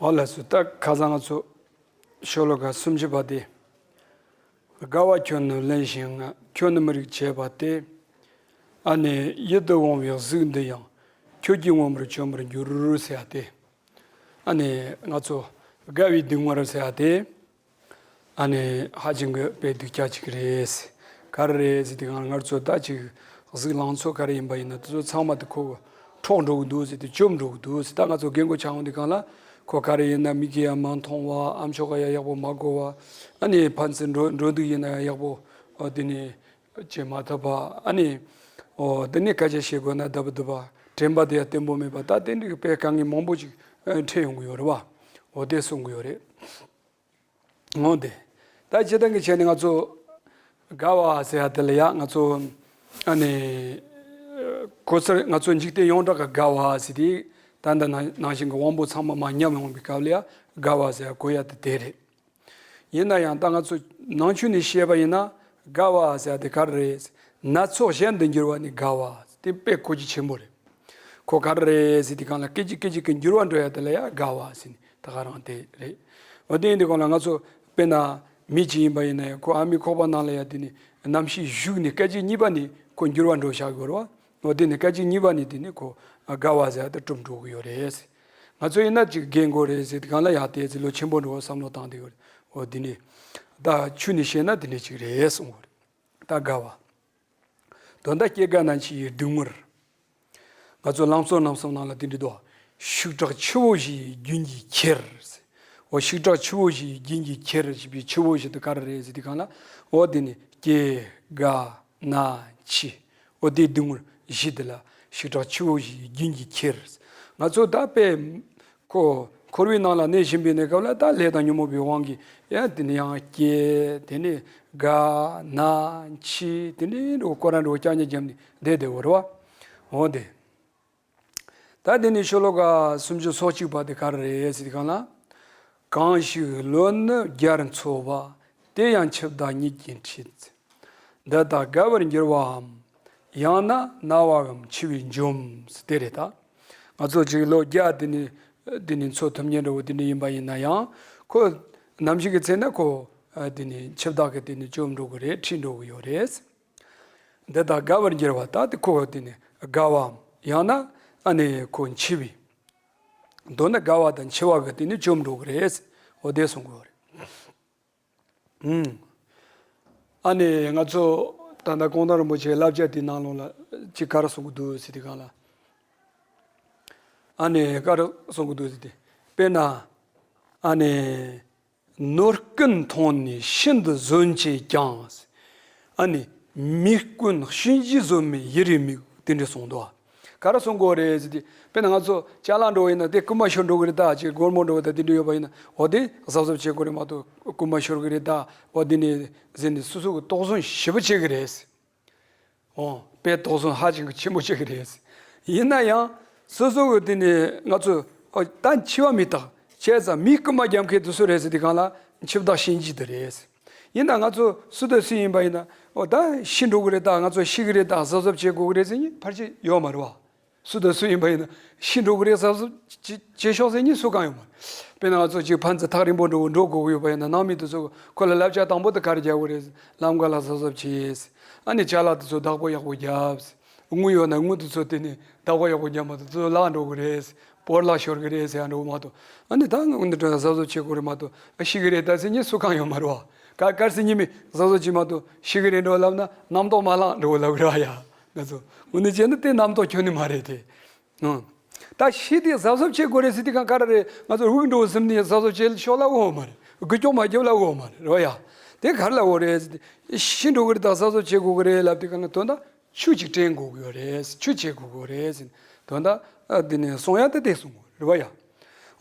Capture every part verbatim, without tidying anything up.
ཨོ་ལགས་སོ། ད་ཁ་སང་ང་ཚོ་ཤོ་ལོ་ཀ་སུམ་ཅུ་པ་དེ། དགའ་བ་ཁྱོད་ནི་ལེན་ཞིང་ཁྱོད་ནི་མི་རིགས་བྱས་པ་སྟེ། ཨ་ནི་ཡིད་དུ་འོང་བའི་གཟུགས་འདི་ཡང་ཁྱོད་ཀྱིས་མངོན་པར་བྱོན་པར་འགྱུར་ཟེར་ཡ་དེ། ཨ་ནི་ང་ཚོ་དགའ་བའི་སྡུག་བསྔལ་ཟེར་ཡ་དེ། ཨ་ནི་ཧ་ཅང་གི་དཔེ་སྡུག་ཅག་ཅིག་རེད། ག་རེ་རེད་ཟེར་དུས་སྒང་ལ་ང་ཚོ་ད་ཅིག་གཟུགས་ལང་ཚོ་ག་རེ་ཡིན་པ་ཡིན་ན་དེ་ཚོ་ཚང་མ་དེ་ཁོ་འཕྲོག་འགྲོ་གི་འདུག་ཟེར་དུས་བཅོམ་འགྲོ་གི་འདུག་ཟེར། ད་ང་ཚོ་རྒན་གོག་ཆགས་ཡོང་དུས་སྒང་ལ་ཁོ་ག་རེ་ཡིན་ན་མིག་གིས་ཡང་མ་མཐོང་བ། ཨ་མཆོག་ག་ཡང་ཡག་པོ་མ་གོ་བ། ཨ་ནི་ཕན་ཚུན་འགྲོ་འགྲོ་དུས་ཡིན་ན་ཡང་ཡག་པོ་ཨོ་དེ་ནི་བྱེད་མ་ཐུབ་པ། ཨ་ནི་ཨོ་དེ་ནི་སྐད་ཆ་བཤད་དགོས་ན་སྡུག་པོ་སྡུག་པ། དྲན་པ་དེ་ཡང་བརྟན་པོ་མེད་པ། ད་དེ་འདྲའི་དཔེ་དཀའ་ངལ་མང་པོ་ཅིག་ཨ་འཕྲད་ཡོང་གི་ཡོད་རེད་བ། འོ་དེ་གསུང་གི་ཡོད་རེད། འོ་དེ། ད་སྤྱིར་བཏང་གི་ཆ་ནས་ང་ཚོ་དགའ་བ་ཟེར་ཡ་དེ་ལ་ཡ་ང་ཚོ་ཨ་ནི་གོ་སར་ང་ཚོ་འཇིག་རྟེན་ཡོངས་གྲགས་ཀྱི་དགའ་བ་ཟེར་དེ། ད་ལྟ་ནང་ནང་བཞིན་གྱི་དབང་པོ་ཚང་མ་མར་ཉམས་ཡོང་བའི་སྐབས་ལ་ཡ་དགའ་བ་ཟེར་ཡ་གོ་ཡ་དེ་དེ་རེད། ཡིན་ན་ཡང་ད་ང་ཚོ་ནང་ཆོས་ནས་བཤད་པ་ཡིན་ན་དགའ་བ་ཟེར་ཡ་དེ་ག་རེ་རེད། སྣ་ཚོགས་གཞན་དུ་འགྱུར་བ་ནི་དགའ་བ་དེ་དཔེ་གོ་རྒྱུ་ཆེན་པོ་རེད། ཁོ་ག་རེ་རེད་ཟེར་དུས་སྒང་ལ་སྐད་ཅིག་སྐད་ཅིག་གི་འགྱུར་བ་འགྲོ་ཡ་དེ་ལ་ཡ་དགའ་བ་ཟེར་ནས་ད་ག་རང་དེ་རེད། འོ་དེ་ཡིན་དུས་སྒང་ལ་ང་ཚོ་དཔེར་ན་མི་གཅིག་ཡིན་པ་ཡིན་ན་ཡང་ཁོ་ཨ་མའི་ཁོག་པ་ནང་ལ་ཡ་དེ་ནི་གནམ་གཤིས་ཞུགས་ནས་སྐད་ཅིག་གཉིས་པ་ནས་ཁོ་འགྱུར་བ་འགྲོ་བཞག་གི་ཡོད་རེད་བ། འོ་དེ་ནི་སྐད་ཅིག་གཉིས་པ་ནས་དེ་ནི་ཁོ་དགའ་བ་ཟེར་ཡ་དེ་གྲུབ་འགྲོ་གི་ཡོད་རེད། ང་ཚོ་ཡིན་ན་ཅིག་རྒན་གོག་རེད་ཟེར་དུས་སྒང་ལ་ཡ་དེ་ཚེ་ལོ་ཆེན་པོ་འགྲོ་བསམ་བློ་བཏང་བསྡད་ཡོད་རེད། འོ་དེ་ནི་ད་ཆོས་ནས་བཤད་ན་དེ་འདྲ་ཅིག་རེད་གསུངས་པ་རེད། ད་དགའ་བ། དོན་དག་སྐྱེ་རྒ་ན་འཆི་ཡི་སྡུག་བསྔལ། ང་ཚོ་ལམ་གཙོ་རྣམ་གསུམ་ནང་ལ་དེ་འདྲ་འདུག་ཤུགས་དྲག་ཆུ་བོ་བཞི་ཡི་རྒྱུན་གྱིས་ཁྱེར། འོ་ཤུགས་དྲག་ཆུ་བོ་བཞི་ཡི་རྒྱུན་གྱིས་ཁྱེར་ཞེས་པའི་ཆུ་བོ་བཞི་དེ་ག་རེ་རེད་ཟེར་དུས་སྒང་ལ། འོ་དེ་ནི་སྐྱེ་རྒ་ན་འཆི། འོ་དེའི་སྡུག་བསྔལ་བཞི་དེ་ལ་ཤུགས་དྲག་ཆུ་བོ་བཞི་ཡི་རྒྱུན་གྱིས་ཁྱེར། ང་ཚོ་ད་དཔེ་ཁོ་འཁོར་བའི་ནང་ལ་གནས་བཞིན་པའི་གནས་སྐབས་ལ་ད་ལས་དང་ཉོན་མོངས་པའི་དབང་གིས་ཡང་དེ་ནས་ཡང་སྐྱེ། དེ་ནས་རྒ་ན་འཆི། དེ་ནས་འགྲོ་ཁོ་རང་འགྲོ་ཀྱག་ཉག་བརྒྱབ་ནས་བསྡད་བསྡད་ཡོད་རེད་བ། འོ་དེ། ད་དེ་ནས་ཤོ་ལོ་ཀ་སུམ་ཅུ་སོ་གཅིག་པ་དེ་ག་རེ་རེད་ཟེར་དུས་སྒང་ལ། གང་ཞིག་བློ་ནི་བརྒྱར་འཚོ་བ། དེ་ཡང་འཆི་བདག་ཉིད་ཀྱིས་ཁྲིད། འདི་དག་དགའ་བར་འགྱུར་བའམ། ཡང་ན་ན་བའམ་འཆི་བས་འཇོམས། དེ་རེད་ད། ང་ཚོ་ཅིག་ལོ་བརྒྱ་དེ་ནས་དེ་ནས་འཚོ་ཐུབ་མཁན་འདྲ་བོ་དེ་འདྲ་ཡིན་པ་ཡིན་ན་ཡང་ཁོ་ནམ་ཞིག་གི་ཚེ་ན་ཁོ་དེ་ནས་འཆི་བདག་གིས་དེ་ནས་བཅོམ་འགྲོ་གི་རེད། ཁྲིད་འགྲོ་གི་ཡོད་རེད། འདི་དག་དགའ་བར་འགྱུར་བ། ད་དེ་ཁོ་དེ་ནས་དགའ་བའམ་ཡང་ན་ཨ་ནི་ཁོ་འཆི་བས། མདོར་ན་དགའ་བ་དང་འཆི་བ་གི་དེ་ནི་བཅོམ་འགྲོ་གི་རེད། འོ་དེ་གསུང་གི་ཡོད་རེད། ཨུམ། ཨ་ནི་ང་ཚོ་ད་ལྟ་གོང་ཐང་རིན་པོ་ཆེའི་བསླབ་བྱ་དེའི་ནང་ལོགས་ལ་ཅིག་ག་རེ་གསུང་གི་འདུག་ཟེར་དུས་སྒང་ལ། ཨ་ནི་ག་རེ་གསུང་གི་འདུག་ཟེར་དུས། དཔེར་ན། ཨ་ནི། ནོར་སྐུན་མཐོང་ནས་ཤིན་ཏུ་བཟོད་བྱས་ཀྱང་། ཨ་ནི། མིག་སྐུན་གཤིན་རྗེ་བཟོད་མེད་ཡུ་རེ་མིག་དེ་འདྲ་གསུངས་འདུག་ག་རེ་གསུང་གི་ཡོད་རེད་ཟེར་དུས། དཔེར་ན་ང་ཚོ་ཅ་ལག་འགྲོ་བ་ཡིན་ན་དེ་རྐུན་མ་ཤོར་འགྲོ་གི་རེད་ད། ཅིག་སྒོར་མོ་འགྲོ་བ་ད་དེ་འདྲ་ཡོད་པ་ཡིན་ན། འོ་དེ་གཟབ་གཟབ་བྱེད་དགོས་རེད་མ་གཏོགས་རྐུན་མ་ཤོར་གི་རེད་ད། འོ་དེ་ནས་ཟེར་ནས་སོ་སོ་གི་དོགས་ཟོན་ཞེ་པོ་བྱེད་གི་རེད། འོ། དཔེ་དོགས་ཟོན་ཧ་ཅང་གི་ཆེན་པོ་བྱེད་ཀྱི་རེད། ཡིན་ན་ཡང་སོ་སོ་གི་དེ་ནས་ང་ཚོ་ཨོ་ད་འཆི་བ་མི་རྟག་བྱས་ཙང་མིའི་རྐུན་མ་རྒྱབ་མཁན་དེ་སུ་རེད་ཟེར་དུས་སྒང་ལ་འཆི་བདག་གཤིན་རྗེ་དེ་རེད། ཡིན་ན་ང་ཚོ་སུ་དང་སུ་ཡིན་པ་ཡིན་ན་ཨོ་ད་ཤི་འགྲོ་གི་རེད་ད། ང་ཚོ་ཤི་གི་རེད་ད། གཟབ་གཟབ་བྱེད་དགོས་ཀྱི་རེད་ཟེར་མཁན་ཕལ་ཆེར་ཡོད་མ་རེད་བ། སུ་དང་སུ་ཡིན་པ་ཡིན་ན་ཤི་འགྲོ་གི་རེད་གཟབ་གཟབ་བྱེད་བྱེད་ཤོག་ཟེར་མཁན་སུ་གང་ཡོད་མ་རེད། དཔེར་ན་ང་ཚོ་གཅིག་ཕན་ཚུན་ཐག་རིང་པོ་འགྲོ་འགྲོ་དགོས་ཀྱི་ཡོད་པ་ཡིན་ན་ནང་མི་དེ་ཚོ་ཁོ་ལ་བསླབ་བྱ་དང་པོ་དེ་ག་རེ་རྒྱག་དགོས་རེད། ལམ་ཁ་ལ་གཟབ་གཟབ་བྱེད། ཨ་ནི་ཅ་ལག་དེ་ཚོ་བདག་པོ་ཡག་པོ་རྒྱབ། དངུལ་ཡོད་ན་དངུལ་དེ་ཚོ་དེ་ནི་བདག་པོ་ཡག་པོ་རྒྱབ་མ་གཏོགས་དེ་ཚོ་བརླག་འགྲོ་གི་རེད། སྤོ་ལག་ཤོར་གི་རེད་ཟེར་ཡ་འགྲོ་གི་མ་གཏོགས། ཨ་ནི་ད་དངུལ་འདི་འདྲ་གཟབ་གཟབ་བྱེད་དགོས་རེད་མ་གཏོགས་ཨ་ཤི་གི་རེད་ད་ཟེར་མཁན་སུ་གང་ཡོད་མ་རེད་བ། ག་གར་ཟེར་མཁན་མི་གཟབ་གཟབ་བྱེད་མ་གཏོགས་ཤི་གི་རེད་འགྲོ་ལབ་ན་རྣམ་རྟོག་མ་ལངས་འགྲོ་ལབ་རེད་བ་ཡ། ང་ཚོ་དངོས་གནས་བྱས་ན་དེ་རྣམ་རྟོག་ཁྱོན་ནས་མ་རེད་དེ། ཨང་། ད་ཤི་དེ་གཟབ་གཟབ་བྱེད་དགོས་རེད་ཟེར་དུས་སྒང་ག་རེ་རེད། ང་ཚོ་དབུགས་འགྲོ་ཟིན་ནས་གཟབ་གཟབ་བྱེད་ཤོག་ལབ་ཡོད་མ་རེད། རྒུད་སྐྱོན་མ་རྒྱབ་ལབ་ཡོད་མ་རེད་རོ་ཡ། དེ་ག་རེ་ལབ་ཡོད་རེད་ཟེར་དུས། ཤི་འགྲོ་གི་རེད་ད་གཟབ་གཟབ་བྱེད་དགོས་ཀྱི་རེད་ལབ་དུས་སྒང་ལ་དོན་དག་ཆུ་ཅིག་སྤྲད་དགོས་ཀྱི་ཡོད་རེད། ཆུ་བྱེད་དགོས་ཀྱི་ཡོད་རེད་ཟེར། དོན་དག་ཨ་དེ་ནས་གསུང་ཡ་དེ་དེ་གསུང་དགོས་རེད་བ་ཡ།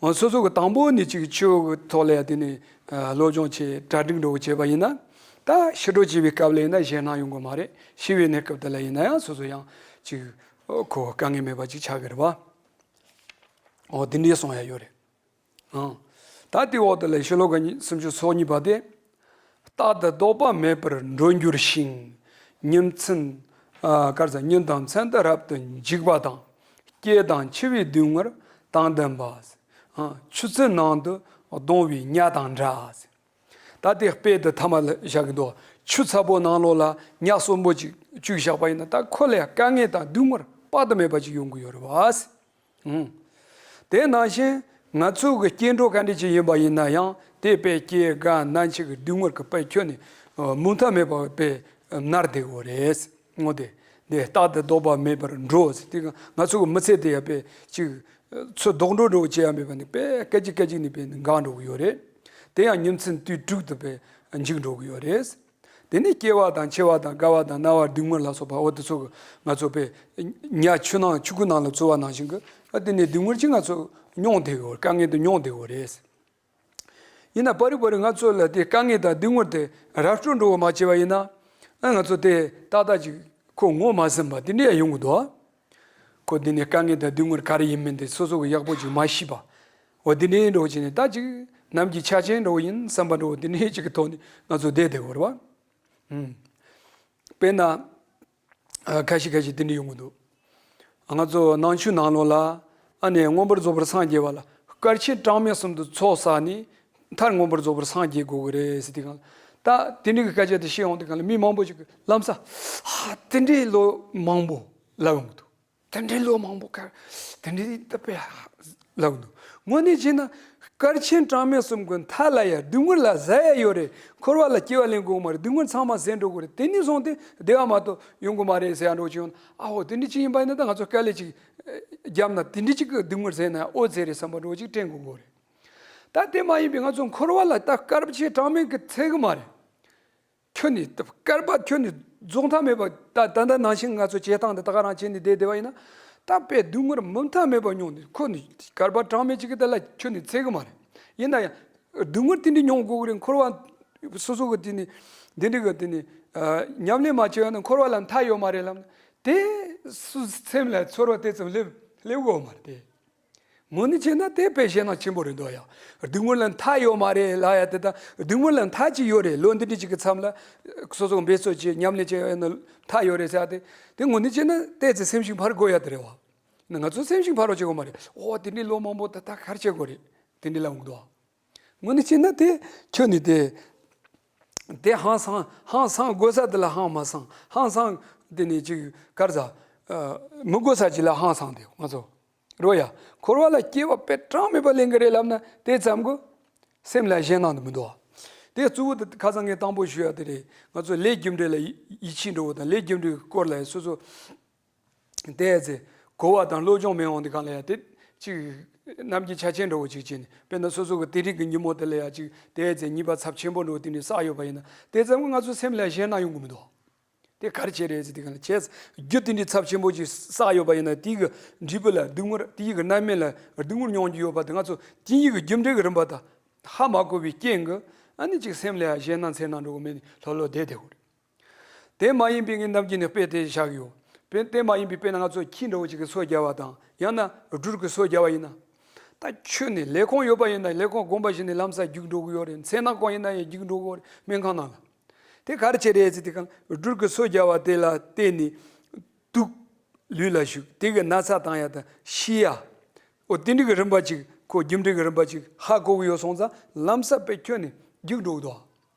འོ་སོ་སོ་གི་དང་པོ་ནས་ཅིག་ཆུ་གི་ཐོག་ལ་ཡ་དེ་ནས་ཨ་སློབ་སྦྱོང་བྱེད་གྲ་སྒྲིག་འགྲོ་གི་བྱས་པ་ཡིན་ན། ད་ཤི་འགྲོ་བྱེད་པའི་སྐབས་ལ་ཡིན་ན་ཞེད་སྣང་ཡོང་གི་མ་རེད། ཤི་བའི་གནས་སྐབས་དེ་ལ་ཡིན་ན་ཡང་སོ་སོ་ཡང་ཅིག་ཨོ་ཁོ་དཀའ་ངལ་མེད་པ་ཅིག་ཆགས་ཀྱི་རེད་བ། ཨོ་དེ་འདྲའི་གསུང་ཡ་ཡོད་རེད། ཨང་། ད་དེའི་འོག་དེ་ལ་ཤོ་ལོ་ཀ་ཉི་སུམ་ཅུ་སོ་གཉིས་པ་དེ། རྟག་ཏུ་ལྡོག་པ་མེད་པར་འགྲོ་འགྱུར་ཞིང་། ཉིན་མཚན། ཨ་གར་ཟ་ཉིན་དང་མཚན་དུ་རབ་ཏུ་འཇིག་པ་དང་། སྐྱེ་དང་འཆི་བའི་སྡུག་བསྔལ་དང་ལྡན་པ། ཨ། ཆུ་ཚན་ནང་དུ་ལྡང་བའི་ཉ་དང་འདྲ། ད་དེ་དཔེ་དེ་ཐ་མ་ལ་བཞག་གི་འདུག་ཆུ་ཚ་པོ་ནང་ལོགས་ལ་ཉ་གསོན་པོ་ཅིག་བཅུག་བཞག་པ་ཡིན་ན། ད་ཁོ་ལ་དཀའ་ངལ་དང་སྡུག་བསྔལ་དཔག་ཏུ་མེད་པ་ཅིག་ཡོང་གི་ཡོད་རེད་བ། ཨང་། དེ་ནང་བཞིན་ང་ཚོ་གི་སྐྱེ་འགྲོ་ག་འདྲ་ཅིག་ཡིན་པ་ཡིན་ན་ཡང་། དེ་དཔེ་སྐྱེ་རྒ་ན་འཆི་གི་སྡུག་བསྔལ་གི་དཔེ་ཁྱོན་ནས་མུ་མཐའ་མེད་པ་དཔེ་མནར་བསྡད་ཡོད་རེད། འོ་དེ། དེ་རྟག་ཏུ་ལྡོག་པ་མེད་པར་འགྲོ་ཟེར། དེ་ང་ཚོ་གི་མི་ཚེ་དེ་ཡང་དཔེ་ཅིག་ཚུར་ལྡོག་འགྲོ་འགྲོ་བྱེད་ཡ་མེད་པ་ནི་དཔེ་སྐད་ཅིག་སྐད་ཅིག་ནི་དཔེ་འགག་འགྲོ་གི་ཡོད་རེད། དེ་ཡང་ཉིན་མཚན་དུས་དྲུག་ཏུ་དཔེ་འཇིག་འགྲོ་གི་ཡོད་རེད། དེ་ནས་སྐྱེ་བ་དང་འཆི་བ་དང་རྒ་བ་དང་ན་བ་སྡུག་བསྔལ་ལ་སོགས་པ། འོ་དེ་ཚོ་གི་ང་ཚོ་དཔེ་ཉ་ཆུ་ནང་ཆུ་ཁོལ་ནང་ལ་བཙུགས་པ་ནང་བཞིན་གི། ཨ། དེ་ནས་སྡུག་བསྔལ་ཅིག་ང་ཚོ་མྱོང་བསྡད་ཡོད། དཀའ་ངལ་དེ་མྱོང་བསྡད་ཡོད་རེད། ཡིན་ན་བར་རེ་བར་རེ་ང་ཚོ་ལ་དེ་དཀའ་ངལ་དང་སྡུག་བསྔལ་དེ་ར་སྤྲོད་འགྲོ་བ་མ་བྱས་པ་ཡིན་ན། ཨ། ང་ཚོ་དེ་ཏག་ཏག་ཅིག་ཁོ་ངོ་མ་ཟིན་པ་དེ་འདྲ་ཡང་ཡོང་གི་འདུག་ཁོ་དེ་ནས་དཀའ་ངལ་དང་སྡུག་བསྔལ་ག་རེ་ཡིན་མིན་དེ་སོ་སོ་གི་ཡག་པོ་ཅིག་མ་ཤེས་པ། འོ་དེ་འདྲ་འགྲོ་བྱས་ནས། ད་ཅིག་ནམ་གྱི་ཆ་ཅན་འགྲོ་ཡིན་བསམ་པ་འགྲོ། དེ་འདྲ་ཅིག་གི་ཐོག་ནས་ང་ཚོ་བསྡད་བསྡད་ཡོད་རེད་བ། ཨུམ། དཔེར་ན། ཨ། ཁ་ཤས་ཁ་ཤས་དེ་འདྲ་ཡོང་གི་འདུག་ང་ཚོ་ནང་ཆོས་ནང་ལོགས་ལ། ཨ་ནི་མངོན་པར་རྫོགས་པར་སངས་རྒྱས་པ་ལ་སྐལ་ཆེན་གྲངས་མེད་གསུམ་དུ་ཚོགས་བསགས་ནས་མཐར་མངོན་པར་རྫོགས་པར་སངས་རྒྱས་དགོས་ཀྱི་རེད་ཟེར་དུས་སྒང་ལ། ད་དེ་འདྲའི་གི་སྐད་ཆ་དེ་བཤད་ཡོང་དུས་སྒང་ལ། མི་མང་པོ་ཞིག་གིས་ལམ་སང་། ཨ། དེ་འདྲའི་ལོ་མང་པོ་ལབ་ཡོང་གི་འདུག་དེ་འདྲའི་ལོ་མང་པོ་ག་དེ་འདྲའི་ད་དཔེ་ལབ་འདུག་དངོས་གནས་བྱས་ན་སྐལ་ཆེན་གྲངས་མེད་གསུམ་གྱི་མཐའ་ལ་ཡང་སྡུག་བསྔལ་ལ་ཟ་ཡ་ཡོད་རེད། འཁོར་བ་ལ་སྐྱེ་བ་ལེན་དགོས་མ་རེད། སྡུག་བསྔལ་ཚང་མ་ཟད་འགྲོ་དགོས་རེད། དེ་ནས་བཟུང་སྟེ་བདེ་བ་མ་གཏོགས་ཡོང་གི་མ་རེད་ཟེར་ཡ་འགྲོ་བྱུང་། ཨ་འོ་དེ་འདྲ་ཅིག་ཡིན་པ་ཡིན་ན། ད་ང་ཚོ་དཀའ་ལས་ཅིག་བརྒྱབ་ན་དེ་འདྲ་ཅིག་གི་སྡུག་བསྔལ་ཟད་ན་ཡང་ཨོ་ཙི་རེད་བསམ་པ་འདྲ་བོ་ཅིག་དྲན་དགོས་ཀྱི་རེད། ད་དེ་མ་ཡིན་པའི་ང་ཚོ་འཁོར་བ་ལ་ད་སྐལ་ཆེན་གྲངས་མེད་ཀྱིས་ཚད་གི་མ་རེད། ཁྱོན་ནས་སྐལ་པ་ཁྱོན་ནས་རྫོགས་མཐའ་མེད་པ། ད་ད་ལྟ་ནང་བཞིན་ང་ཚོ་བྱེད་སྟངས་འདི་ད་ག་རང་བྱས་ནས་བསྡད་བསྡད་པ་ཡིན་ན། ད་དཔེ་སྡུག་བསྔལ་མུ་མཐའ་མེད་པ་མྱོང་ནས། ཁོ་ནི་སྐལ་པ་གྲངས་མེད་ཅིག་གིས་དེ་ལ་ཁྱོན་ནས་ཚད་གི་མ་རེད། ཡིན་ན་ཡང་སྡུག་བསྔལ་དེ་འདྲ་མྱོང་དགོས་ཀྱི་རེད། འཁོར་བ་སོ་སོ་གི་དེ་ནི་འདི་འདྲ་གི་དེ་ནི། ཨ། ཉམས་ལེན་མ་བྱས་ཡོད་ན་འཁོར་བ་ལ་མཐའ་ཡོད་མ་རེད་ལབ་ན། དེ་སུ་སེམས་ལ་ཚོར་བ་དེ་ཙམ་སླེབས་སླེབས་དགོས་མ་རེད་དེ། དངོས་གནས་བྱས་ན་དེ་དཔེ་ཞེད་སྣང་ཆེན་པོ་རེད་འདུག་ཡ། སྡུག་བསྔལ་ལ་མཐའ་ཡོད་མ་རེད་ལབ་ཡ་དེ་དང་། སྡུག་བསྔལ་ལ་མཐའ་གཅིག་ཡོད་རེད། ལོ་འདི་འདྲ་ཅིག་གི་མཚམས་ལ་སོ་སོ་འབད་རྩོལ་བྱས་ཉམས་ལེན་བྱས་ཡོད་ན་མཐའ་ཡོད་རེད་ཟེར་ཡ་དེ། དེ་དངོས་གནས་བྱས་ན་ཏོག་ཙམ་སེམས་ཤུགས་འཕར་དགོས་ཡ་དེ་རེད་བ། ང་ཚོ་སེམས་ཤུགས་འཕར་བ་བྱེད་དགོས་མ་རེད། ཨོ་དེ་འདྲའི་ལོ་མང་པོ་ད་ལྟ་ག་རེ་བྱེད་དགོས་རེད། དེ་འདྲའི་ལབ་འདུག་དངོས་གནས་བྱས་ན་དེ་ཁྱོན་ནས་དེ། དེ་ཧང་སང་ཧང་སང་དགོས་ས་དེ་ལ་ཧང་མ་སང་། ཧང་སང་དེ་ནས་ཅིག་ག་རེ་ཟ། ཨ། མི་དགོས་ས་ཅིག་ལ་ཧང་སང་དེ། ང་ཚོ་རོ་ཡ། འཁོར་བ་ལ་སྐྱེ་བ་དཔེ་གྲངས་མེད་པ་ལེན་གི་རེད་ལབ་ན་དེ་ཙམ་གྱིས་སེམས་ལ་ཞེད་སྣང་དེ་མི་འདུག་བ། དེ་གཙོ་བོ་དེ་ཁ་སང་ངས་དང་པོ་ཞུ་ཡ་དེ་རེད། ང་ཚོ་ལས་རྒྱུ་འབྲས་ལ་ཡིད་ཡིད་ཆེས་འགྲོ་བ་དང་། ལས་རྒྱུ་འབྲས་ཀྱི་སྐོར་ལ་སོ་སོ་དེ་ཚེ་གོ་བ་དང་བློ་སྦྱོང་མེད་འོང་དུས་སྒང་ལ་ཡ་དེ་ཅིག་ནམ་རྒྱུན་ཆ་ཆེན་འདྲ་བོ་ཅིག་བྱས་ནས། དཔེར་ན་སོ་སོ་གི་དེ་རིང་གི་ཉིན་མོ་དེ་ལ་ཡ་ཅིག་དེ་ཚེ་ཉེས་པ་ཚབས་ཆེན་པོ་འདྲ་བོ་དེ་འདྲ་བསགས་ཡོད་པ་ཡིན་ན། དེ་ཙམ་གྱིས་ང་ཚོ་སེམས་ལ་ཞེད་སྣང་ཡོང་གི་མི་འདུག་དེ་ག་རེ་བྱས་རེད་ཟེར་དུས་སྒང་ལ། བྱས་རྒྱུ་དེ་འདྲའི་ཚབས་ཆེན་པོ་ཅིག་བསགས་ཡོད་པ་ཡིན་ན། དེའི་གི་འབྲས་བུ་ལ་སྡུག་བསྔལ། དེའི་གི་རྣམ་སྨིན་ལ་སྡུག་བསྔལ་མྱོང་རྒྱུ་ཡོད་པ་དེ། ང་ཚོ་དེ་གཉིས་ཀྱི་རྒྱུ་འབྲས་ཀྱི་རིམ་པ་དང་ཧ་མ་གོ་བའི་རྐྱེན་གྱིས། ཨ་ནི་ཅིག་སེམས་ལ་ཡ་ཞེད་སྣང་འཚེར་སྣང་འདྲ་བོ་མེད་ནས་ལྷོད་ལྷོད་བསྡད་བསྡད་དགོས་རེད། དེ་མ་ཡིན་པའི་ངས་ནམ་རྒྱུན་ནས་དཔེ་དེ་བཞག་ཡོད། དཔེ་དེ་མ་ཡིན་པའི་དཔེར་ན་ང་ཚོ་ཁྱི་འདྲ་བོ་ཅིག་གི་སོ་རྒྱབ་པ་དང་། ཡང་ན་སྦྲུལ་གྱི་སོ་རྒྱབ་པ་ཡིན་ན། ད་ཁྱོན་ནས་ལས་ཁུངས་ཡོད་པ་ཡིན་ན་ལས་ཁུངས་དགོངས་པ་བཞེས་ནས་ལམ་སང་རྒྱུགས་འགྲོ་གི་ཡོད་རེད། མཚན་ནག་ཁུངས་ཡིན་ན་ཡང་རྒྱུགས་འགྲོ་གི་ཡོད་རེད། སྨན་ཁང་ནང་ལ། དེ་ག་རེ་བྱས་རེད་ཟེར་དུས་སྒང་ལ། སྦྲུལ་གྱི་སོ་རྒྱབ་པ་དེ་ལ་བརྟེན་ནས་དུག་ལུས་ལ་ཞུགས། དེ་གི་ན་ཚ་བཏང་ཡ་དང་ཤི་ཡ། འོ་དེ་འདྲ་གི་རིམ་པ་ཅིག་ཁོ་རྒྱུ་འབྲས་ཀྱི་རིམ་པ་ཅིག་ཧ་གོ་གི་ཡོད་སོང་ཙང་། ལམ་སང་དཔེ་ཁྱོན་ནས་རྒྱུགས་འགྲོ་གི་འདུག་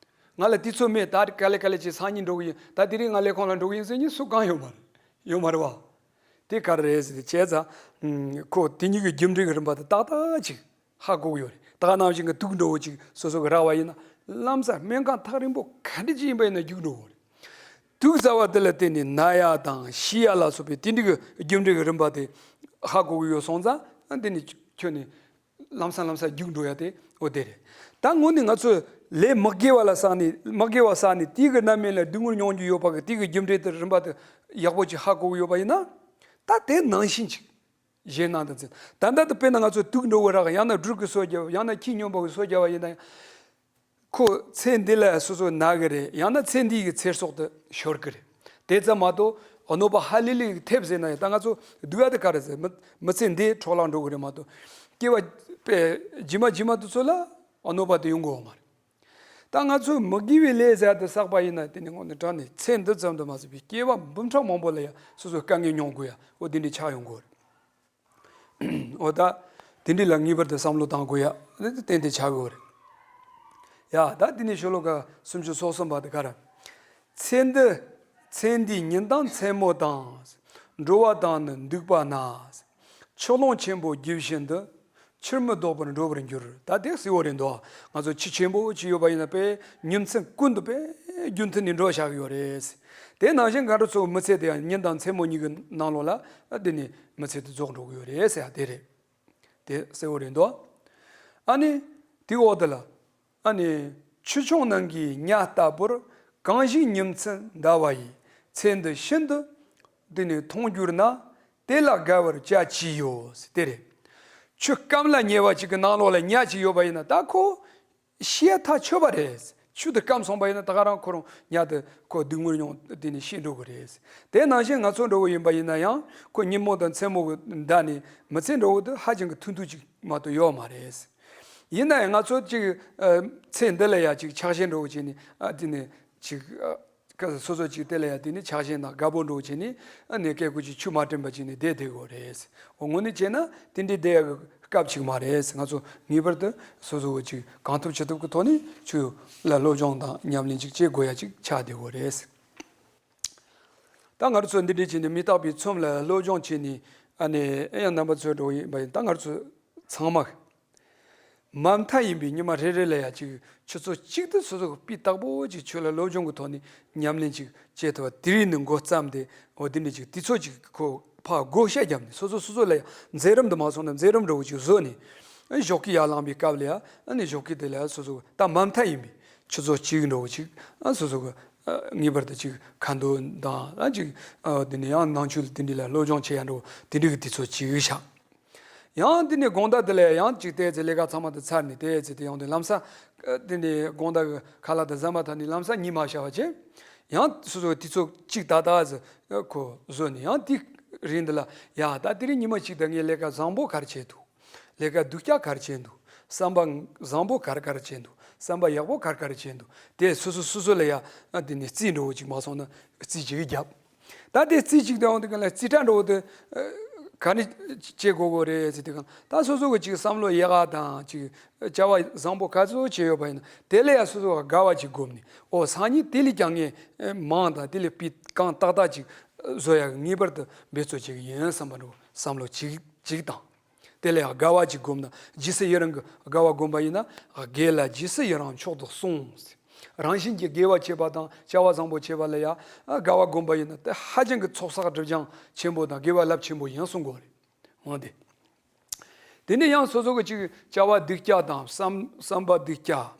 ང་ལ་དུས་ཚོད་མེད། ད་ག་ལེ་ག་ལེ་ཅིག་སང་ཉིན་འགྲོ་གི་ཡིན། ད་དེ་རིང་ང་ལས་ཁུངས་ལ་འགྲོ་གི་ཡིན་ཟེར་མཁན་སུ་གང་ཡོད་མ་རེད། ཡོད་མ་རེད་བ། དེ་ག་རེ་རེད་ཟེར་དུས། བྱས་ཙང་ཁོ་དེ་གཉིས་ཀྱི་རྒྱུ་འབྲས་ཀྱི་རིམ་པ་དེ་ཏག་ཏག་ཅིག་ཧ་གོ་གི་ཡོད་རེད། ད་ག་ནང་བཞིན་གྱི་དུག་འདྲ་བོ་ཅིག་སོ་སོ་གི་རག་པ་ཡིན་ན། ལམ་སང་སྨན་ཁང་ཐག་རིང་པོ་ག་འདྲ་ཅིག་ཡིན་པ་ཡིན་ན་རྒྱུགས་འགྲོ་གི་ཡོད་རེད། དུག་ཟ་བ་དེ་ལ་བརྟེན་ནས་ན་ཡ་དང་ཤི་ཡ་ལ་སོགས་པའི་དེ་འདྲ་གི་རྒྱུ་འབྲས་ཀྱི་རིམ་པ་དེ་ཧ་གོ་གི་ཡོད་སོང་ཙང་། ཨ། དེ་ནས་ཁྱོན་ནས་ལམ་སང་ལམ་སང་རྒྱུགས་འགྲོ་ཡ་དེ་འོ་དེ་རེད། ད་དངོས་གནས་ང་ཚོས་ལས་མི་དགེ་བ་ལ་བསགས་ནས། མི་དགེ་བ་བསགས་ནས་དེའི་གི་རྣམ་སྨིན་ལ་སྡུག་བསྔལ་མྱོང་རྒྱུ་ཡོད་པ་གི། དེའི་གི་རྒྱུ་འབྲས་དེ་རིམ་པ་དེ་ཡག་པོ་ཅིག་ཧ་གོ་གི་ཡོད་པ་ཡིན་ན། ད་དེ་ནང་བཞིན་ཅིག་ཞེད་སྣང་དང་འཚེར། ད་ལྟ་དེ་དཔེར་ན་ང་ཚོ་དུག་འདྲ་བོ་རག། ཡང་ན་སྦྲུལ་གྱི་སོ་རྒྱབ། ཡང་ན་ཁྱི་སྨྱོན་པ་གི་སོ་རྒྱབ་པ་ཡིན་ན་ཡང་། ཁོ་ཚེ་འདི་ལ་སོ་སོ་ན་གི་རེད། ཡང་ན་ཚེ་འདི་གི་ཚེ་སྲོག་དེ་ཤོར་གི་རེད། དེ་ཙམ་མ་གཏོགས་གནོད་པ་ཧ་ལས་ལས་ཐེབས་ཟེར་ན་ཡང་། ད་ང་ཚོ་སྡུག་ཡ་དེ་ག་རེ་ཟེར། མི་མི་ཚེ་འདི་འཕྲོ་བརླག་འགྲོ་གི་རེད་མ་གཏོགས། སྐྱེ་བ་དཔེ་རྗེས་མ་རྗེས་མ་དེ་ཚོ་ལ་གནོད་པ་དེ་ཡོང་གི་ཡོད་མ་རེད། ད་ང་ཚོ་མི་དགེ་བའི་ལས་ཟེར་ཡ་དེ་བསགས་པ་ཡིན་ན། དེ་ནི་དངོས་གནས་དྲང་གནས་ཚེ་འདི་ཙམ་དུ་མ་ཟད་པའི་སྐྱེ་བ་འབུམ་ཕྲག་མང་པོ་ལ་ཡང་སོ་སོ་དཀའ་ངལ་མྱོང་དགོས་ཡ། འོ་དེ་འདྲ་ཆགས་ཡོང་གི་ཡོད་རེད། འོ་ད། དེ་འདྲ་ལ་ངེས་པར་དུ་བསམ་བློ་བཏང་དགོས་ཡ། དེ་ཏན་ཏན་ཆགས་ཡོད་རེད། ཡ་ད་དེ་ནས་ཤོ་ལོ་ཀ་སུམ་ཅུ་སོ་གསུམ་པ་དེ་ག་རེ། ཚེ་འདི། ཚེ་འདིའི་ཉིན་དང་མཚན་མོ་དང་། འགྲོ་བ་དང་ནི་འདུག་པ་ན། ཆུ་ཀླུང་ཆེན་པོ་རྒྱུ་བཞིན་དུ། ཕྱིར་མི་ལྡོག་པར་འགྲོ་བར་འགྱུར། ད་དེ་གསལ་བོ་རེད་འདུག་ང་ཚོ་ཆུ་ཆེན་པོ་ཅིག་ཡོད་པ་ཡིན་ན་དཔེ་ཉིན་མཚན་ཀུན་ཏུ་དཔེ་རྒྱུན་མཐུད་ནས་འགྲོ་བཞག་གི་ཡོད་རེད། དེ་ནང་བཞིན་ང་ཚོ་མི་ཚེ་དེ་ཡང་ཉིན་དང་མཚན་མོ་གཉིས་ཀྱི་ནང་ལོགས་ལ་དེ་ནི་མི་ཚེ་དེ་རྫོགས་འགྲོ་གི་ཡོད་རེད་ཟེར་ཡ་དེ་རེད། དེ་གསལ་བོ་རེད་འདུག་ཨ་ནི་དེའི་འོག་དེ་ལ། ཨ་ནི་ཆུ་ཆུང་ནང་གི་ཉ་ལྟ་བུར། གང་ཞིག་ཉིན་མཚན་འདའ་བ་ཡི། ཚེ་འདི་ཤིན་ཏུ་འདི་ནི་མཐོང་གྱུར་ན། དེ་ལ་དགའ་བར་བྱ་ཅི་ཡོད། དེ་རེད། ཆུ་སྐམ་ལ་ཉེ་བ་ཅིག་གི་ནང་ལོགས་ལ་ཉ་ཅིག་ཡོད་པ་ཡིན་ན་ད་ཁོ་ཤི་ཡ་ཐག་ཆོད་པ་རེད། ཆུ་དེ་སྐམ་སོང་པ་ཡིན་ན་ད་ག་རང་ཁོ་རང་ཉ་དེ་ཁོ་སྡུག་བསྔལ་མྱོང་དེ་ནི་ཤི་འགྲོ་གི་རེད། དེ་ནང་བཞིན་ང་ཚོ་འགྲོ་བ་ཡིན་པ་ཡིན་ན་ཡང་ཁོ་ཉིན་མོ་དང་མཚན་མོ་གི་འདའ་ནས་མི་ཚེ་འགྲོ་བ་དེ་ཧ་ཅང་གི་ཐུང་ཐུང་ཅིག་མ་གཏོགས་ཡོད་མ་རེད། ཡིན་ན་ཡང་ང་ཚོ་ཅིག་ཨ། ཚེ་འདི་ལ་ཡ་ཅིག་ཆགས་ཞེན་འགྲོ་བྱས་ནས་ཨ། དེ་ནས་ཅིག་ཨ། ཀ་སོ་སོ་ཅིག་དེ་ལ་ཡ་དེ་ནས་ཆགས་ཞེན་དང་དགའ་པོ་འགྲོ་བྱས་ནས་ཨ་ནི་སྐད་ཀོ་ཅིག་ཆུ་མ་དྲན་པ་བྱས་ནས་བསྡད་བསྡད་དགོས་རེད། འོ་དངོས་གནས་བྱས་ན་དེ་འདྲའི་བསྡད་ཡ་གི་སྐབས་ཅིག་མ་རེད། ང་ཚོ་ངེས་པར་དུ་སོ་སོ་གི་ཅིག་གང་ཐུབ་ཅི་ཐུབ་ཀྱི་ཐོག་ནས་ཆུ་ལ་སློབ་སྦྱོང་དང་ཉམས་ལེན་ཅིག་བྱེད་དགོས་ཡ་ཅིག་ཆགས་བསྡད་དགོས་རེད། ད་ང་ཚོ་འདི་འདྲའི་བྱས་ནས་མི་རྟག་པའི་ཚོམས་ལ་སློབ་སྦྱོང་བྱས་ནས་ཨ་ནི་ཨེ་ཡང་རྣམ་པ་ཚོའི་འགྲོ་ཡིན་པ་ཡིན། ད་ང་ཚོ་ཚང་མ་མ་མཐའ་ཡིན་པའི་ཉི་མ་རེ་རེ་ལ་ཡ་ཅིག་ཆུ་ཚོད་གཅིག་ཏུ་སོ་སོ་སྤུས་དག་པོ་ཅིག་ཆུ་ལ་སློབ་སྦྱོང་གི་ཐོག་ནས་ཉམས་ལེན་ཅིག་བྱེད་ཐུབ་པ་དེ་རིང་ནས་འགོ་བརྩམས་ཏེ་འོ་འདི་འདྲ་ཅིག་དུས་ཚོད་ཅིག་ཁོ་ཕར་བགོ་བཤའ་བརྒྱབ་ནས་སོ་སོ་སོ་སོ་ལ་ཡ་མཛད་རིམ་དུ་མ་སོང་ན་མཛད་རིམ་འདྲ་བོ་ཅིག་བཟོས་ནས་ཨ་ནི་ཞོགས་ཀས་ཡར་ལངས་པའི་སྐབས་ལ་ཡ་ཨ་ནི་ཞོགས་ཀས་དེ་ལ་ཡ་སོ་སོ་ད་མ་མཐའ་ཡིན་པའི་ཆུ་ཚོད་གཅིག་འདྲ་བོ་ཅིག་ཨ་སོ་སོ་གི་ཨ་ངེས་པར་དུ་ཅིག་ཁ་འདོན་དང་ཨ་ཅིག་ཨ་དེ་ནས་ཡང་ནང་ཆོས་དེ་འདྲ་ལ་སློབ་སྦྱོང་བྱེད་ཡ་འདྲ་བོ་དེ་འདྲ་གི་དུས་ཚོད་ཅིག་བཞག་ཡང་དེ་ནས་དགོང་དག་དེ་ལ་ཡང་ཅིག་ཏོག་ཙམ་ལས་ཀ་ཚང་མ་དེ་ཚར་ནས་ཏོག་ཙམ་དེ་ཡོང་དུས་ལམ་སང་དེ་ནས་དགོང་དག་གི་ཁ་ལག་དེ་ཟ་མ་ཐག་ནས་ལམ་སང་གཉིད་མ་ཤར་བ་བྱས། ཡང་སོ་སོ་དུས་ཚོད་གཅིག་ཏག་ཏག་ཟིག་ཁོ་བཟོས་ནས་ཡང་དེ་རིང་འདི་ལ་ཡ་ད་དེ་རིང་ཉི་མ་གཅིག་ད་ངས་ལས་ཀ་བཟང་པོ་ག་རེ་བྱས་འདུག་ལས་ཀ་སྡུག་ཅག་ག་རེ་བྱས་འདུག་བསམ་པ་བཟང་པོ་ག་རེ་ག་རེ་བྱས་འདུག་བསམ་པ་ཡག་པོ་ག་རེ་ག་རེ་བྱས་འདུག་དེ་སོ་སོ་སོ་སོ་ལ་ཡ་དེ་ནས་རྩིས་འདྲ་བོ་ཅིག་མ་སོང་ན་རྩིས་ཅིག་བརྒྱབ། ད་དེ་རྩིས་གཅིག་དང་དེ་ག་ལ་རྩིས་ཁྲ་འགྲོ་དེ་ག་ནས་བྱེད་དགོས་དགོས་རེད་ཟེར་དེ་ག་ད་སོ་སོ་གི་ཅིག་བསམ་བློ་ཡག་ག་དང་ཅིག་བྱ་བ་བཟང་པོ་ག་ཚོད་བྱས་ཡོད་པ་ཡིན་ན་དེ་ལ་ཡང་སོ་སོ་ག་དགའ་བ་ཅིག་སྒོམ་ནས་ཨོ་སང་ཉིན་དེ་ལས་ཀྱང་ངས་མང་དང་དེ་ལས་སྤུས་གང་ཏག་ཏག་ཅིག་བཟོ་ཡག་ངེས་པར་དུ་འབད་རྩོལ་བྱེད་ཀྱི་ཡིན་བསམ་པ་འགྲོ་བསམ་བློ་ཅིག་ཅིག་དང་། དེ་ལ་ཡང་དགའ་བ་ཅིག་སྒོམ་ན་རྗེས་སུ་ཡི་རང་གི་དགའ་བ་སྒོམ་པ་ཡིན་ན་དགེ་ལ་རྗེས་སུ་ཡི་རང་མཆོག་ཏུ་གསུངས། རང་བཞིན་གྱིས་དགེ་བ་བྱེད་པ་དང་བྱ་བ་བཟང་པོ་བྱེད་པ་ལ་ཡང་དགའ་བ་སྒོམ་པ་ཡིན་ན་དེ་ཧ་ཅང་གི་ཚོགས་བསགས་སྒྲིབ་སྦྱང་ཆེན་པོ་དང་དགེ་བ་རླབས་ཆེན་པོ་ཡིན་གསུང་དགོས་རེད། འོན་ཏེ། དེ་ནས་ཡང་སོ་སོ་གི་ཅིག་བྱ་བ་སྡུག་ཅག་དང་བསམ་བསམ་པ་སྡུག་ཅག་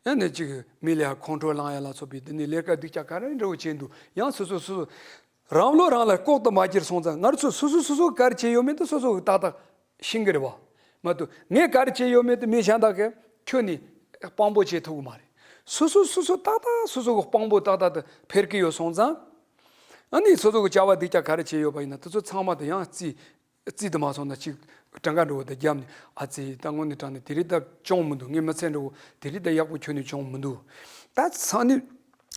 ཡང་ནས་ཅིག་མི་ལ་ཡང་ཁོང་ཁྲོ་ལངས་ཡ་ལ་སོགས་པའི་དེ་ནས་ལས་ཀ་སྡུག་ཅག་ག་རེ་འདྲ་བོ་བྱས་འདུག་ཡང་སོ་སོ་སོ་སོ་རང་བློ་རང་ལ་ལྐོག་ཏུ་མ་གྱུར་སོང་ཙང་ང་ཚོ་སོ་སོ་སོ་སོ་ག་རེ་བྱས་ཡོད་མེད་དུ་སོ་སོ་གི་ཏག་ཏག་ཤེས་ཀྱི་རེད་བ། མ་གཏོགས་ངས་ག་རེ་བྱས་ཡོད་མེད་དུ་མི་གཞན་དག་གིས་ཁྱོན་ནས་དཔང་པོ་བྱེད་ཐུབ་ཀྱི་མ་རེད། སོ་སོ་སོ་སོ་ཏག་ཏག་སོ་སོ་གི་དཔང་པོ་ཏག་ཏག་ཏུ་འཕེར་གྱི་ཡོད་སོང་ཙང་། ཨ་ནི་སོ་སོ་གི་བྱ་བ་སྡུག་ཅག་ག་རེ་བྱས་ཡོད་པ་ཡིན་ན་དེ་ཚོ་ཚང་མ་དུ་ཡང་རྩིས་རྩིས་དུ་མ་སོང་ན་ཅིག་གྲངས་ཀ་འགྲོ་བ་དུ་བརྒྱབ་ནས་ཨ་ཙི་ད་དངོས་གནས་དྲང་གནས་དེ་རིགས་ད་བྱུང་མི་འདུག་ངའི་མི་ཚེ་འགྲོ་བ་དེ་རིགས་ད་ཡག་པོ་ཁྱོན་ནས་བྱུང་མི་འདུག་ད་སང་ཉིན།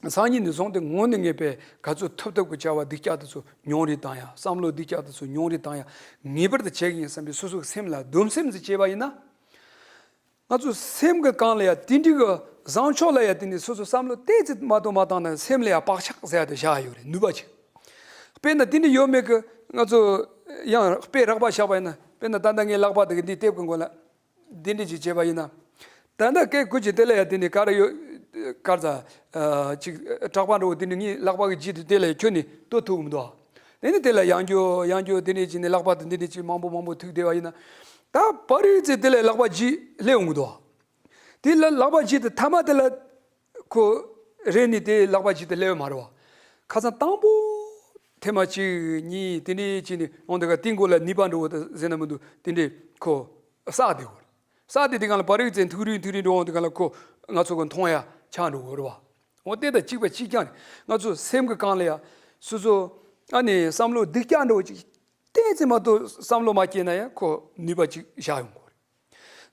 སང་ཉིན་ནས་བཟུང་སྟེ་དངོས་གནས་ངེས་པས་ག་ཚོད་ཐུབ་ཐུབ་ཀྱི་བྱ་བ་སྡུག་ཅག་དེ་ཚོ་མྱོང་རེས་བཏང་ཡ། བསམ་བློ་སྡུག་ཅག་དེ་ཚོ་མྱོང་རེས་བཏང་ཡ་ངེས་པར་དུ་བྱེད་ཀྱི་ཡིན་བསམ་པའི་སོ་སོའི་སེམས་ལ་སྡོམ་སེམས་ཅིག་བྱས་པ་ཡིན་ན། ང་ཚོ་སེམས་ཀྱི་སྒང་ལ་ཡ་དེ་འདྲའི་གི་བཟང་ཕྱོགས་ལ་ཡ་དེ་འདྲའི་སོ་སོ་བསམ་བློ་ཏོག་ཙམ་མ་གཏོགས་མ་བཏང་ན་སེམས་ལ་ཡ་བག་ཆགས་ཟེར་ཡ་དེ་བཞག་ཡོད་རེད། ནུས་པ་ཅིག་དཔེར་ན་དེ་འདྲ་ཡོད་མེད་ཀྱི་ང་ཚོ་ཡང་དཔེ་རགས་པ་བཞག་པ་ཡིན་ན། དཔེར་ན་ད་ལྟ་ངའི་ལག་པ་དེ་གི་འདི་ལྟེབ་ཀྱི་མགོ་ལ་འདི་འདྲ་ཅིག་བྱས་པ་ཡིན་ན། ད་ལྟ་སྐད་ཀོ་ཅིག་དེ་ལ་ཡ་དེ་ནི་ག་རེ་ཡོད། ག་རེ་ཟ། ཅིག་གྲགས་པ་འདྲ་བོ་དེ་ནི་ངའི་ལག་པ་གི་ལྗིད་དེ་དེ་ལ་ཡ་ཁྱོན་ནས་གཏོད་ཐུབ་མི་འདུག་དེ་ནི་དེ་ལ་ཡང་རྒྱུ་ཡང་རྒྱུ་དེ་འདྲ་ཅིག་ནི་ལག་པ་དེ་འདི་འདྲ་ཅིག་མང་པོ་མང་པོ་ཐུག་བསྡད་པ་ཡིན་ན། ད་བར་རིག་ཙེ་དེ་ལ་ལག་པ་ལྗིད་སླེབས་འོང་གི་འདུག་དེ་ལ་ལག་པ་ལྗིད་དེ་ཐ་མ་དེ་ལ་ཁོ་རེ་ནི་དེ་ལག་པ་ལྗིད་དེ་སླེབས་མ་རེད་བ། ཁ་སང་དང་པོ་ཐེངས་མ་གཅིག་གཉིས་དེ་འདྲའི་ཅིག་ནི་འོང་དེ་ག་ཏིང་གོ་ལ་ནུས་པ་འགྲོ་བ་དེ་ཟེར་ན་མི་འདུག་དེ་འདྲའི་ཁོ་བསགས་དེ་གོ་རེད། བསགས་དེ་དེ་གང་ལ་བར་རིག་ཙེ་ཐུག་རིང་ཐུག་རིང་འགྲོ་འོང་དེ་གང་ལ་ཁོ་ང་ཚོ་གི་མཐོང་ཡ་ཆགས་འགྲོ་གོ་རེད་བ། འོ་དེ་དང་གཅིག་པ་གཅིག་རྐྱང་རེད། ང་ཚོ་སེམས་ཀྱི་སྒང་ལ་ཡ་སོ་སོ་ཨ་ནི་བསམ་བློ་སྡུག་ཅག་འགྲོ་ཅིག་ཏོག་ཙམ་མ་གཏོགས་བསམ་བློ་མ་སྐྱེས་ན་ཡང་ཁོ་ནུས་པ་ཅིག་བཞག་ཡོང་གི་རེད།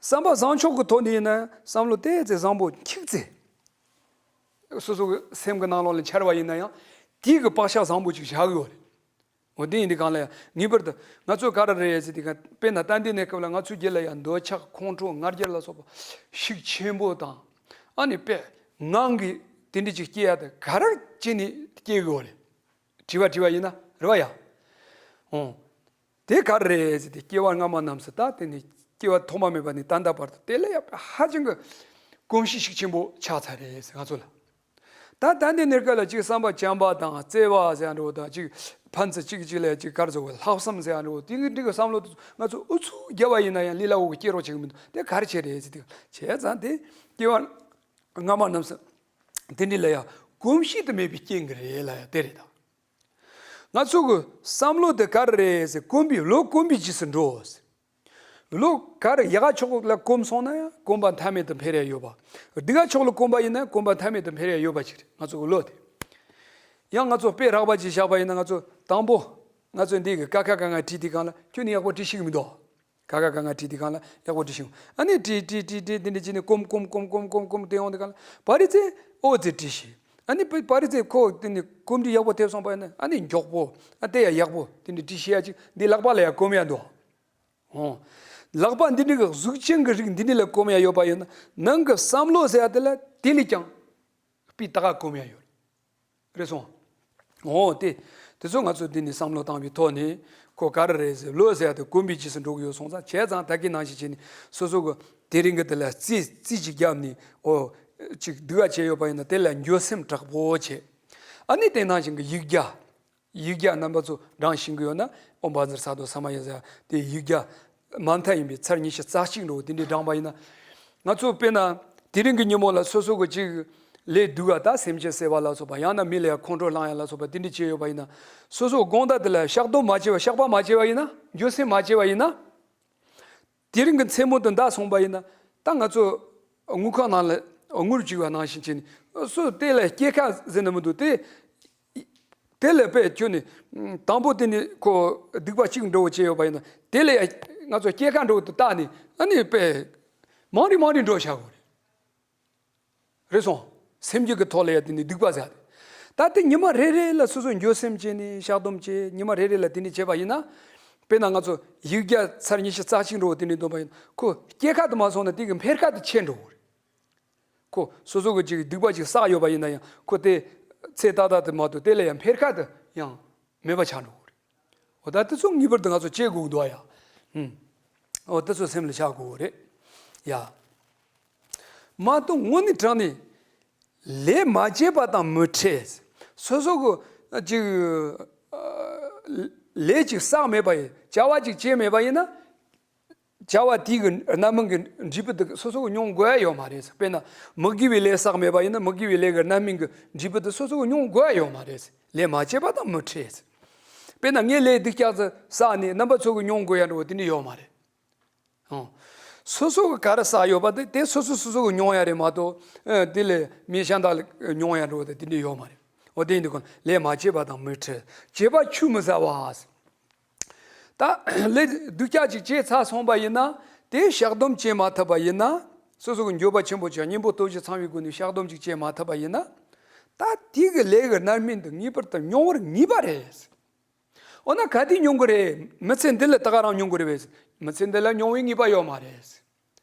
བསམ་པ་བཟང་ཕྱོགས་ཀྱི་ཐོག་ནས་ཡིན་ན་བསམ་བློ་ཏོག་ཙམ་བཟང་པོ་འཁྱུག་ཙམ་སོ་སོ་གི་སེམས་ཀྱི་ནང་ལོགས་ལ་འཆར་བ་ཡིན་ན་ཡང་དེའི་གི་བག་ཆགས་བཟང་པོ་ཅིག་བཞག་ཡོད་རེད། འོ་དེ་ཡིན་དུས་སྒང་ལ་ཡང་ངེས་པར་དུ་ང་ཚོ་ག་རེ་རེད་ཟེར་དུས་སྒང་དཔེར་ན་ད་འདི་ནས་སྐབས་ལ་ང་ཚོའི་རྒྱུད་ལ་ཡང་འདོད་ཆགས་ཁོང་ཁྲོ་ང་རྒྱལ་ལ་སོགས་པ་ཤུགས་ཆེན་པོ་དང་། ཨ་ནི་དཔེ་ངང་གིས་དེ་འདྲ་ཅིག་སྐྱེ་ཡ་དེ་ག་རེ་བྱས་ནས་སྐྱེ་དགོས་རེད། དྲི་བ་དྲི་བ་ཡིན་ན་རེད་བ་ཡ། འོ། དེ་ག་རེ་རེད་ཟེར་ཏེ་སྐྱེ་བ་སྔ་མ་རྣམས་སུ་ད་དེ་ནི་སྐྱེ་བ་ཐོག་མ་མེད་པ་ནས་ད་ལྟ་བར་དུ་དེ་ལ་ཡང་ཧ་ཅང་གི་གོམས་གཤིས་ཤུགས་ཆེན་པོ་ཆགས་ཚར་རེད་ཟེར་ང་ཚོ་ལ། ད་ད་འདི་ནས་སྐབས་ལ་གཅིག་བསམ་པ་བྱམས་པ་དང་བརྩེ་བ་ཟེར་ཡ་འདྲ་བོ་དང་གཅིག་ཕན་ཚུན་གཅིག་གཅིག་ལ་གཅིག་ག་རེ་ཟེར་དགོས་ལྷག་བསམ་ཟེར་ཡ་འདྲ་བོ་དེ་འདྲ་གི་བསམ་བློ་དེ་ཚོ་ང་ཚོ་ཨུ་ཚུགས་རྒྱབ་པ་ཡིན་ན་ཡང་ལས་སླ་བོ་གི་སྐྱེ་རོགས་བྱེད་གི་མི་འདུག་དེ་ག་རེ་བྱས་རེད་ཟེར་དུས་བྱས་ཙང་དེ་སྐྱེ་བ་སྔ་མ་རྣམས་སུ་དེ་འདྲ་ལ་ཡང་གོམས་གཤིས་དེ་མེད་པའི་རྐྱེན་གྱིས་རེད་ལབ་ཡ་དེ་རེད་ད། ང་ཚོ་གི་བསམ་བློ་དེ་ག་རེ་རེད་ཟེར་གོམས་པའི་བློ་གོམས་པའི་རྗེས་སུ་འགྲོ། བློ་ག་རེ་ཡག་ག་ཕྱོགས་ལ་གོམས་སོང་ན་ཡང་གོམས་པ་མཐའ་མེད་དུ་འཕེལ་ཡ་ཡོད་པ། སྡུག་ག་ཕྱོགས་ལ་གོམས་པ་ཡིན་ན་གོམས་པ་མཐའ་མེད་དུ་འཕེལ་ཡ་ཡོད་པ་ཅིག་རེད་ང་ཚོ་གི་བློ་དེ། ཡང་ང་ཚོ་དཔེ་རགས་པ་ཅིག་བཞག་པ་ཡིན་ན་ང་ཚོ་དང་པོ་ང་ཚོ་འདི་གི་ཀ་ཁ་ག་ང་བྲིས་དུས་སྒང་ལ་ཁྱོད་ནི་ཡག་པོ་བྲིས་ཤེས་ཀྱི་མི་འདུག་ཀ་ཁ་ག་ང་བྲིས་དུས་སྒང་ལ་ཡག་པོ་བྲིས་ཤིང་། ཨ་ནི་བྲིས་བྲིས་བྲིས་བྲིས་དེ་འདྲ་བྱས་ནས་གོམས་གོམས་གོམས་གོམས་གོམས་གོམས་དེ་ཡོང་དུས་སྒང་ལ་བ་རི་ཙེ་ཨོ་ཙེ་བྲིས་ཤིང་། ཨ་ནི་བ་རི་ཙེ་ཁོ་དེ་ནི་གོམས་འདྲིས་ཡག་པོ་ཐེབས་སོང་པ་ཡིན་ན་ཨ་ནི་མགྱོགས་པོ་ཨ་དེ་ཡང་ཡག་པོ་དེ་འདྲ་བྲིས་ཤེས་ཡ་ཅིག་འདི་ལག་པ་ལ་ཡང་གོམས་ཡ་འདུག་ཨོ། ལག་པ་འདི་འདྲ་གི་གཟུགས་ཅན་གྱི་རིགས་འདི་འདྲ་ལ་གོམས་ཡ་ཡོད་པ་ཡིན་ན་ནང་གི་བསམ་བློ་ཟེར་ཡ་དེ་ལ་དེ་ལས་ཀྱང་སྤུས་དག་ག་གོམས་ཡ་ཡོད། རེད་སོང་། འོ་དེ། དེ་ཚོ་ང་ཚོ་འདི་ནས་བསམ་བློ་བཏང་བའི་ཐོག་ནས་ཁོ་ག་རེ་རེད་ཟེར་བློ་ཟེར་ཡ་དེ་གོམས་པའི་རྗེས་སུ་འགྲོ་གི་ཡོད་སོང་ཙང་བྱས་ཙང་ད་གིན་ནང་བཞིན་བྱས་ནས་སོ་སོ་གི་དེ་རིང་གི་དེ་ལ་རྩིས་རྩིས་ཅིག་བརྒྱབ་ནས་འོ། ཅིག་སྡུག་ག་བྱས་ཡོད་པ་ཡིན་ན་དེ་ལ་འགྱོད་སེམས་དྲག་པོ་བྱས། ཨ་ནི་དེ་ནང་བཞིན་གི་ཡིག་བརྒྱ། ཡིག་བརྒྱ་རྣམ་པ་ཚོ་བགྲང་ཤེས་ཀྱི་ཡོད་ན་ཨོཾ་བཛྲ་སཏྭ་ས་མ་ཡ་ཟེར་ཡ་དེ་ཡིག་བརྒྱ། མ་མཐའ་ཡིན་པའི་ཚར་ཉི་ཤུ་རྩ་གཅིག་འགྲོ་དེ་འདྲའི་བགྲངས་པ་ཡིན་ན། ང་ཚོ་དཔེར་ན་དེ་རིང་གི་ཉིན་མོ་ལ་སོ་སོ་གི་ཅིག་ལས་སྡུག་ག་ད་སེམས་ཅན་བསད་པ་ལ་སོགས་པ་ཡང་ན་མི་ལ་ཡང་ཁོང་ཁྲོ་ལངས་ཡ་ལ་སོགས་པ་དེ་འདྲ་བྱས་ཡོད་པ་ཡིན་ན། སོ་སོ་དགོང་དག་དེ་ལ་བཤགས་སྡོམ་མ་བྱས་པ་བཤགས་པ་མ་བྱས་པ་ཡིན་ན་འགྱོད་སེམས་མ་བྱས་པ་ཡིན་ན། དེ་རིང་གི་མཚན་མོ་དེ་འདའ་སོང་པ་ཡིན་ན་ད་ང་ཚོ་དངུལ་ཁང་ནང་ལ་དངུལ་བཅུག་པ་ནང་བཞིན་བྱས་ནས་སོ་དེ་ལ་སྐྱེད་ཀ་ཟེར་ན་མི་འདུག་དེ། དེ་ལས་དཔེ་ཁྱོད་ནི་དང་པོ་དེ་ནི་ཁོ་སྡིག་པ་གཅིག་འགྲོ་བྱས་ཡོད་པ་ཡིན་ན་དེ་ལས་ང་ཚོ་སྐྱེད་ཀ་འགྲོ་དུ་བཏགས་ནས་ཨ་ནི་དཔེ་མང་རིགས་མང་རིགས་འགྲོ་བྱ་དགོས་རེད། རེད་སོང་། སེམས་རྒྱུད་ཀྱི་ཐོག་ལ་ཡ་དེ་ནི་སྡིག་པ་ཟེར་ཡ་དེ། ད་དེ་ཉི་མ་རེ་རེ་ལ་སོ་སོ་འགྱོད་སེམས་བྱས་ནས་བཤགས་སྡོམ་བྱས་ཉི་མ་རེ་རེ་ལ་དེ་ནི་བྱས་པ་ཡིན་ན། དཔེར་ན་ང་ཚོ་ཡིག་བརྒྱ་ཚར་ཉི་ཤུ་རྩ་གཅིག་འགྲོ་དེ་ནི་འདོན་པ་ཡིན་ན་ཁོ་སྐྱེད་ཀ་དུ་མ་སོང་ན་དེ་གི་འཕེལ་ཀ་དུ་ཆེ་འགྲོ་གི་རེད། ཁོ་སོ་སོ་གི་ཅིག་སྡིག་པ་ཅིག་བསགས་ཡོད་པ་ཡིན་ན་ཡང་ཁོ་དེ་ཚེ་ཏག་ཏག་དེ་མ་གཏོགས་དེ་ལས་ཡང་འཕེལ་ཁ་དེ་ཡང་མེད་པ་ཆགས་འགྲོ་གི་རེད། འོ་ད་དེ་ཚོ་ངེས་པར་དུ་ང་ཚོ་བྱེད་དགོས་ཀྱི་འདུག་ཨ་ཡ། ཧུམ། འོ་དེ་ཚོ་སེམས་ལ་བཞག་དགོས་རེད། ཡ། མ་གཏོགས་དངོས་གནས་དྲང་ནས་ལས་མ་བྱས་པ་དང་མི་འཕྲད། སོ་སོ་གི་ཅིག་ལས་ཅིག་བསགས་མེད་པ་ཡིན་བྱ་བ་ཅིག་བྱས་མེད་པ་ཡིན་ན། བྱ་བ་དེའི་གི་རྣམ་སྨིན་གྱི་འབྲས་བུ་དེ་སོ་སོ་གི་མྱོང་དགོས་ཡ་ཡོད་མ་རེད། དཔེར་ན་མི་དགེ་བའི་ལས་བསགས་མེད་པ་ཡིན་ན་མི་དགེ་བའི་ལས་ཀྱི་རྣམ་སྨིན་གྱི་འབྲས་བུ་དེ་སོ་སོ་གི་མྱོང་དགོས་ཡ་ཡོད་མ་རེད། ལས་མ་བྱས་པ་དང་མི་འཕྲད། དཔེར་ན་ངས་ལས་སྡུག་ཅག་ཙམ་བསགས་ནས་རྣམ་པ་ཚོ་གི་མྱོང་དགོས་ཡ་འདྲ་བོ་དེ་འདྲ་ཡོད་མ་རེད། ཨང་། སོ་སོ་གི་ག་རེ་བསགས་ཡོད་པ་དེ་དེ་སོ་སོ་སོ་སོ་གི་མྱོང་ཡ་རེད་མ་གཏོགས་ཨ་དེ་ལས་མི་གཞན་དག་ལ་མྱོང་ཡ་འདྲ་བོ་དེ་དེ་འདྲ་ཡོད་མ་རེད། འོ་དེ་ཡིན་དུས་ཀྱང་ལས་མ་བྱས་པ་དང་མི་འཕྲད། བྱས་པ་ཆུད་མི་ཟ་བ། ད་ལས་སྡུག་ཅག་ཅིག་བྱས་ཚར་སོང་པ་ཡིན་ན་དེ་བཤགས་སྡོམ་བྱེད་མ་ཐུབ་པ་ཡིན་ན། སོ་སོ་གི་འགྱོད་པ་ཆེན་པོ་ཆགས་གཉེན་པོ་སྟོབས་བཞི་ཚང་བའི་སྒོ་ནས་བཤགས་སྡོམ་ཅིག་བྱེད་མ་ཐུབ་པ་ཡིན་ན། ད་དེ་གི་ལས་ཀྱི་རྣམ་སྨིན་དེ་ངེས་པར་དུ་མྱོང་བར་ངེས་པ་རེད། འོ་ན་ག་དུས་མྱོང་གི་རེད། མི་ཚེ་འདི་ལ་ད་ག་རང་མྱོང་གི་རེད་པས། མི་ཚེ་འདི་ལ་མྱོང་བའི་ངེས་པ་ཡོད་མ་རེད།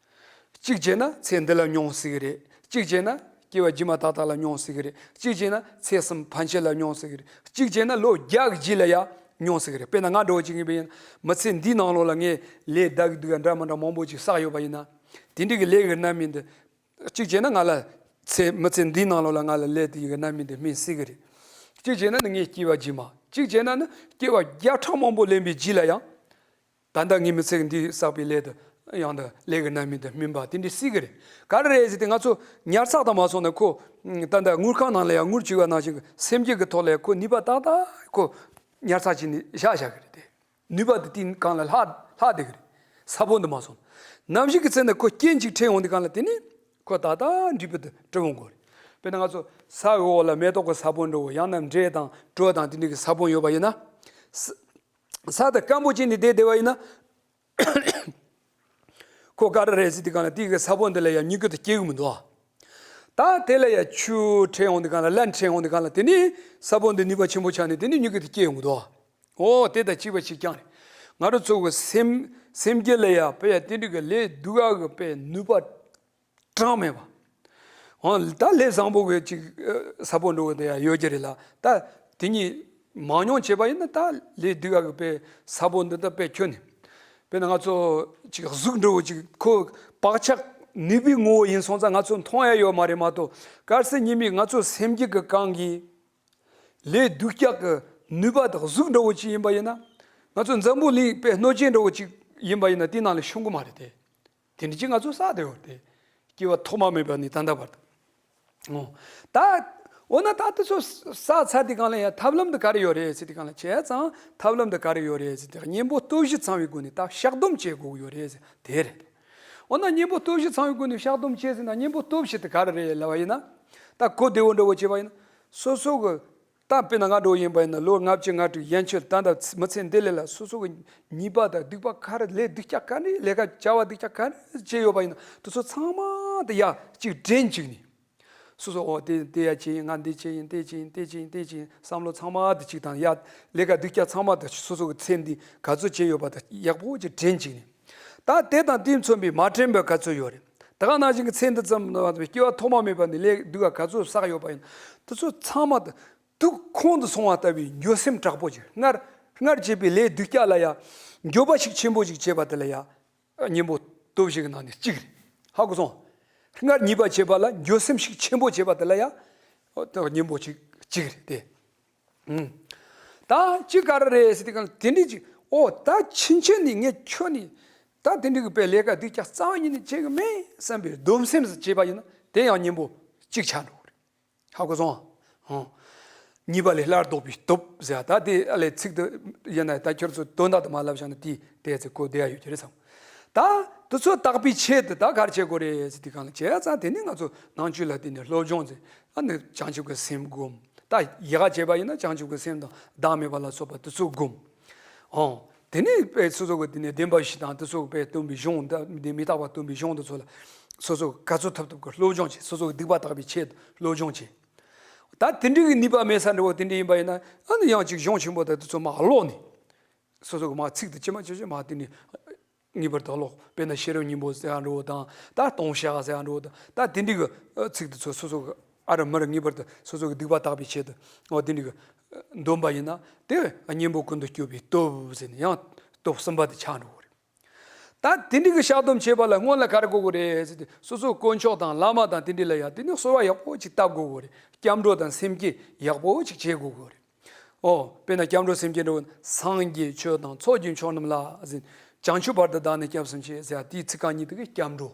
གཅིག་བྱས་ན་ཚེ་འདི་ལ་མྱོང་སྲིད་ཀྱི་རེད། གཅིག་བྱས་ན་སྐྱེ་བ་རྗེས་མ་ཏག་ཏག་ལ་མྱོང་སྲིད་ཀྱི་རེད། གཅིག་བྱས་ན་ཚེ་གསུམ་ཕན་ཆད་ལ་མྱོང་སྲིད་ཀྱི་རེད། གཅིག་བྱས་ན་ལོ་བརྒྱ་གི་རྗེས་ལ་ཡང་མྱོང་སྲིད་ཀྱི་རེད། དཔེར་ན་ང་འདྲ་བོ་ཅིག་ཡིན་པ་ཡིན་ན་མི་ཚེ་འདིའི་ནང་ལོགས་ལ་ངས་ལས་དག་སྡུག་འདྲ་མི་འདྲ་མང་པོ་ཅིག་བསགས་ཡོད་པ་ཡིན་ན། དེ་འདྲ་གི་ལས་ཀྱི་རྣམ་སྨིན་འདི། གཅིག་བྱས་ན་ང་ལ་ཚེ་མི་ཚེ་འདིའི་ནང་ལོགས་ལ་ང་ལ་ལས་དེ་ཡི་གི་རྣམ་སྨིན་དེ་སྨིན་སྲིད་ཀྱི་རེད། གཅིག་བྱས་ན་ནི་ངའི་སྐྱེ་བ་རྗེས་མ། གཅིག་བྱས་ན་ནི་སྐྱེ་བ་བརྒྱ་ཕྲག་མང་པོ་ལེན་པའི་རྗེས་ལ་ཡང་། ད་ལྟ་ངའི་མི་ཚེ་འདིའི་བསགས་པའི་ལས་དེ་ཡང་དུ་ལས་ཀྱི་རྣམ་སྨིན་དེ་སྨིན་པ་དེ་འདྲ་སྲིད་ཀྱི་རེད། ག་རེ་རེད་ཟེར་ཏེ་ང་ཚོ་ཉར་ཚགས་དང་མ་སོང་ན་ཁོ། ད་ལྟ་དངུལ་ཁང་ནང་ལ་ཡང་དངུལ་བཅུག་པ་ནང་བཞིན་གྱི་སེམས་རྒྱུད་ཀྱི་ཐོག་ལ་ཡང་ཁོ་ནུས་པ་ཏག་ཏག་ཁོ་ཉར་ཚགས་བྱས་ནས་བཞག་བཞག་གི་རེད་དེ། ནུས་པ་དེ་དེའི་སྒང་ལ་ལྷག་ལྷག་བསྡད་ཀྱི་རེད། ས་བོན་དུ་མ་སོང་། ནམ་ཞིག་གི་ཚེ་ན་ཁོ་རྐྱེན་ཅིག་འཕྲད་ཡོང་དུས་སྒང་ལ་དེ་ནི་ཁོ་ད་ལྟ་འབྲས་བུ་དེ་སྤྲུལ་འོང་དགོས་རེད། དཔེར་ན་ང་ཚོ་ས་གི་འོག་ལ་མེ་ཏོག་གི་ས་བོན་འདྲ་བོ་ཡང་ན་འབྲས་དང་གྲོ་དང་དེ་འདྲ་གི་ས་བོན་ཡོད་པ་ཡིན་ན། ས་ས་དེ་སྐམ་པོ་བྱས་ནས་བསྡད་བསྡད་པ་ཡིན་ན། ཁོ་ག་རེ་རེད་ཟེར་དུས་སྒང་ལ་དེ་གི་ས་བོན་དེ་ལ་ཡང་མྱུ་གུ་དེ་སྐྱེ་གི་མི་འདུག་ད་དེ་ལ་ཡང་ཆུ་འཕྲད་ཡོང་དུས་སྒང་ལ་རླན་འཕྲད་ཡོང་དུས་སྒང་ལ་དེ་ནི་ས་བོན་དེ་ནུས་པ་ཆེན་པོ་ཆགས་ནས་དེ་ནི་མྱུ་གུ་དེ་སྐྱེ་ཡོང་གི་འདུག་འོ་དེ་དང་གཅིག་པ་གཅིག་རྐྱང་རེད། ང་རང་ཚོ་གི་སེམས་སེམས་རྒྱུད་ལ་ཡ་དཔེ་ཡ་དེ་འདྲ་གི་ལས་སྡུག་ག་གི་དཔེ་ནུས་པ་གྲངས་མེད་པ། འོ་ད་ལས་བཟང་པོ་གི་ཅིག་ས་པོ་འགྲོ་གི་དེ་ཡ་ཡོད་ཀྱི་རེད་ལ། ད་དེ་གཉིས་མང་ཉུང་བྱས་པ་ཡིན་ན་ད་ལས་སྡུག་ག་གི་དཔེ་ས་པོ་འདི་ད་དཔེ་ཁྱོན་ནས། དཔེར་ན་ང་ཚོ་ཅིག་གཟུགས་འདྲ་བོ་ཅིག་ཁོ་བག་ཆགས་ནུས་པའི་ངོ་བོ་ཡིན་སོང་ཙང་ང་ཚོ་མཐོང་ཡ་ཡོད་མ་རེད་མ་གཏོགས། གལ་སྲིད་ཉི་མས་ང་ཚོ་སེམས་རྒྱུད་ཀྱི་གང་གི་ལས་སྡུག་ཀྱག་གི་ནུས་པ་དང་གཟུགས་འདྲ་བོ་ཅིག་ཡིན་པ་ཡིན་ན། ང་ཚོ་འཛམ་བུ་གླིང་པའི་སྣོད་ཅན་འདྲ་བོ་ཅིག་ཡིན་པ་ཡིན་ན་དེའི་ནང་ལ་ཤོང་གི་མ་རེད་དེ། དེ་འདྲ་ཅིག་ང་ཚོ་བསགས་བསྡད་ཡོད་དེ། སྐྱེ་བ་ཐོག་མ་མེད་པ་ནས་ད་ལྟ་བར་དུ། འོ། ད། འོ་ན་ད་དེ་ཚོ་བསགས་ཚར་དུས་སྒང་ལ་ཡང་ཐབས་ལམ་དེ་ག་རེ་ཡོད་རེད་ཟེར་དུས་སྒང་ལ། བྱས་ཙང་ཐབས་ལམ་དེ་ག་རེ་ཡོད་རེད་ཟེར་དུས། གཉེན་པོ་སྟོབས་བཞི་ཚང་བའི་སྒོ་ནས་ད་བཤགས་སྡོམ་བྱེད་དགོས་ཀྱི་ཡོད་རེད་ཟེར་དེ་རེད། འོ་ན་གཉེན་པོ་སྟོབས་བཞི་ཚང་བའི་སྒོ་ནས་བཤགས་སྡོམ་བྱེད་ཟེར་ན། གཉེན་པོ་སྟོབས་བཞི་དེ་ག་རེ་རེད་ལབ་པ་ཡིན་ན། ད་གོ་བདེ་བོ་འདྲ་བོ་བྱས་པ་ཡིན་ན། སོ་སོ་གི། ད་དཔེར་ན་ང་འདྲ་བོ་ཡིན་པ་ཡིན་ན་ལོ་ལྔ་བཅུ་ང་དྲུག་ཡན་ཆོད་ད་ལྟ་མི་ཚེ་འདི་ལས་ལ་སོ་སོ་གི་ཉེས་པ་དང་སྡིག་པ་ག་རེ། ལས་སྡུག་ཅག་ག་རེ། ལས་ཀ་བྱ་བ་སྡུག་ཅག་ག་རེ་བྱས་ཡོད་པ་ཡིན་ན་དེ་ཚོ་ཚང་མ་དེ་ཡ་གཅིག་དྲན་གཅིག་ནས། སོ་སོ་འོ་དེ་དེ་ཡ་བྱས་ཡིན། ང་འདི་བྱས་ཡིན། དེ་བྱས་ཡིན། དེ་བྱས་ཡིན། དེ་བྱས་ཡིན། བསམ་བློ་ཚང་མ་དེ་གཅིག་དང་ཡ། ལས་ཀ་སྡུག་ཅག་ཚང་མ་དེ་སོ་སོ་གི་ཚེ་འདི་ག་ཚོད་བྱས་ཡོད་པ་དེ་ཡག་པོ་ཅིག་དྲན་གཅིག་ནས། ད་དེ་དང་དེས་མཚོན་པའི་མ་དྲན་པ་ག་ཚོད་ཡོད་རེད། ད་ག་ནང་བཞིན་གྱི་ཚེ་འདི་ཙམ་སྐྱེ་བ་ཐོག་མ་མེད་པ་ནས་ལས་སྡུག་ག་ག་ཚོད་བསགས་ཡོད་པ་ཡིན། དེ་ཚོ་ཚང་མ་དེ། དུག་ཁོང་དུ་སོང་བ་ལྟ་བུའི་འགྱོད་སེམས་དྲག་པོ་ཅིག་སྔར་སྔར་བྱས་པའི་ལས་སྡུག་ཅག་ལ་ཡ་འགྱོད་པ་ཞིག་ཆེན་པོ་ཞིག་བྱས་པ་དེ་ལ་ཡ། གཉེན་པོ་སྟོབས་བཞི་གི་ནང་ནས་གཅིག་རེད། ཧ་གོ་སོང་། སྔར་ཉེས་པ་བྱས་པ་ལ་འགྱོད་སེམས་ཤུགས་ཆེན་པོ་བྱས་པ་དེ་ལ་ཡ། ཨོ་ད་གཉེན་པོ་ཅིག་གཅིག་རེད་དེ། ཨུམ། ད་ཅི་ག་རེ་རེད་ཟེར་དུས་སྒང་ལ་དེ་འདྲ་ཅིག་ཨོ་ད་ཕྱིན་ཆད་ནས་ངས་ཁྱོན་ནས་ད་དེ་འདྲ་གི་དཔེ་ལས་ཀ་སྡུག་ཅག་རྩ་བ་ཉིད་ནས་བྱེད་གི་མེད་བསམ་པའི་སྡོམ་སེམས་སུ་བྱས་པ་ཡིན་ན་དེ་ཡང་གཉེན་པོ་གཅིག་ཆགས་འགྲོ་གི་རེད། ཧ་གོ་སོང་། ཨང་། ཉེས་པ་ལས་སླར་ལྡོག་པའི་སྟོབས་ཟེར་ཡ། ད་དེ་ཨ་ལས་ཚིག་དེ་ཡིན་ན་ད་ཁྱོད་ཚོ་དོན་དག་དེ་མ་ལབ་བཞག་ན་དེ་དེ་ཚེ་གོ་བདེ་ཡ་ཡོད་ཀྱི་རེད་བསམ། ད་དེ་ཚོ་དག་པའི་ཆེད་དུ་ད་ག་རེ་བྱེད་དགོས་རེད་ཟེར་དུས་སྒང་ལ། བྱས་ཙང་དེ་ནི་ང་ཚོ་ནང་ཆོས་ལ་བརྟེན་ནས་སློབ་སྦྱོང་ཟེར། ཨ་ནི་བྱང་ཆུབ་ཀྱི་སེམས་བསྒོམ། ད་ཡག་ག་བྱས་པ་ཡིན་ན་བྱང་ཆུབ་ཀྱི་སེམས་དང་བདག་མེད་པ་ལ་སོགས་པ་དེ་ཚོ་བསྒོམ། ཨང་། དེ་ནས་དཔེ་སོ་སོ་གི་དེ་ནས་བདེན་པ་བཞི་དང་དེ་ཚོ་དཔེ་སྟོན་པའི་གཞུང་དང་དེ་མི་རྟག་པ་སྟོན་པའི་གཞུང་དེ་ཚོ་ལ་སོ་སོ་ག་ཚོད་ཐུབ་ཐུབ་ཀྱི་སློབ་སྦྱོང་བྱེད། སོ་སོ་གི་སྡིག་པ་དག་པའི་ཆེད་དུ་སློབ་སྦྱོང་བྱེད། ད་དེ་འདྲའི་གི་ནུས་པ་མེད་ས་འདྲ་བོ་དེ་འདྲ་ཡིན་པ་ཡིན་ན། ཨ་ནི་ཡང་ཅིག་གཞུང་ཆེན་པོ་དང་དེ་ཚོ་མར་ཀློག་ནས། སོ་སོ་གི་མར་ཚིག་དེ་ཅི་མ་ཅི་ཅི་མར་དེ་ནས་ངེས་པར་དུ་ཀློག། དཔེར་ན་ཤེས་རབ་སྙིང་པོ་ཟེར་ཡ་འདྲ་བོ་དང་། ད་ལྟུང་བཤགས་ཟེར་ཡ་འདྲ་བོ་དང་། ད་དེ་འདྲའི་གི་ཚིག་དེ་ཚོ་སོ་སོ་གི་ཨ་རུ་མར་ངེས་པར་དུ་སོ་སོ་གི་སྡིག་པ་དག་པའི་ཆེད་དུ་འོ་དེ་འདྲའི་གི་འདོན་པ་ཡིན་ན། དེ་གཉེན་པོ་ཀུན་ཏུ་སྐྱོབ་པའི་སྟོབས་ཟེར་ནས་ཡང་སྟོབས་གསུམ་པ་དེ་ཆགས་འགྲོ་གི་རེད། ད་དེ་འདྲའི་གི་བཤགས་སྡོམ་བྱེད་པ་ལ་སྔོན་ལ་ག་རེ་དགོས་དགོས་རེད་ཟེར་དུས། སོ་སོའི་དཀོན་མཆོག་དང་བླ་མ་དང་དེ་འདྲ་ལ་ཡ་དེ་ནི་གསོལ་བ་ཡག་པོ་ཅིག་བཏབ་དགོས་དགོས་རེད། སྐྱབས་འགྲོ་དང་སེམས་བསྐྱེད་ཡག་པོ་ཅིག་བྱེད་དགོས་དགོས་རེད། ཨོ། དཔེར་ན་སྐྱབས་འགྲོ་སེམས་བསྐྱེད་འགྲོ། སངས་རྒྱས་ཆོས་དང་ཚོགས་ཀྱི་མཆོག་རྣམས་ལ་ཟེར། བྱང་ཆུབ་བར་དུ་བདག་ནི་སྐྱབས་སུ་མཆི་ཟེར་ཡ་དེའི་ཚིག་རྐང་གཉིས་དེ་གི་སྐྱབས་འགྲོ།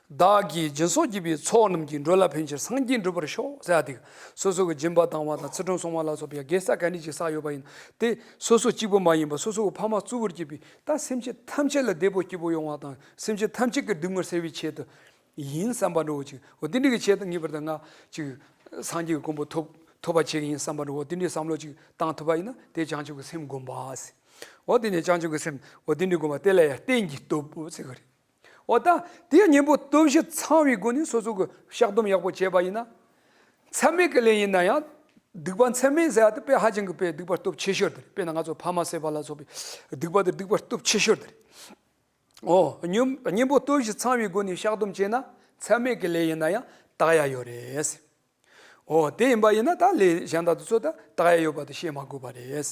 བདག་གིས་སྦྱིན་སོགས་བགྱིས་པའི་ཚོགས་རྣམས་ཀྱིས། འགྲོ་ལ་ཕན་ཕྱིར་སངས་རྒྱས་འགྲུབ་པར་ཤོག་ཟེར་ཡ་དེ། སོ་སོ་གི་སྦྱིན་པ་བཏང་བ་དང་ཚུལ་ཁྲིམས་སྲུང་བ་ལ་སོགས་པའི་དགེ་རྩ་ག་འདྲ་ཅིག་བསགས་ཡོད་པ་ཡིན་ན། དེ་སོ་སོ་གཅིག་པུ་མ་ཡིན་པར་སོ་སོ་གི་ཕ་མ་གཙོ་བོར་གྱུར་པའི་ད་སེམས་ཅན་ཐམས་ཅད་ལ་བདེ་པོ་སྐྱིད་པོ་ཡོང་བ་དང་། སེམས་ཅན་ཐམས་ཅད་ཀྱི་སྡུག་བསྔལ་སེལ་བའི་ཆེད་དུ་ཡིན་བསམ་པ་འདྲ་བོ་ཅིག་འོ་དེ་འདྲ་གི་ཆེད་དུ་ངེས་པར་དུ་ང་ཅིག་སངས་རྒྱས་ཀྱི་གོ་འཕང་ཐོབ་ཐོབ་པ་བྱེད་ཀྱི་ཡིན་བསམ་པ་འདྲ་བོ། དེ་འདྲའི་བསམ་བློ་ཅིག་བཏང་ཐུབ་པ་ཡིན་ན་དེ་བྱང་ཆུབ་ཀྱི་སེམས་བསྒོམ་པ་ཟེར། འོ་དེ་ནས་བྱང་ཆུབ་ཀྱི་སེམས་འོ་དེ་འདྲའི་བསྒོམ་པ་དེ་ལ་ཡང་རྟེན་གྱི་སྟོབས་ཟེར་གི་རེད། འོ་ད་དེ་ཡང་གཉེན་པོ་སྟོབས་བཞི་ཚང་བའི་སྒོ་ནས་སོ་སོ་གི་བཤགས་སྡོམ་ཡག་པོ་བྱས་པ་ཡིན་ན། མཚམས་མེད་ཀྱི་ལས་ཡིན་ན་ཡང་། སྡིག་པ་མཚམས་མེད་ཟེར་ཡ་དེ་དཔེ་ཧ་ཅང་གི་དཔེ་སྡིག་པ་སྟོབས་ཆེ་ཤོས་དེ་རེད། དཔེར་ན་ང་ཚོ་ཕ་མ་བསད་པ་ལ་སོགས་པའི་སྡིག་པ་དེ་སྡིག་པ་སྟོབས་ཆེ་ཤོས་དེ་རེད། འོ། གཉེན་གཉེན་པོ་སྟོབས་བཞི་ཚང་བའི་སྒོ་ནས་བཤགས་སྡོམ་བྱས་ན་མཚམས་མེད་ཀྱི་ལས་ཡིན་ན་ཡང་དག་ཡ་ཡོད་རེད། འོ་དེ་ཡིན་པ་ཡིན་ན་ད་ལས་གཞན་དག་དེ་ཚོ་ད་དག་ཡ་ཡོད་པ་དེ་བཤད་མ་དགོས་པ་རེད།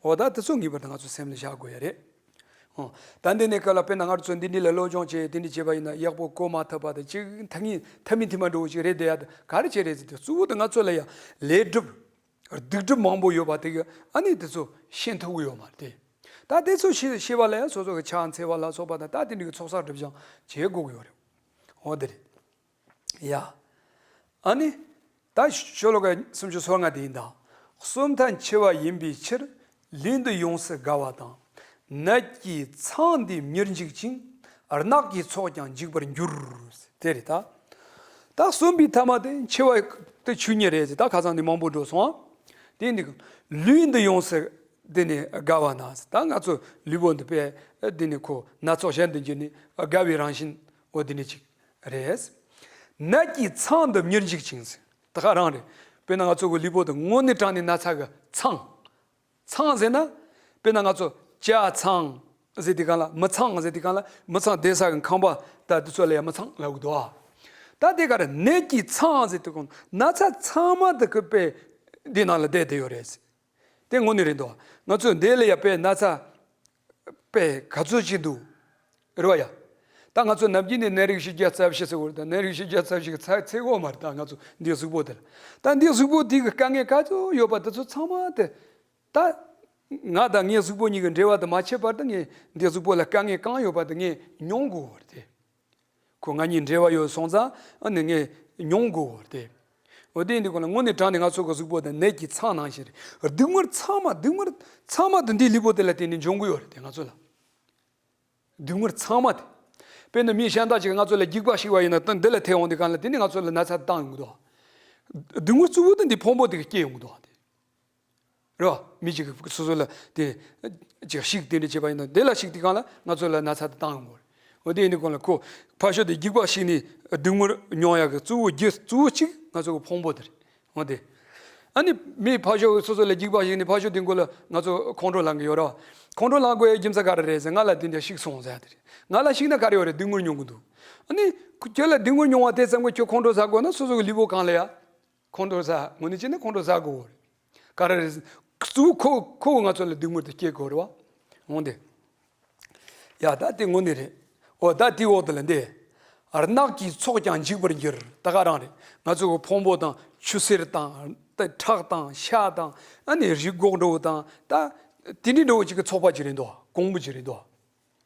འོ་ད་དེ་ཚོ་ངེས་པར་དུ་ང་ཚོ་སེམས་ལ་བཞག་དགོས་ཡ་རེད། འོ། ད་འདི་ནས་སྐབས་ལ་དཔེར་ན་ང་ཚོ་འདི་འདྲ་ལ་སློབ་སྦྱོང་བྱས་དེ་འདྲ་བྱས་པ་ཡིན་ན་ཡག་པོ་གོ་མ་ཐུབ་པ་དང་། ཅིག་ཐ་སྙད་ཐ་མི་ཐི་མ་འདྲ་བོ་ཅིག་རེད་བསྡད་ཡ་དེ་ག་རེ་བྱས་རེད་ཟེར་དུས། གཙོ་བོ་དེ་ང་ཚོ་ལ་ཡ་ལས་སྒྲིབ་སྡིག་སྒྲིབ་མང་པོ་ཡོད་པ་དེ་གི་ཨ་ནི་དེ་ཚོ་ཤེས་ཐུབ་ཀྱི་ཡོད་མ་རེད་དེ། ད་དེ་ཚོ་ཤེས་ཤེས་པ་ལ་ཡང་སོ་སོ་གི་ཕྱག་འཚལ་བ་ལ་སོགས་པ་དང་། ད་དེ་འདྲ་གི་ཚོགས་བསགས་སྒྲིབ་སྦྱང་བྱེད་དགོས་ཀྱི་ཡོད་རེད། འོ་དེ་རེད། ཡ། ཨ་ནི། ད་ཤོ་ལོ་ཀ་སུམ་ཅུ་སོ་ལྔ་དེ་ཡིན་ད། གསུམ་ཐ་འཆི་བ་ཡིན་པའི་ཕྱིར། ལུས་འདི་ཡོངས་སུ་དགའ་བ་དང་། ནད་ཀྱིས་ཚང་འདི་མྱུར་འཇིག་ཅིང་། རྣག་གི་ཚོགས་ཀྱང་འཇིག་པར་འགྱུར། དེ་རེད་ད། ད་གསུམ་པའི་ཐ་མ་དེ་འཆི་བ་དེ་ཆོས་ཉིད་རེད་ཟེར། ད་ཁ་སང་ནས་མང་པོ་འགྲོ་སོང་ཨ། དེ་འདི་ལུས་འདི་ཡོངས་སུ་དེ་ནས་དགའ་བ་ན། ད་ང་ཚོ་ལུས་པོ་འདི་དཔེ་དེ་ནས་ཁོ་སྣ་ཚོགས་གཞན་དུ་འགྱུར་ནས་དགའ་བའི་རང་བཞིན་འོ་དེ་ནས་ཅིག་རེད། ནད་ཀྱིས་ཚང་འདི་མྱུར་འཇིག་ཅིང་ཟེར། ད་ག་རང་རེད། དཔེར་ན་ང་ཚོ་གི་ལུས་པོ་དེ་དངོས་གནས་དྲང་གནས་ན་ཚ་གི་ཚང་། ཚང་ཟེར་ན། དཔེར་ན་ང་ཚོ་ཇ་ཚང་ཟེར་དུས་སྒང་ལ། མི་ཚང་ཟེར་དུས་སྒང་ལ། མི་ཚང་བསྡད་ས་གི་ཁང་པ་དང་དེ་ཚོ་ལ་ཡང་མི་ཚང་ལབ་གི་འདུག་ཨ། ད་དེ་ག་རེ་ནད་ཀྱིས་ཚང་ཟེར་དུས་སྒང་ན་ཚ་ཚང་མ་དེ་གི་དཔེ་འདི་ནང་ལ་བསྡད་བསྡད་ཡོད་རེད། དེ་དངོས་གནས་རེད་འདུག་ང་ཚོ་འདི་ལ་ཡ་དཔེ་ན་ཚ་དཔེ་ག་ཚོད་ཅིག་འདུག་རེད་བ་ཡ། ད་ང་ཚོ་ནམ་རྒྱུན་ནས་ནད་རིགས་བཞི་བརྒྱ་རྩ་བཞི་ཟེར་གོ་རེད། ད་ནད་རིགས་བཞི་བརྒྱ་རྩ་བཞི་གི་ཚ་ཚེ་འགོ་མ་རེད། ད་ང་ཚོ་འདི་གཟུགས་པོ་དེ་ལ། ད་འདི་གཟུགས་པོ་དེ་གི་དཀའ་ངལ་ག་ཚོད་ཡོད་པ་དེ་ཚོ་ཚང་མ་དེ། ད་ང་དང་ངའི་གཟུགས་པོ་གཉིས་ཀྱི་འབྲེལ་བ་དེ་མ་ཆད་པར་དུ་ངས་འདི་གཟུགས་པོ་ལ་དཀའ་ངལ་གང་ཡོད་པ་དེ་ངས་མྱོང་དགོས་པ་རེད་དེ། ཁོ་ང་གཉིས་འབྲེལ་བ་ཡོད་སོང་ཙང་ཨ་ནི་ངས་མྱོང་དགོས་པ་རེད་དེ། འོ་དེ་ཡིན་དུས་སྒང་ལ་དངོས་གནས་དྲང་ནས་ང་ཚོ་གི་གཟུགས་པོ་དེ་ནད་ཀྱིས་ཚང་ནང་བཞིན་རེད། སྡུག་བསྔལ་ཚང་མ་སྡུག་བསྔལ་ཚང་མ་དེ་འདིའི་ལུས་པོ་དེ་ལ་བརྟེན་ནས་འབྱུང་གི་ཡོད་རེད་དེ་ང་ཚོ་ལ། སྡུག་བསྔལ་ཚང་མ་དེ། དཔེར་ན་མི་གཞན་དག་ཅིག་ང་ཚོ་ལ་སྡིག་པ་བཤིགས་པ་ཡིན་ན་ད་འདི་ལ་ཐེབས་འོང་དུས་སྒང་ལ་དེ་ནི་ང་ཚོ་ལ་ན་ཚ་བཏང་ཡོང་གི་འདུག་སྡུག་བསྔལ་གཙོ་བོ་དེ་འདི་ཕུང་པོ་དེ་གི་སྐྱེ་ཡོང་གི་འདུག་དེ། རེད་བ། མི་གཅིག་གིས་སོ་སོ་ལ་དེ་ཅིག་བཤིག་དེ་འདྲ་བྱས་པ་ཡིན་ན་དེ་ལ་བཤིག་དུས་སྒང་ལ་ང་ཚོ་ལ་ན་ཚ་དེ་བཏང་ཡོང་གི་རེད། འོ་དེ་ཡིན་དུས་སྒང་ལ་ཁོ་ཕར་ཕྱོགས་དེ་སྡིག་པ་བཤིགས་ནས་སྡུག་བསྔལ་མྱོང་ཡག་གི་གཙོ་བོ་རྒྱུ་གཙོ་བོ་གཅིག་ང་ཚོ་གི་ཕུང་པོ་དེ་རེད། འོ་དེ། ཨ་ནི་མི་ཕར་ཕྱོགས་སོ་སོ་ལ་སྡིག་པ་བཤིགས་ནས་ཕར་ཕྱོགས་དེ་མགོ་ལ་ང་ཚོ་ཁོང་ཁྲོ་ལངས་གི་ཡོད་རེད་བ། ཁོང་ཁྲོ་ལངས་དགོས་ཡའི་རྒྱུ་མཚན་ག་རེ་རེད་ཟེར། ང་ལ་དེ་འདྲ་བཤིག་སོང་ཟེར་ཡ་དེ་རེད། ང་ལ་བཤིག་ན་ག་རེ་ཡོད་རེད། སྡུག་བསྔལ་མྱོང་གི་འདུག་ཨ་ནི་ཁྱོད་ལ་སྡུག་བསྔལ་མྱོང་བ་དེ་ཙམ་གྱིས་ཁྱོད་ཁོང་ཁྲོ་ཟ་དགོས་ན་སོ་སོ་གི་ལུས་པོ་གང་ལ་ཡ། ཁོང་ཁྲོ་ཟ། དངོས་གནས་བྱས་ན་ཁོང་ཁྲོ་ཟ་དགོས་རེད། ག་རེ་རེད། གཙོ་བོ་ཁོ་ཁོ་ང་ཚོ་ལ་སྡུག་བསྔལ་དེ་སྐྱེ་དགོས་རེད་བ། འོང་དེ། ཡ་ད་དེ་དངོས་གནས་རེད། འོ་ད་དེའི་འོག་ཏུ་ལ་འདི། རྣག་གི་ཚོགས་ཀྱང་འཇིག་པར་འགྱུར། ད་ག་རང་རེད། ང་ཚོ་གི་ཕུང་པོ་དང་ཆུ་སེར་དང་ད་ཁྲག་དང་ཤ་དང་ཨ་ནི་རུས་སྒོག་འདྲ་བོ་དང་ད་དེ་འདྲའི་འདྲ་བོ་ཅིག་གི་ཚོགས་པ་ཅིག་རེད་འདུག་གོང་བུ་ཅིག་རེད་འདུག་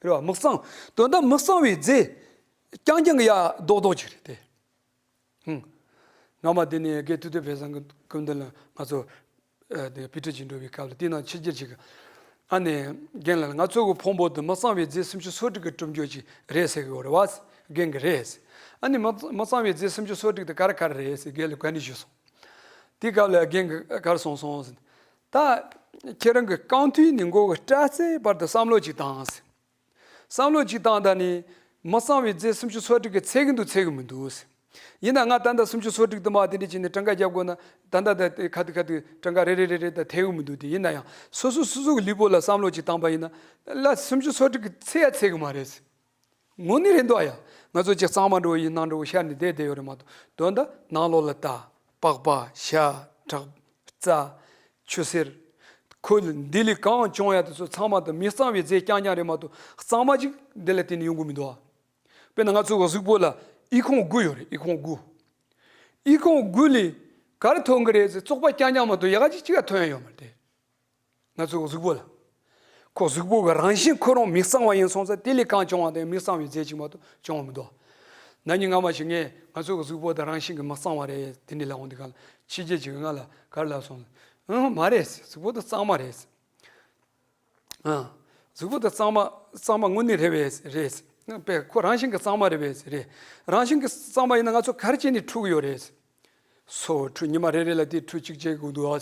རེད་བ། མི་གཙང་། དོན་དག་མི་གཙང་བའི་རྫས་རྐྱང་རྐྱང་གི་ཡ་རྡོག་རྡོག་ཅིག་རེད་དེ། ཧུམ། སྔ་མ་དེ་ནས་དགེ་ཐུབ་བསྟན་ཕན་བཟང་གི་སྐུ་མདུན་ལ་ང་ཚོ་ཨ་དེ་དཔེ་ཁྲིད་ཅིག་འགྲོ་བའི་སྐབས་ལ་དེ་ནང་ཕྱི་རྒྱལ་ཅིག་གིས་ཨ་ནི་རྒན་ལགས་ང་ཚོ་གི་ཕུང་པོ་དེ་མི་གཙང་བའི་རྫས་སུམ་ཅུ་སོ་དྲུག་གིས་གྲུབ་རྒྱུ་ཅིག་རེད་ཟེར་གི་ཡོད་རེད་བ། རྒན་གྱིས་རེད་ཟེར། ཨ་ནི་མི་མི་གཙང་བའི་རྫས་སུམ་ཅུ་སོ་དྲུག་དེ་ག་རེ་ག་རེ་རེད་ཟེར་རྒན་ལ་བཀའ་འདྲི་ཞུས་སོང་། དེའི་སྐབས་ལ་རྒན་གྱིས་ག་རེ་གསུངས་སོང་ཟེར། ད་ཁྱེད་རང་གི་རྐང་མཐིལ་ནས་མགོ་གི་སྐྲ་རྩེའི་བར་དུ་བསམ་བློ་ཅིག་བཏང་ཟེར། བསམ་བློ་ཅིག་བཏང་། ད་ནི་མི་གཙང་བའི་རྫས་སུམ་ཅུ་སོ་དྲུག་གིས་ཚད་ཀྱི་འདུག་ཚད་ཀྱི་མི་འདུག་ཟེར། ཡིན་ན་ང་ད་ལྟ་སུམ་ཅུ་སོ་དྲུག་དུ་མ་དེ་འདྲ་བྱས་ནས་གྲངས་ཀ་རྒྱབ་དགོས་ན་ད་ལྟ་ད་ལྟ་ཁ་ཐུག་ཁ་ཐུག་གྲངས་ཀ་རེ་རེ་རེ་རེ་ད་ཐེབས་ཀྱི་མི་འདུག་དེ་ཡིན་ན་ཡང་སོ་སོ་སོ་སོ་གི་ལུས་པོ་ལ་བསམ་བློ་ཅིག་བཏང་པ་ཡིན་ན་ལ་སུམ་ཅུ་སོ་དྲུག་གིས་ཚད་ཡ་ཚད་ཀྱི་མ་རེད་ཟེར། དངོས་གནས་རེད་འདུག་ཨ་ཡ། ང་ཚོ་ཅིག་གཙང་མ་འདྲ་བོ་ཡིན་སྣང་འདྲ་བོ་ཤར་ནས་བསྡད་བསྡད་ཡོད་རེད་མ་གཏོགས་དོན་དག་ནང་ལོགས་ལ་ད་པགས་པ་ཤ་ཁྲག་རྩ་ཆུ་སེར། ཁོ་འདི་ལས་གང་བྱུང་ཡ་དེ་ཚོ་ཚང་མ་དེ་མི་གཙང་བའི་རྫས་རྐྱང་རྐྱང་རེད་མ་གཏོགས་གཙང་མ་ཅིག་འདི་ལ་བརྟེན་ནས་ཡོང་གི་མི་འདུག་ཨ། དཔེར་ན་ང་ཚོ་གི་གཟུགས་པོ་ལ་ཨི་ཁུང་དགུ་ཡོད་རེད། ཨི་ཁུང་དགུ། ཨི་ཁུང་དགུ་ལས་ག་རེ་ཐོན་གི་རེད་ཟེར་བཙོག་པ་རྐྱང་རྐྱང་མ་གཏོགས་ཡག་ག་ཅིག་གཅིག་ལ་ཐོན་ཡ་ཡོད་མ་རེད་དེ། ང་ཚོ་གི་གཟུགས་པོ་ལ། ཁོ་གཟུགས་པོ་གི་རང་བཞིན་ཁོ་རང་མི་གཙང་བ་ཡིན་སོང་ཙང་དེ་ལས་གང་བྱུང་བ་དེ་མི་གཙང་བའི་རྫས་ཅིག་མ་གཏོགས་བྱུང་བ་མི་འདུག་ན་ནིང་སྔ་མ་ཞིག་ངས་ང་ཚོ་གི་གཟུགས་པོ་དེ་རང་བཞིན་གྱིས་མི་གཙང་བ་རེད་དེ་འདྲ་ལབ་འོང་དུས་སྒང་ལ་ཕྱི་རྒྱལ་ཅིག་གིས་ང་ལ་ག་རེ་ལབ་སོང་། ཨང་མ་རེད། གཟུགས་པོ་དེ་གཙང་མ་རེད། ཨང་། གཟུགས་པོ་དེ་གཙང་མ་གཙང་མ་དངོས་གནས་རེད་པས་རེད། དཔེ་ཁོ་རང་བཞིན་གྱིས་གཙང་མ་རེད་པས་རེད། རང་བཞིན་གྱིས་གཙང་མ་ཡིན་ན་ང་ཚོ་ག་རེ་བྱས་ནས་འཁྲུ་གི་ཡོད་རེད། སོ་འཁྲུ་ཉི་མ་རེ་རེ་ལ་དེ་འཁྲུ་གཅིག་བྱེད་དགོས་འདུག་ཨ།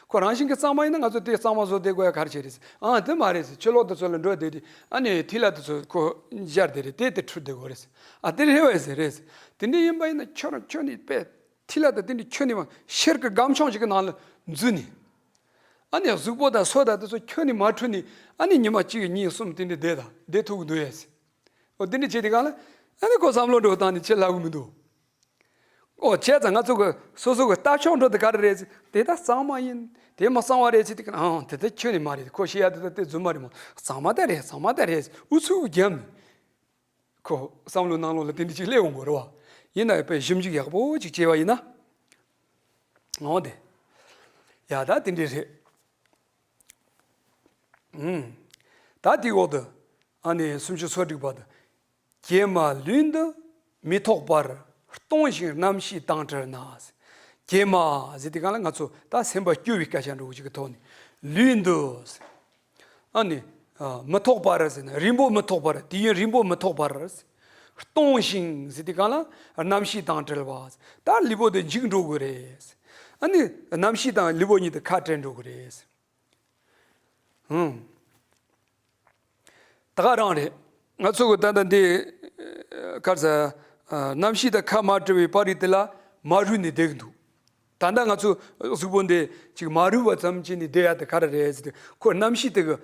ཁོ་རང་བཞིན་གྱིས་གཙང་མ་ཡིན་ན་ང་ཚོ་དེ་གཙང་མ་བཟོ་བསྡད་དགོས་ཡ་ག་རེ་བྱས་རེད། ཨང་དེ་མ་རེད་ཟེར། ཕྱི་ལོགས་དེ་ཚོ་ལ་འགྲོ་བསྡད་དེ་ཨ་ནི་མཐིལ་ལ་དེ་ཚོ་ཁོ་སྦྱར་བསྡད་རེད། དེ་དེ་འཁྲུ་བསྡད་དགོས་རེད་ཟེར། ཨ་དེ་རེད་པས་ཟེར་རེད་ཟེར། དེ་འདྲ་ཡིན་པ་ཡིན་ན་ཁྱོད་རང་ཁྱོད་ནི་དཔེ་མཐིལ་ལ་དང་དེ་འདྲ་ཁྱོད་ནི་མ་ཤེལ་གྱི་སྒམ་ཆུང་ཞིག་གི་ནང་ལ་འཛུལ་ནས། ཨ་ནི་གཟུགས་པོ་དང་སོ་དང་དེ་ཚོ་ཁྱོད་ནི་མ་འཁྲུ་ནས་ཨ་ནི་ཉི་མ་གཅིག་གཉིས་གསུམ་དེ་འདྲ་བསྡད་དང་བསྡད་ཐུབ་ཀྱི་འདུག་ཨེ་ཟེར། འོ་དེ་འདྲ་བྱེད་དུས་སྒང་ལ་ཨ་ནི་ཁོ་བསམ་བློ་འདྲ་བོ་བཏང་ནས་ཆེ་ལབ་ཀྱི་མི་འདུག་འོ་བྱས་ཙང་ང་ཚོ་གི་སོ་སོ་གི་ལྟ་ཕྱོགས་འདྲ་དེ་ག་རེ་རེད་ཟེར། དེ་ད་གཙང་མ་ཡིན། དེ་མི་གཙང་བ་རེད་ཟེར་དུས་སྒང་ཨང་དེ་ད་ཁྱོད་ནི་མ་རེད། ཁོ་ཤེས་ཡ་དེ་ད་དེ་རྫུན་མ་རེད་མོ། གཙང་མ་ད་རེད། གཙང་མ་ད་རེད་ཟེར་ཨུ་ཚུགས་བརྒྱབ་ནས། ཁོ་བསམ་བློ་ནང་ལོགས་ལ་དེ་འདྲ་ཅིག་སླེབས་འོང་གི་རེད་བ། ཡིན་ན་ཡང་དཔེ་ཞིབ་འཇུག་ཡག་པོ་ཅིག་བྱས་པ་ཡིན་ན། འོ་དེ། ཡ་ད་དེ་འདྲ་རེད། ཨུམ། ད་དེའི་འོག་ཏུ། ཨ་ནི་སུམ་ཅུ་སོ་དྲུག་པ་དུ། ཀྱེ་མ་ལུས་འདི་མི་ཐོགས་པར། སྟོང་ཞིང་རྣམ་ཤེས་དྭངས་བྲལ་ན། ཀྱེ་མ་ཟེར་དུས་སྒང་ལ་ང་ཚོ་ད་སེམས་པ་སྐྱོ་བའི་སྐད་ཆ་འདྲ་བོ་ཅིག་གི་ཐོག་ནས། ལུས་འདི། ཨ་ནི། ཨ་མི་ཐོགས་པར་ཟེར་ན་རིང་པོ་མི་ཐོགས་པར། དུས་ཡུན་རིང་པོ་མི་ཐོགས་པར། སྟོང་ཞིང་ཟེར་དུས་སྒང་ལ་རྣམ་ཤེས་དྭངས་བྲལ་བ། ད་ལུས་པོ་དེ་འཇིག་འགྲོ་གི་རེད། ཨ་ནི་རྣམ་ཤེས་དང་ལུས་པོ་གཉིས་དེ་ཁ་བྲལ་འགྲོ་གི་རེད། ཧུམ། ད་ག་རང་རེད། ང་ཚོ་གི་ད་ལྟ་འདི་ག་རེ་ཟེར། ཨ་རྣམ་ཤེས་དང་ཁ་མ་བྲལ་བའི་པར་རིས་དེ་ལ་མ་རུལ་ནས་བསྡད་ཀྱི་འདུག་ད་ལྟ་ང་ཚོ་གཟུགས་པོ་འདི་ཅིག་མ་རུལ་བ་ཙམ་གྱིས་ནི་བསྡད་ཡ་དེ་ག་རེ་རེད་ཟེར་དུས། ཁོ་རྣམ་ཤེས་དེ་གི་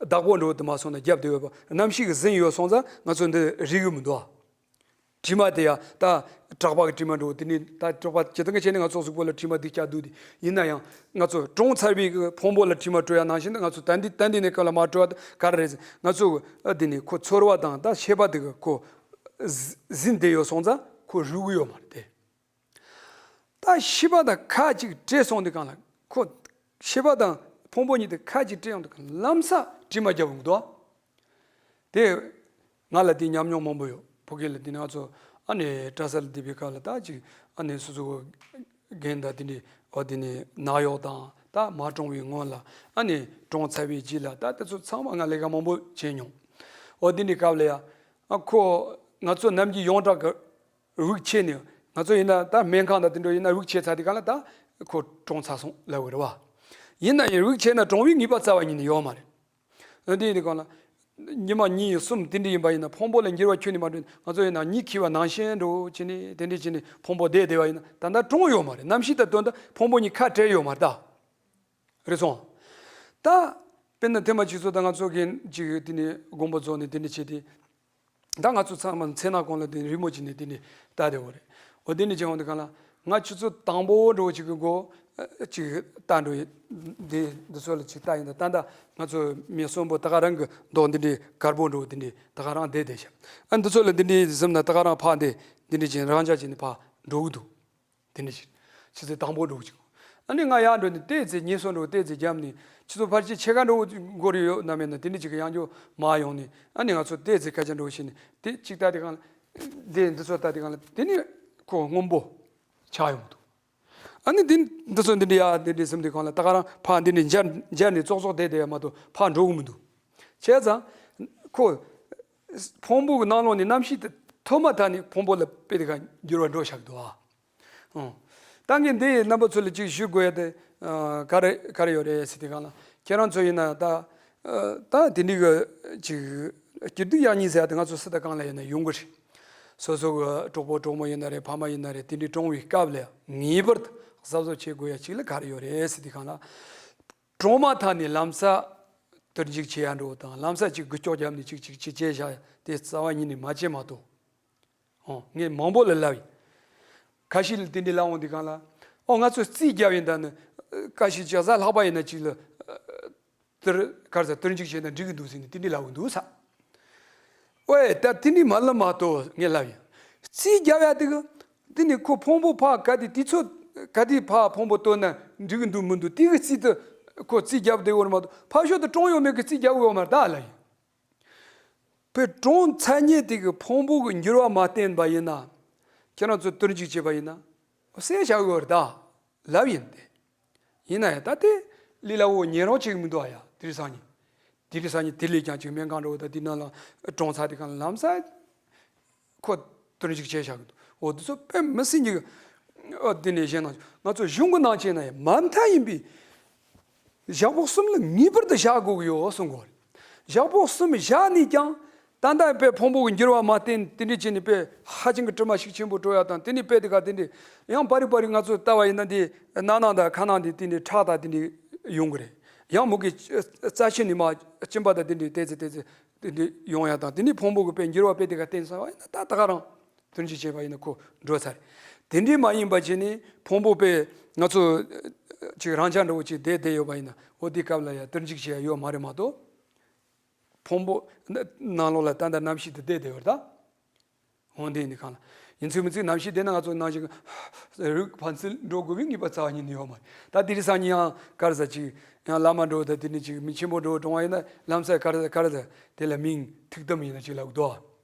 བདག་པོ་འདྲ་བོ་དེ་མ་སོང་ན་རྒྱབ་དེ་ཡོད་པ། རྣམ་ཤེས་ཀྱིས་ཟིན་ཡོད་སོང་ཙང་ང་ཚོ་འདི་རིག་གི་མི་འདུག་ཨ། དྲི་མ་དེ་ཡང་ད་གྲགས་པ་གི་དྲི་མ་འདྲ་བོ་དེ་ནི་ད་གྲགས་པ་ཇི་ལྟར་བྱས་ནས་ང་ཚོ་གཟུགས་པོ་ལ་དྲི་མ་དེ་སྐྱེ་འདུག་དེ། ཡིན་ན་ཡང་ང་ཚོ་གྲོངས་ཚར་བའི་གི་ཕུང་པོ་ལ་དྲི་མ་བྲོ་ཡ་ནང་བཞིན་དུ། ང་ཚོ་ད་འདི་ད་འདི་ནས་ག་ལ་མ་བྲོ་བ་ག་རེ་རེད་ཟེར། ང་ཚོ་ཨ་དེ་ནི་ཁོ་ཚོར་བ་དང་ད་ཤེས་པ་དེ་གི་ཁོ་ཟིན་བསྡད་ཡོད་སོང་ཙང་ཁོ་རུལ་གི་ཡོད་མ་རེད་དེ། ད་ཤེས་པ་དང་ཁ་ཅིག་བྲལ་སོང་དུས་སྒང་ལ། ཁོ་ཤེས་པ་དང་ཕུང་པོ་གཉིས་དེ་ཁ་ཅིག་བྲལ་ཡོང་དུས་སྒང་ལམ་སང་དྲི་མ་རྒྱབ་ཡོང་གི་འདུག་ཨ། དེ་ང་ལ་དེ་ཉམས་མྱོང་མང་པོ་ཡོད། ཕ་གི་ལ་དེ་ནས་ང་ཚོ་ཨ་ནི་གྲྭ་ས་ལ་བསྡད་པའི་སྐབས་ལ་ད་ཅིག་ཨ་ནི་སོ་སོ་རྒན་དང་དེ་འདྲའི་འོ་དེ་ནས་ནང་གཡོག་དང་ད་མ་གྲོངས་པའི་སྔོན་ལ། ཨ་ནི་གྲོངས་ཚར་བའི་རྗེས་ལ་ད་དེ་ཚོ་ཚང་མ་ང་ལས་ཀ་མང་པོ་བྱས་མྱོང་། འོ་དེ་འདྲའི་སྐབས་ལ་ཡ། ཨ་ཁོ་ང་ཚོ་ནམ་རྒྱུན་ཡོངས་གྲགས་ཀྱི་དབུགས་ཆད་ནས། ང་ཚོ་ཡིན་ན་ད་སྨན་ཁང་དང་དེ་འདྲ་ཡིན་ན་དབུགས་ཆད་ཚར་དུས་སྒང་ལ་ད་ཁོ་གྲོངས་ཚར་སོང་ལབ་དགོས་རེད་བ། ཡིན་ན་ཡང་དབུགས་ཆད་ན་གྲོངས་པའི་ངེས་པ་རྩ་བ་ཉིད་ནས་ཡོད་མ་རེད། འདི་ཡིན་དུས་སྒང་ལ། ཉི་མ་གཉིས་གསུམ་དེ་འདྲ་ཡིན་པ་ཡིན་ན་ཕུང་པོ་ལ་འགྱུར་བ་ཁྱོན་ནས་མ་འགྲོ། ང་ཚོ་ཡིན་ན་གཉིད་ཁུག་པ་ནང་བཞིན་འདྲ་བོ་བྱས་ནས་དེ་འདྲ་བྱས་ནས་ཕུང་པོ་བསྡད་བསྡད་པ་ཡིན་ན་ད་ལྟ་གྲོངས་ཡོད་མ་རེད། རྣམ་ཤེས་དང་དོན་དུ་ཕུང་པོ་གཉིས་ཁ་བྲལ་ཡོད་མ་རེད་ད། རེད་སོང་། ད་དཔེར་ན་ཐེངས་མ་གཅིག་ཚོ་ད་ང་ཚོ་གིས་ཅིག་དེ་ནས་དགོངས་པ་རྫོགས་ནས་དེ་འདྲ་བྱས་ཏེ། ད་ང་ཚོ་ཚང་མ་མཚན་ནག་གོང་ལ་དེ་རི་མོ་བྱས་ནས་དེ་ནས་ལྟ་བསྡད་ཡོད་རེད། འོ་དེ་ནས་བྱས་ཡོང་དུས་སྒང་ལ་ང་ཁྱོད་ཚོ་དང་པོ་འདྲ་བོ་ཅིག་གི་མགོ་ཨ་ཅིག་ལྟ་འགྲོ་ཡི། འདི་འདི་ཚོ་ལ་ཅིག་ལྟ་ཡིན་ད། ད་ད་ང་ཚོ་མི་གསོན་པོ་ད་ག་རང་གི་མདོག་འདི་འདྲའི་དཀར་པོ་འདྲ་བོ་དེ་འདྲའི་ད་ག་རང་བསྡད་བསྡད་ཤག་ཨ་འདི་ཚོ་ལ་འདི་འདྲའི་ཟིན་ན་ད་ག་རང་ཕར་འདི་འདི་འདྲའི་ཅིག་རང་འཇགས་བྱས་ནས་ཕར་འགྲོ་གི་འདུག་དེ་འདྲ་ཞིག་ཆུ་ཚོད་དང་པོ་འགྲོ་གི་ཅིག་ཨ་ནི་ང་ཡར་འགྲོ་ནས་ཏོག་ཙམ་ཉལ་གསོ་འགྲོ། ཏོག་ཙམ་བརྒྱབ་ནས་ཆུ་ཚོད་ཕལ་ཆེར་ཕྱེད་ཀ་འགྲོ་འགོར་ཡོད་ན་མེད་ན་དེ་འདྲ་ཅིག་གི་ཡང་འགྱོ་མ་ཡོང་ནས། ཨ་ནི་ང་ཚོ་ཏོག་ཙམ་སྐད་ཆ་འགྲོ་བྱས་ནས་དེ་ཅིག་ལྟ་དུས་སྒང་ལ། དེ་འདི་ཚོ་ལྟ་དུས་སྒང་ལ་དེ་ནི་ཁོ་སྔོན་པོ་ཆགས་ཡོང་གི་འདུག་ཨ་ནི་འདི་འདི་ཚོ་འདི་འདྲ་ཡ་འདི་འདྲ་ཟིན་དུས་སྒང་ལ་ད་ག་རང་ཕར་འདི་འདྲ་འཇར་འཇར་ནས་ཙོག་ཙོག་བསྡད་བསྡད་ཡ་མ་གཏོགས་ཕར་འགྲོ་གི་མི་འདུག་བྱས་ཙང་ཁོ་ཕུང་པོ་གི་ནང་ལོགས་ནས་རྣམ་ཤེས་དེ་ཐོན་མ་ཐག་ནས་ཕུང་པོ་ལ་དཔེ་དེ་ག་འགྱུར་བ་འགྲོ་བཞག་འདུག་ཨ། ཨང་། ད་ངས་འདི་རྣམ་པ་ཚོ་ལ་ཅིག་ཞུ་དགོས་ཡ་དེ་ཨ་ག་རེ་ག་རེ་ཡོད་རེད་ཟེར་དུས་སྒང་ལ། ཁྱེད་རང་ཚོ་ཡིན་ན་ད་ཨ་ད་དེ་འདྲའི་གི་ཅིག་སྐྱིད་སྡུག་ཡག་ཉེས་ཟེར་ཡ་དེ་ང་ཚོ་སུ་དང་གང་ལ་ཡིན་ན་ཡོང་གི་རེད། སོ་སོ་གི་གྲོགས་པོ་གྲོགས་མོ་ཡིན་ན་རེད། ཕ་མ་ཡིན་ན་རེད། དེ་འདྲའི་གྲོངས་པའི་སྐབས་ལ་ངེས་པར་དུ་གཟབ་གཟབ་བྱེད་དགོས་ཡ་ཅིག་ལ་ག་རེ་ཡོད་རེད་ཟེར་དུས་སྒང་ལ། གྲོངས་མ་ཐག་ནས་ལམ་སང་དུར་འཇུག་བྱེད་ཡ་འགྲོ་དང་། ལམ་སང་ཅིག་འགུལ་སྐྱོད་བརྒྱབ་ནས་ཅིག་ཅིག་ཅིག་བྱས་བཞག་ཡ་དེ་རྩ་བ་ཉིད་ནས་མ་བྱེད་མ་གཏོགས། ཨོ་ངས་མང་པོ་ལ་ལབ་ཡིན། ཁ་ཤས་ལ་དེ་འདྲའི་ལབ་འོང་དུས་སྒང་ལ། ཨོ་ང་ཚོ་རྩིས་རྒྱབ་ཡིན་ད་ནི། ཁ་ཤས་ཅིག་གཟའ་ལྷག་པ་ཡིན་ན་ཅིག་ལ་དུར་ག་རེ་ཟ་དུར་འཇུག་བྱས་ན་འགྲིག་གི་འདུག་ཟེར་ནས་དེ་འདྲའི་ལབ་གི་འདུག་ས། ཨོའི་ད་དེ་འདྲའི་མ་ལབ་མ་གཏོགས་ངས་ལབ་ཡིན། རྩིས་རྒྱབ་ཡ་དེ་གི་དེ་ནི་ཁོ་ཕུང་པོ་ཕར་ག་དེ་དུས་ཚོད་ག་དེ་ཕར་ཕུང་པོ་བཏོན་ན་འགྲིག་གི་འདུག་མི་འདུག་དེ་གི་རྩིས་དེ་ཁོ་རྩིས་རྒྱབ་བསྡད་ཡོད་རེད་མ་གཏོགས་ཕར་ཕྱོགས་དུ་གྲོངས་ཡོད་མེད་གི་རྩིས་རྒྱབ་ཡོད་མ་རེད་ད་ལབ་ཡིན། བོད་གྲོངས་ཚར་ཉེ་དེ་གི་ཕུང་པོ་གི་འགྱུར་བ་མ་བསྟན་པ་ཡིན་ན། ཁྱེད་རང་ཚོ་དུར་འཇུག་བྱས་པ་ཡིན་ན། བསད་བཞག་ཡོད་རེད་ད། ལབ་ཡིན་ཏེ། ཡིན་ན་ཡང་ད་དེ་ལས་སླ་བོ་ཉན་རོགས་བྱེད་གི་མི་འདུག་ཨ་ཡ། དེ་རིང་སང་ཉིན། དེ་རིང་སང་ཉིན་དེ་ལས་ཀྱང་ཅིག་སྨན་ཁང་འགྲོ་ད་དེ་ནང་ལ་གྲོངས་ཚར་དེ་གང་ལམ་སང་། ཁོ་དོན་གཅིག་བྱས་བཞག་གི་འདུག་འོ་འདི་ཚོ་དཔེ་མི་སྲིད་ཀྱི། ཨ་དེ་ནས་གཞན་ན་ང་ཚོ་གཞུང་གི་ནང་བྱས་ན་ཡང་མ་མཐའ་ཡིན་པའི་ཞག་པོ་གསུམ་ལ་ངེས་པར་དུ་བཞག་དགོས་ཀྱི་ཡོད་གསུང་གི་ཡོད་རེད། ཞག་པོ་གསུམ་བཞག་ནས་ཀྱང་ད་ལྟ་དཔེ་ཕུང་པོ་གི་འགྱུར་བ་མ་བསྟན་དེ་འདྲས་བྱས་ནས་དཔེ་ཧ་ཅང་གི་དྲི་མ་ཤུགས་ཆེན་པོ་བྲོ་ཡ་དང་དེ་ནས་དཔེ་དེ་ག་དེ་འདྲས་ཡང་པ་རི་པ་རི་ང་ཚོ་ལྟ་བ་ཡིན་ན་འདི་སྣ་ནང་དང་ཁ་ནང་འདི་དེ་འདྲས་ཁྲག་དང་དེ་འདྲས་ཡོང་གི་རེད། ཡང་མུ་གེ་རྩ་ཆེན་ནས་མ་གཅིན་པ་དང་དེ་འདྲས་ཏོག་ཙམ་ཏོག་ཙམ་དེ་འདྲས་ཡོང་ཡ་དང་དེ་ནས་ཕུང་པོ་གི་དཔེ་འགྱུར་བ་དཔེ་དེ་ག་བསྟན་ས་བ་ཡིན་ན་ད་ད་ག་རང་། དོན་གཅིག་བྱས་པ་ཡིན་ན་ཁོ་འགྲོ་ཚར་རེད། དེ་འདྲའི་མ་ཡིན་པ་བྱས་ནས་ཕུང་པོ་དཔེ་ང་ཚོ་ཅིག་རང་འཇགས་འདྲ་བོ་ཅིག་བསྡད་བསྡད་ཡོད་པ་ཡིན་ན་འོ་དེའི་སྐབས་ལ་ཡང་དོན་གཅིག་བྱས་ཡ་ཡོད་མ་རེད་མ་གཏོགས། ཕུང་པོ་ནང་ལོགས་ལ་ད་ལྟ་རྣམ་ཤེས་དེ་བསྡད་བསྡད་ཡོད་རེད་ད། འོ་དེ་ཡིན་དུས་གང་ལ་ཡིན་ཚུལ་མིན་ཚུལ་རྣམ་ཤེས་བསྡད་ན་ང་ཚོ་ནང་བཞིན་རུས་ཕན་ཚུན་འགྲོ་དགོས་པའི་ངེས་པ་རྩ་བ་ཉིད་ནས་ཡོད་མ་རེད། ད་དེ་རིང་སང་ཉིན་ཡང་ག་རེ་ཟ་ཅིག་ཡང་བླ་མ་འདྲ་བོ་དང་དེ་འདྲ་ཅིག་མི་ཆེན་པོ་འདྲ་བོ་གྲོངས་པ་ཡིན་ན་ལམ་སང་ག་རེ་ཟ་ག་རེ་ཟ་དེ་ལ་མིང་ཐུགས་དམ་ཡིན་ན་ཅིག་ལབ་འདུག་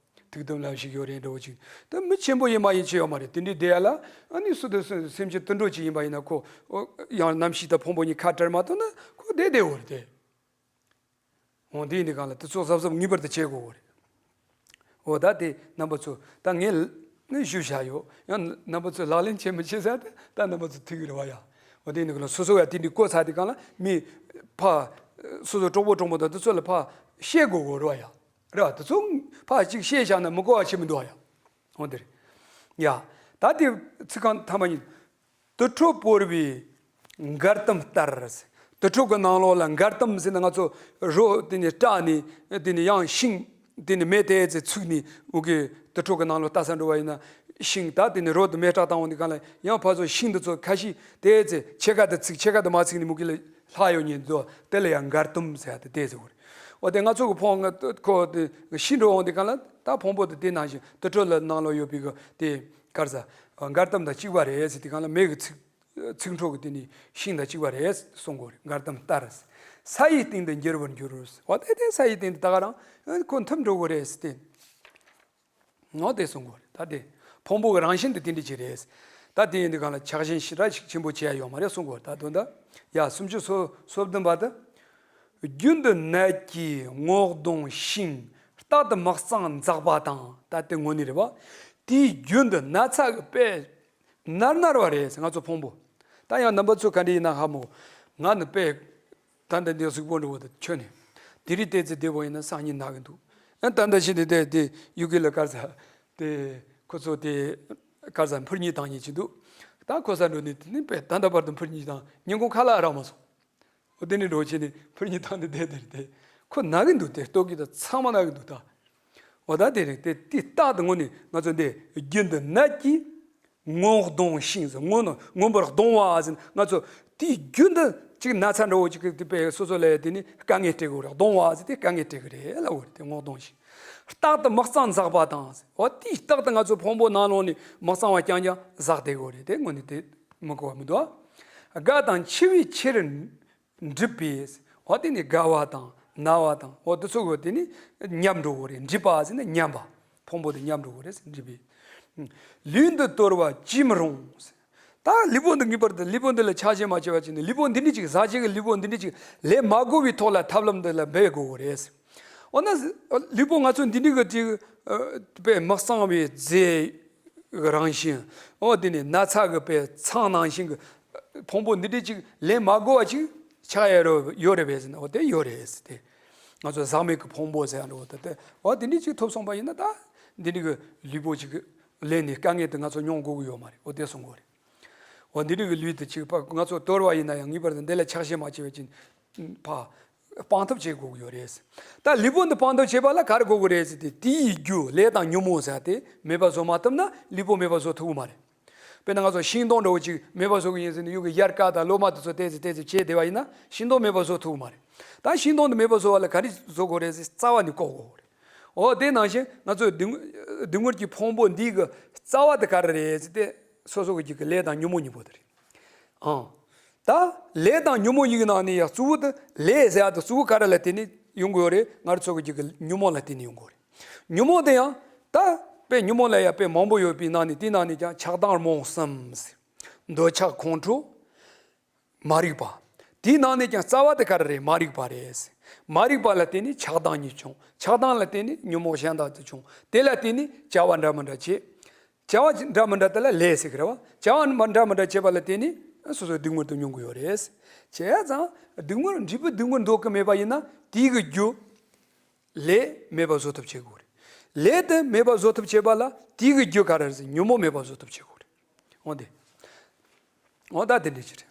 ཐུགས་དམ་ལ་ཞིག་ཡོད་རེད་འདྲ་བོ་ཅིག་ད་མི་ཆེན་པོ་ཡིན་མ་ཡིན་ཆེ་ཡོད་མ་རེད། དེ་འདྲའི་བསྡད་ཡ་ལ་ཨ་ནི་སུ་དང་སུ་སེམས་ཅན་དུད་འགྲོ་ཅིག་ཡིན་པ་ཡིན་ན་ཁོ་ཨོ་ཡང་རྣམ་ཤེས་དང་ཕུང་པོ་གཉིས་ཁ་བྲལ་མ་ཐུབ་ན་ཁོ་བསྡད་བསྡད་ཡོད་རེད་དེ། འོ་འདི་ཡིན་དུས་གང་ལ་དེ་ཚོ་གཟབ་གཟབ་ངེས་པར་དུ་བྱེད་དགོས་རེད། འོ་ད་དེ་རྣམ་པ་ཚོ་ད་ངས་ནི་ཞུ་བཞག་ཡོད། ཡང་རྣམ་པ་ཚོས་ལག་ལེན་བྱེད་མི་བྱེད་ཟེར་ཏེ་ད་རྣམ་པ་ཚོ་ཐུག་གི་རེད་བ་ཡ། འོ་དེ་ཡིན་དུས་གང་ལ་སོ་སོ་ཡ་དེ་འདྲའི་གོ་ཚར་དུས་གང་ལ་མི་ཕ་སོ་སོ་གྲོགས་པོ་གྲོགས་མོ་དང་དེ་ཚོ་ལ་ཕ་བཤད་དགོས་གོ་རེད་བ་ཡ། རེད་བ། དེ་ཚོ་ཕ་ཅིག་བཤད་བཞག་ན་མི་གོ་བ་ཞིག་མི་འདུག་བ་ཡ། འོ་དེ་རེད། ཡ། ད་དེ་ཚིག་རྐང་ཐ་མ་ཡིན། དུར་ཁྲོད་བོར་བའི་མགར་ལྟམ་ལྟར། དུར་ཁྲོད་ཀྱི་ནང་ལོགས་ལ་མགར་ལྟམ་ཟེར་ན་ང་ཚོ་རོ་དེ་ནས་སྐྲག་ནས་དེ་ནས་ཡང་ཤིང་དེ་ནས་མེ་དེ་ཚེ་ཚུགས་ནས་འུ་གི་དུར་ཁྲོད་ཀྱི་ནང་ལོགས་ལྟ་ས་འགྲོ་བ་ཡིན་ན། ཤིང་ད་དེ་ནས་རོ་དེ་མེ་སྐྲག་བཏང་འོང་དུས་གང་ལ་ཡང་ཕར་ཚུར་ཤིང་དེ་ཚོ་ཁ་ཤས་དེ་ཚེ་ཕྱེད་ཀ་དེ་ཚིག་ཕྱེད་ཀ་དེ་མ་ཚིག་ནས་མུ་གེ་ལ་ལྷག་ཡོང་ཉེན་འདུག་དེ་ལ་ཡང་མགར་ལྟམ་ཟེར་ཡ་དེ་དེ་ཟེར་བ་རེད། འོ་དེ་ང་ཚོ་གི་ཕོ་ང་ཁོ་དེ་ཤི་འགྲོ་འོང་དུས་གང་ལ་ད་ཕུང་པོ་དེ་དེ་ནང་བཞིན་དུར་ཁྲོད་ལ་ནང་ལོགས་ཡོད་པའི་གི་དེ་གར་ས་མགར་ལྟམ་དང་གཅིག་པ་རེད་ཟེར་དུས་གང་ལ་མེ་གི་ཚིག་ཚིག་འཕྲོ་གི་དེ་ནི་ཤིང་དང་གཅིག་པ་རེད་གསུང་གོ་རེད། མགར་ལྟམ་ལྟར། ས་ཡི་སྟེང་དུ་འགྱུར་བར་འགྱུར། འོ་དེ་དེ་ས་ཡི་སྟེང་དུ་ད་ག་རང་ཁོ་འཐིབས་འགྲོ་གོ་རེད་ཟེར་ཏེ། འོ་དེ་གསུང་གོ་རེད། ད་དེ་ཕུང་པོ་གི་རང་བཞིན་དེ་དེ་འདྲ་ཅིག་རེད། ད་དེ་ཡིན་དུས་གང་ལ་ཆགས་ཞེན་ཞེ་དྲག་ཞིག་ཆེན་པོ་བྱེད་ཡ་ཡོད་མ་རེད་གསུང་གོ་རེད། ད་དོན་དུ་ཡ་སུམ་ཅུ་སོ་སོ་བདུན་པ་དུ། རྒྱུན་དུ་ནད་ཀྱིས་ངོ་གདོང་ཤིང་། རྟག་ཏུ་མི་གཙང་འཛག་པ་དང་། ད་དེ་དངོས་གནས་རེད་པ། དེའི་རྒྱུན་དུ་ན་ཚ་གི་དཔེ་ནར་ནར་བ་རེད་ང་ཚོ་ཕུང་པོ། ད་ཡང་རྣམ་པ་ཚོ་ག་འདྲ་ཡིན་ན་ཧ་མོ། ང་ནི་དཔེ་ད་ལྟ་འདི་གཟུགས་པོ་འདྲ་བོ་དེ་ཁྱོད་ནི་དེ་རིང་བལྟས་ཚེ་བདེ་བོ་ཡིན་ན་སང་ཉིན་ན་གི་འདུག་ཨ་ད་ལྟ་ཞིག་འདི་དེ་དེ་ཡུ་གེ་ལ་དཀར་ས་དེ་ཁོ་ཚོ་དེ་དཀར་ས་འཕུར་གཉིད་བཏང་ཉེན་ཅིག་འདུག་ད་ཁོ་ས་འགྲོ་ནི་དེ་ནི་དཔེ་ད་ལྟ་བར་དུ་འཕུར་གཉིད་བཏང་། ཉིན་གུང་ཁ་ལག་རག་མ་སོང་། འོ་དེ་ནི་འགྲོ་བྱས་ནས་འཕུར་གཉིད་བཏང་ནས་བསྡད་དེ་རེད་དེ། ཁོ་ན་གི་འདུག་དེ་ལྟོ་གི་དང་ཚང་མ་ན་གི་འདུག་ད། འོ་ད་དེ་རེད་དེ། དེ་རྟག་ཏུ་དངོས་ནས་ང་ཚོ་འདི་རྒྱུན་དུ་ནད་ཀྱིས་ངོ་གདོང་ཤིང་ཟེར། སྔོན་ནོ་སྔོན་པོར་གདོང་བ་ཟེར། ང་ཚོ་དེའི་རྒྱུན་དུ་ཅིག་ན་ཚ་འདྲ་བོ་ཅིག་གི་དེ་དཔེ་སོ་སོ་ལ་དེ་ནི་དཀའ་ངལ་སྤྲད་དགོས་རེད། གདོང་བ་ཟེར་དེ་དཀའ་ངལ་སྤྲད་གི་རེད་ལབ་དགོས་རེད། དེ་ངོ་གདོང་ཤིང་། རྟག་ཏུ་མི་གཙང་འཛག་པ་དང་ཟེར། འོ་དེའི་རྟག་ཏུ་ང་ཚོ་ཕུང་པོ་ནང་ལོགས་ནས་མི་གཙང་བ་རྐྱང་རྐྱང་འཛག་བསྡད་དགོས་རེད། དེ་དངོས་གནས་དེ་མི་གོ་བ་མི་འདུག་རྒ་དང་འཆི་བའི་ཕྱིར་འགྲིབ་པས། འོ་དེ་ནི་རྒ་བ་དང་ན་བ་དང་འོ་དེ་ཚོ་གི་དེ་ནི་ཉམས་འགྲོ་གི་རེད། འགྲིབ་པ་ཟེར་ན་ཉམས་པ། ཕུང་པོ་དེ་ཉམས་འགྲོ་གི་རེད་ཟེར། འགྲིབ་པས། ལུས་འདི་དོར་བ་ཅིས་མི་རུང་ཟེར། ད་ལུས་པོ་འདི་ངེས་པར་དུ་ལུས་པོ་འདི་ལ་ཆགས་ཞེན་མ་བྱས་པ་བྱས་ནས་ལུས་པོ་འདི་འདྲ་ཅིག་ཟ་བྱེད་ཀྱི་ལུས་པོ་འདི་འདྲ་ཅིག་ལས་མ་གོ་བའི་ཐོག་ལ་ཐབས་ལམ་འདི་ལ་འབད་དགོས་གི་རེད་ཟེར། འོ་ན་ལུས་པོ་ང་ཚོ་འདི་འདྲ་གི་ཅིག་དཔེ་མི་གཙང་བའི་རྫས་རང་བཞིན། འོ་དེ་ནི་ན་ཚ་གི་དཔེ་ཚང་ནང་བཞིན་གྱི་ཕུང་པོ་འདི་འདྲ་ཅིག་ལས་མ་གོ་བ་ཅིག་ཆགས་ཡ་རོ་ཡོད་རེད་པས་ཟེར་ན། འོ་དེ་ཡོད་རེད་ཟེར་ཏེ། ང་ཚོ་ཟག་མེད་ཀྱི་ཕུང་པོ་ཟེར་ཡ་འགྲོ་དེ་དེ་འོ་དེ་འདྲ་ཅིག་ཐོབ་སོང་པ་ཡིན་ན་ད་འདི་འདྲ་གི་ལུས་པོ་ཅིག་ལས་ནི་དཀའ་ངལ་དེ་ང་ཚོ་མྱོང་དགོས་ཀྱི་ཡོད་མ་རེད། འོ་དེ་གསུང་གི་ཡོད་རེད། འོ་འདི་འདྲ་གི་ལུས་དེ་ཅིག་ཕ་ང་ཚོ་དོར་བ་ཡིན་ན་ཡང་ངེས་པར་དུ་འདི་ལ་ཆགས་ཞེན་མ་བྱས་པ་ཅིག་ཕ། སྤང་ཐབས་བྱེད་དགོས་ཀྱི་ཡོད་རེད། ད་ལུས་པོ་འདི་སྤང་ཐབས་བྱེད་པ་ལ་ག་རེ་དགོས་ཀྱི་རེད་ཟེར་ཏེ། དེའི་རྒྱུ་ལས་དང་ཉོན་མོངས་ཟེར་ཏེ་མེད་པ་བཟོ་མ་ཐུབ་ན་ལུས་པོ་མེད་པ་བཟོ་ཐུབ་ཀྱི་མ་རེད། དཔེར་ན་ང་ཚོ་ཤིང་སྡོང་འདྲ་བོ་ཅིག་མེད་པ་བཟོ་གི་ཡིན་ཟེར་ནས་ཡུལ་གྱི་དབྱར་ཁ་དང་ལོ་མ་དེ་ཚོ་བལྟས་ཚེ་བལྟས་ཚེ་བྱས་བསྡད་པ་ཡིན་ན་ཤིང་སྡོང་མེད་པ་བཟོ་ཐུབ་ཀྱི་མ་རེད། ད་ཤིང་སྡོང་དེ་མེད་པ་བཟོ་བ་ལ་ག་རེ་བཟོ་དགོས་རེད་ཟེར་རྩ་བ་ནས་བཀོག་དགོས་རེད། འོ་དེ་ནང་བཞིན་ང་ཚོའི་སྡུག་སྡུག་བསྔལ་གྱི་ཕུང་པོ་འདི་གི་རྩ་བ་དེ་ག་རེ་རེད་ཟེར་ཏེ་སོ་སོ་གི་རྒྱུད་ཀྱི་ལས་དང་ཉོན་མོངས་གཉིས་པོ་དེ་རེད། ཨང་། ད་ལས་དང་ཉོན་མོངས་གཉིས་ཀྱི་ནང་ནས་ཡང་གཙོ་བོ་དེ་ལས་ཟེར་ཡ་དེ་གཙོ་བོ་ག་རེ་ལ་བརྟེན་ནས་ཡོང་གི་ཡོད་རེད། ང་རང་ཚོ་གི་རྒྱུད་ཀྱི་ཉོན་མོངས་ལ་བརྟེན་ནས་ཡོང་གི་ཡོད་རེད། ཉོན་མོངས་དེ་ཡང་ད་དཔེ་ཉོན་མོངས་ལ་ཡང་དཔེ་མང་པོ་ཡོད་པའི་ནང་ནས་དེའི་ནང་ནས་ཀྱང་ཆགས་སྡང་རྨོངས་གསུམ་ཟེར། འདོད་ཆགས་ཁོང་ཁྲོ། མ་རིག་པ། དེའི་ནང་ནས་ཀྱང་རྩ་བ་དེ་ག་རེ་རེད། མ་རིག་པ་རེད་ཟེར། མ་རིག་པ་ལ་བརྟེན་ནས་ཆགས་སྡང་གཉིས་བྱུང་། ཆགས་སྡང་ལ་བརྟེན་ནས་ཉོན་མོངས་གཞན་དག་ཏུ་བྱུང་། དེ་ལ་བརྟེན་ནས་བྱ་བ་འདྲ་མི་འདྲ་བྱེད། བྱ་བ་འདྲ་མི་འདྲ་དེ་ལ་ལས་ཟེར་གི་རེད་བ། བྱ་བ་འདྲ་མི་འདྲ་བྱེད་པ་ལ་བརྟེན་ནས་སོ་སོའི་སྡུག་བསྔལ་དུ་མྱོང་གི་ཡོད་རེད། བྱས་ཙང་སྡུག་བསྔལ་འབྲས་བུ་སྡུག་བསྔལ་འདོད་ཀྱི་མེད་པ་ཡིན་ན་དེའི་གི་རྒྱུ་ལས་མེད་པ་བཟོ་ཐབས་བྱེད་དགོས་རེད། ལས་དེ་མེད་པ་བཟོ་ཐབས་བྱེད་པ་ལ་དེའི་གི་རྒྱུ་ག་རེ་རེད་ཟེར། ཉོན་མོངས་མེད་པ་བཟོ་ཐབས་བྱེད་དགོས་རེད། འོ་དེ། འོ་ད་དེ་འདྲ་ཅིག་རེད།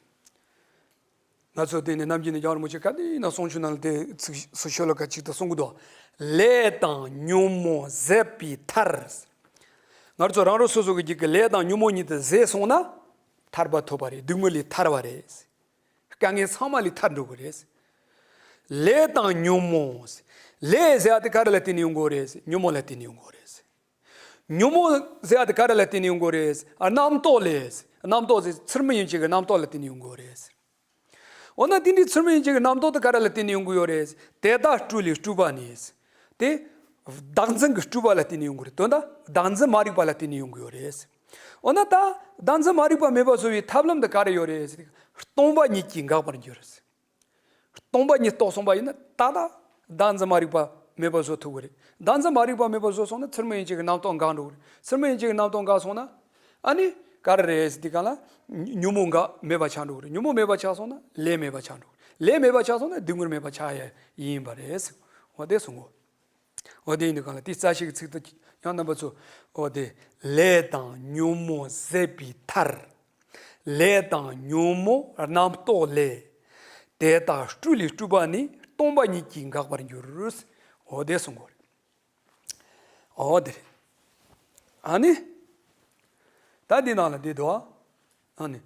ང་ཚོ་དེ་ནས་ནམ་རྒྱུན་ནས་རྒྱལ་བ་རིན་པོ་ཆེ་ག་དུས་ཡིན་ན་གསུང་ཆོས་ནང་ལ་དེ་ཚིག་སུ་ཤོ་ལོ་ཀ་གཅིག་ཏུ་གསུང་གི་འདུག་ལས་དང་ཉོན་མོངས་ཟད་པའི་ཐར། ང་ཚོ་རང་རང་སོ་སོ་གི་རྒྱུད་ཀྱི་ལས་དང་ཉོན་མོངས་གཉིས་དེ་ཟད་སོང་ན་ཐར་པ་ཐོབ་པ་རེད། སྡུག་བསྔལ་ལས་ཐར་བ་རེད། དཀའ་ངལ་ཚང་མ་ལས་ཐར་འགྲོ་གི་རེད། ལས་དང་ཉོན་མོངས། ལས་ཟེར་ཡ་དེ་ག་རེ་ལ་བརྟེན་ནས་ཡོང་གི་རེད། ཉོན་མོངས་ལ་བརྟེན་ནས་ཡོང་གི་རེད། ཉོན་མོངས་ཟེར་ཡ་དེ་ག་རེ་ལ་བརྟེན་ནས་ཡོང་གི་རེད། ཨ་རྣམ་རྟོག་ལས། རྣམ་རྟོག་ཟེར་ཚུལ་མིན་ཡིན་བྱེད་ཀྱི་རྣམ་རྟོག་ལ་བརྟེན་ནས་ཡོང་གི་རེད། འོ་ན་དེ་འདྲའི་ཚུལ་མིན་ཡིན་བྱེད་ཀྱི་རྣམ་རྟོག་དེ་ག་རེ་ལ་བརྟེན་ནས་ཡོང་གི་ཡོད་རེད། དེ་དག་སྤྲོས་ལས་སྤྲོས་པ་ནི། དེ་བདག་འཛིན་གྱི་སྤྲོས་པ་ལ་བརྟེན་ནས་ཡོང་གི་རེད། དོན་དག་བདག་འཛིན་མ་རིག་པ་ལ་བརྟེན་ནས་ཡོང་གི་ཡོད་རེད། འོ་ན་ད་བདག་འཛིན་མ་རིག་པ་མེད་པ་བཟོ་བའི་ཐབས་ལམ་དེ་ག་རེ་ཡོད་རེད། སྟོང་པ་ཉིད་ཀྱིས་འགག་པར་འགྱུར། སྟོང་པ་ཉིད་རྟོགས་སོང་པ་ཡིན་ན་ད་ལྟ་བདག་འཛིན་མ་རིག་པ་མེད་པ་བཟོ་ཐུབ་ཀྱི་རེད། བདག་འཛིན་མ་རིག་པ་མེད་པ་བཟོ་སོང་ན་ཚུལ་མིན་ཡིན་བྱེད་ཀྱི་རྣམ་རྟོག་འགག་འགྲོ་གི་རེད། ཚུལ་མིན་ཡིན་བྱེད་ཀྱི་རྣམ་རྟོག་འགག་སོང་ན་ཨ་ནི་ག་རེ་རེད་ཟེར་དུས་གང་ལ་ཉོན་མོངས་འགག་མེད་པ་ཆགས་འགྲོ་གི་རེད། ཉོན་མོངས་མེད་པ་ཆགས་སོང་ན་ལས་མེད་པ་ཆགས་འགྲོ་གི་རེད། ལས་མེད་པ་ཆགས་སོང་ན་སྡུག་བསྔལ་མེད་པ་ཆགས་ཡ་ཡིན་པ་རེད་ཟེར། འོ་དེ་གསུང་གོ། འོ་དེ་ཡིན་དུས་གང་ལ་དེའི་རྩ་ཤེ་གི་ཚིག་ཏུ་ཡང་རྣམ་པ་ཚོ། འོ་དེ་ལས་དང་ཉོན་མོངས་ཟད་པའི་ཐར། ལས་དང་ཉོན་མོངས་རྣམ་རྟོག་ལས། དེ་དག་སྤྲུལ་ལས་སྤྲུལ་པ་ནི། སྟོང་པ་ཉིད་ཀྱིས་འགག་པར་འགྱུར། འོ་དེ་གསུང་གོ་རེད། འོ་དེ་རེད། ཨ་ནི། ད་འདི་ནང་ལ་འདི་འདུག་ཨ་ནི།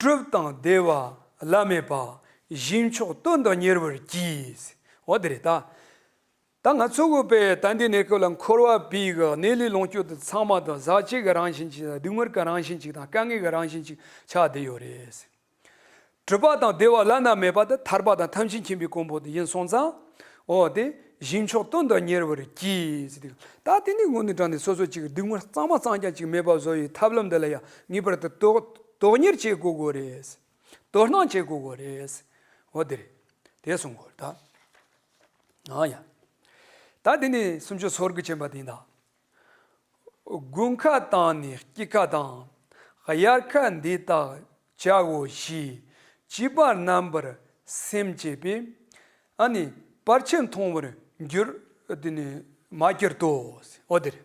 གྲུབ་དང་བདེ་བ་བླ་མེད་པ། གཞི་མཆོག་དོན་དུ་གཉེར་བར་གྱིས། འོ་དེ་རེད་ད། ད་ང་ཚོ་གི་པའི་ད་འདི་གནས་སྐབས་ལ་འཁོར་བ་པའི་གི་གནས་ལུས་ལོངས་སྤྱོད་དེ་ཚང་མ་དང་ཟག་བཅས་ཀྱི་རང་བཞིན་ཅིག་དང་སྡུག་བསྔལ་གྱི་རང་བཞིན་ཅིག་དང་དཀའ་ངལ་གྱི་རང་བཞིན་ཅིག་ཆགས་བསྡད་ཡོད་རེད། གྲུབ་པ་དང་བདེ་བ་བླ་ན་མེད་པ་དེ་ཐར་པ་དང་ཐམས་ཅད་མཁྱེན་པའི་གོ་འཕང་དེ་ཡིན་སོང་ཙང་། འོ་དེ་གཞི་མཆོག་དོན་དུ་གཉེར་བར་གྱིས་ཟེར་དུས། ད་དེ་ནས་དངོས་གནས་དྲང་གནས་སོ་སོ་ཅིག་སྡུག་བསྔལ་གཙང་མ་གཙང་རྐྱང་ཅིག་མེད་པ་བཟོ་བའི་ཐབས་ལམ་འདི་ལ་ཡང་ངེས་པར་དུ་དོ་དོ་གཉེར་བྱེད་དགོས་དགོས་རེད། དོ་སྣང་བྱེད་དགོས་དགོས་རེད། འོ་དེ་རེད། དེ་གསུང་དགོས་རེད་ད། ཨ་ཡ། ད་དེ་ནས་སུམ་ཅུ་སོ་དགུ་ཅན་པ་དེ་ཡིན་ད། དགུན་ཁ་དང་ནི་དཔྱིད་ཁ་དང་། དབྱར་ཁ་འདི་དག་བྱའོ་ཞེས། བྱིས་པ་རྣམ་པར་སེམས་བསྐྱེད་པས། ཨ་ནི་བར་ཆད་མཐོང་བར་འགྱུར་དེ་ནི་མ་གྱུར་ཏོ། འོ་དེ་རེད།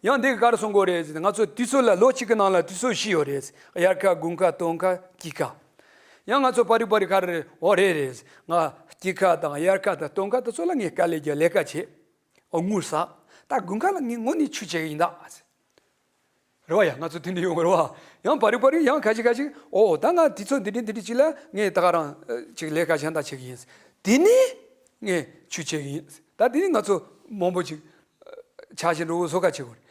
ཡང་འདི་ག་རེ་གསུང་དགོས་རེད་ཟེར་ན། ང་ཚོ་དུས་ཚོད་ལ་ལོ་གཅིག་གི་ནང་ལ་དུས་ཚོད་བཞི་ཡོད་རེད། དབྱར་ཁ་དགུན་ཁ་སྟོན་ཁ་དཔྱིད་ཁ། ཡང་ང་ཚོ་པར་རིས་པར་རིས་ག་རེ་རེད། འོ་རེད་རེད། ང་དཔྱིད་ཁ་དང་དབྱར་ཁ་དང་སྟོན་ཁ་དེ་ཚོ་ལ་ངས་དཀའ་ལས་རྒྱག་ལས་ཀ་བྱེད། འོ་དངུལ་བསགས། ད་དགུན་ཁ་ལ་ངས་དངོས་གནས་ཆུ་བྱེད་ཀྱི་ཡིན་ད། རེད་བ་ཡ། ང་ཚོ་དེ་འདྲ་ཡོང་གི་རེད་བ། ཡང་པར་རིས་པར་རིས་ཡང་ཁ་ཅིག་ཁ་ཅིག་འོ་ད་ང་དུས་ཚོད་འདི་འདྲ་འདི་འདྲ་ཅིག་ལ་ངས་ད་ག་རང་ཅིག་ལས་ཀ་གཞན་དག་བྱེད་ཀྱི་ཡིན། དེ་ནས་ངས་ཆུ་བྱེད་ཀྱི་ཡིན། ད་དེ་ནས་ང་ཚོ་མང་པོ་ཅིག་ཆགས་ཞེན་འགྲོ་བོ་བཟོ་ཁ་བྱེད་དགོས་རེད།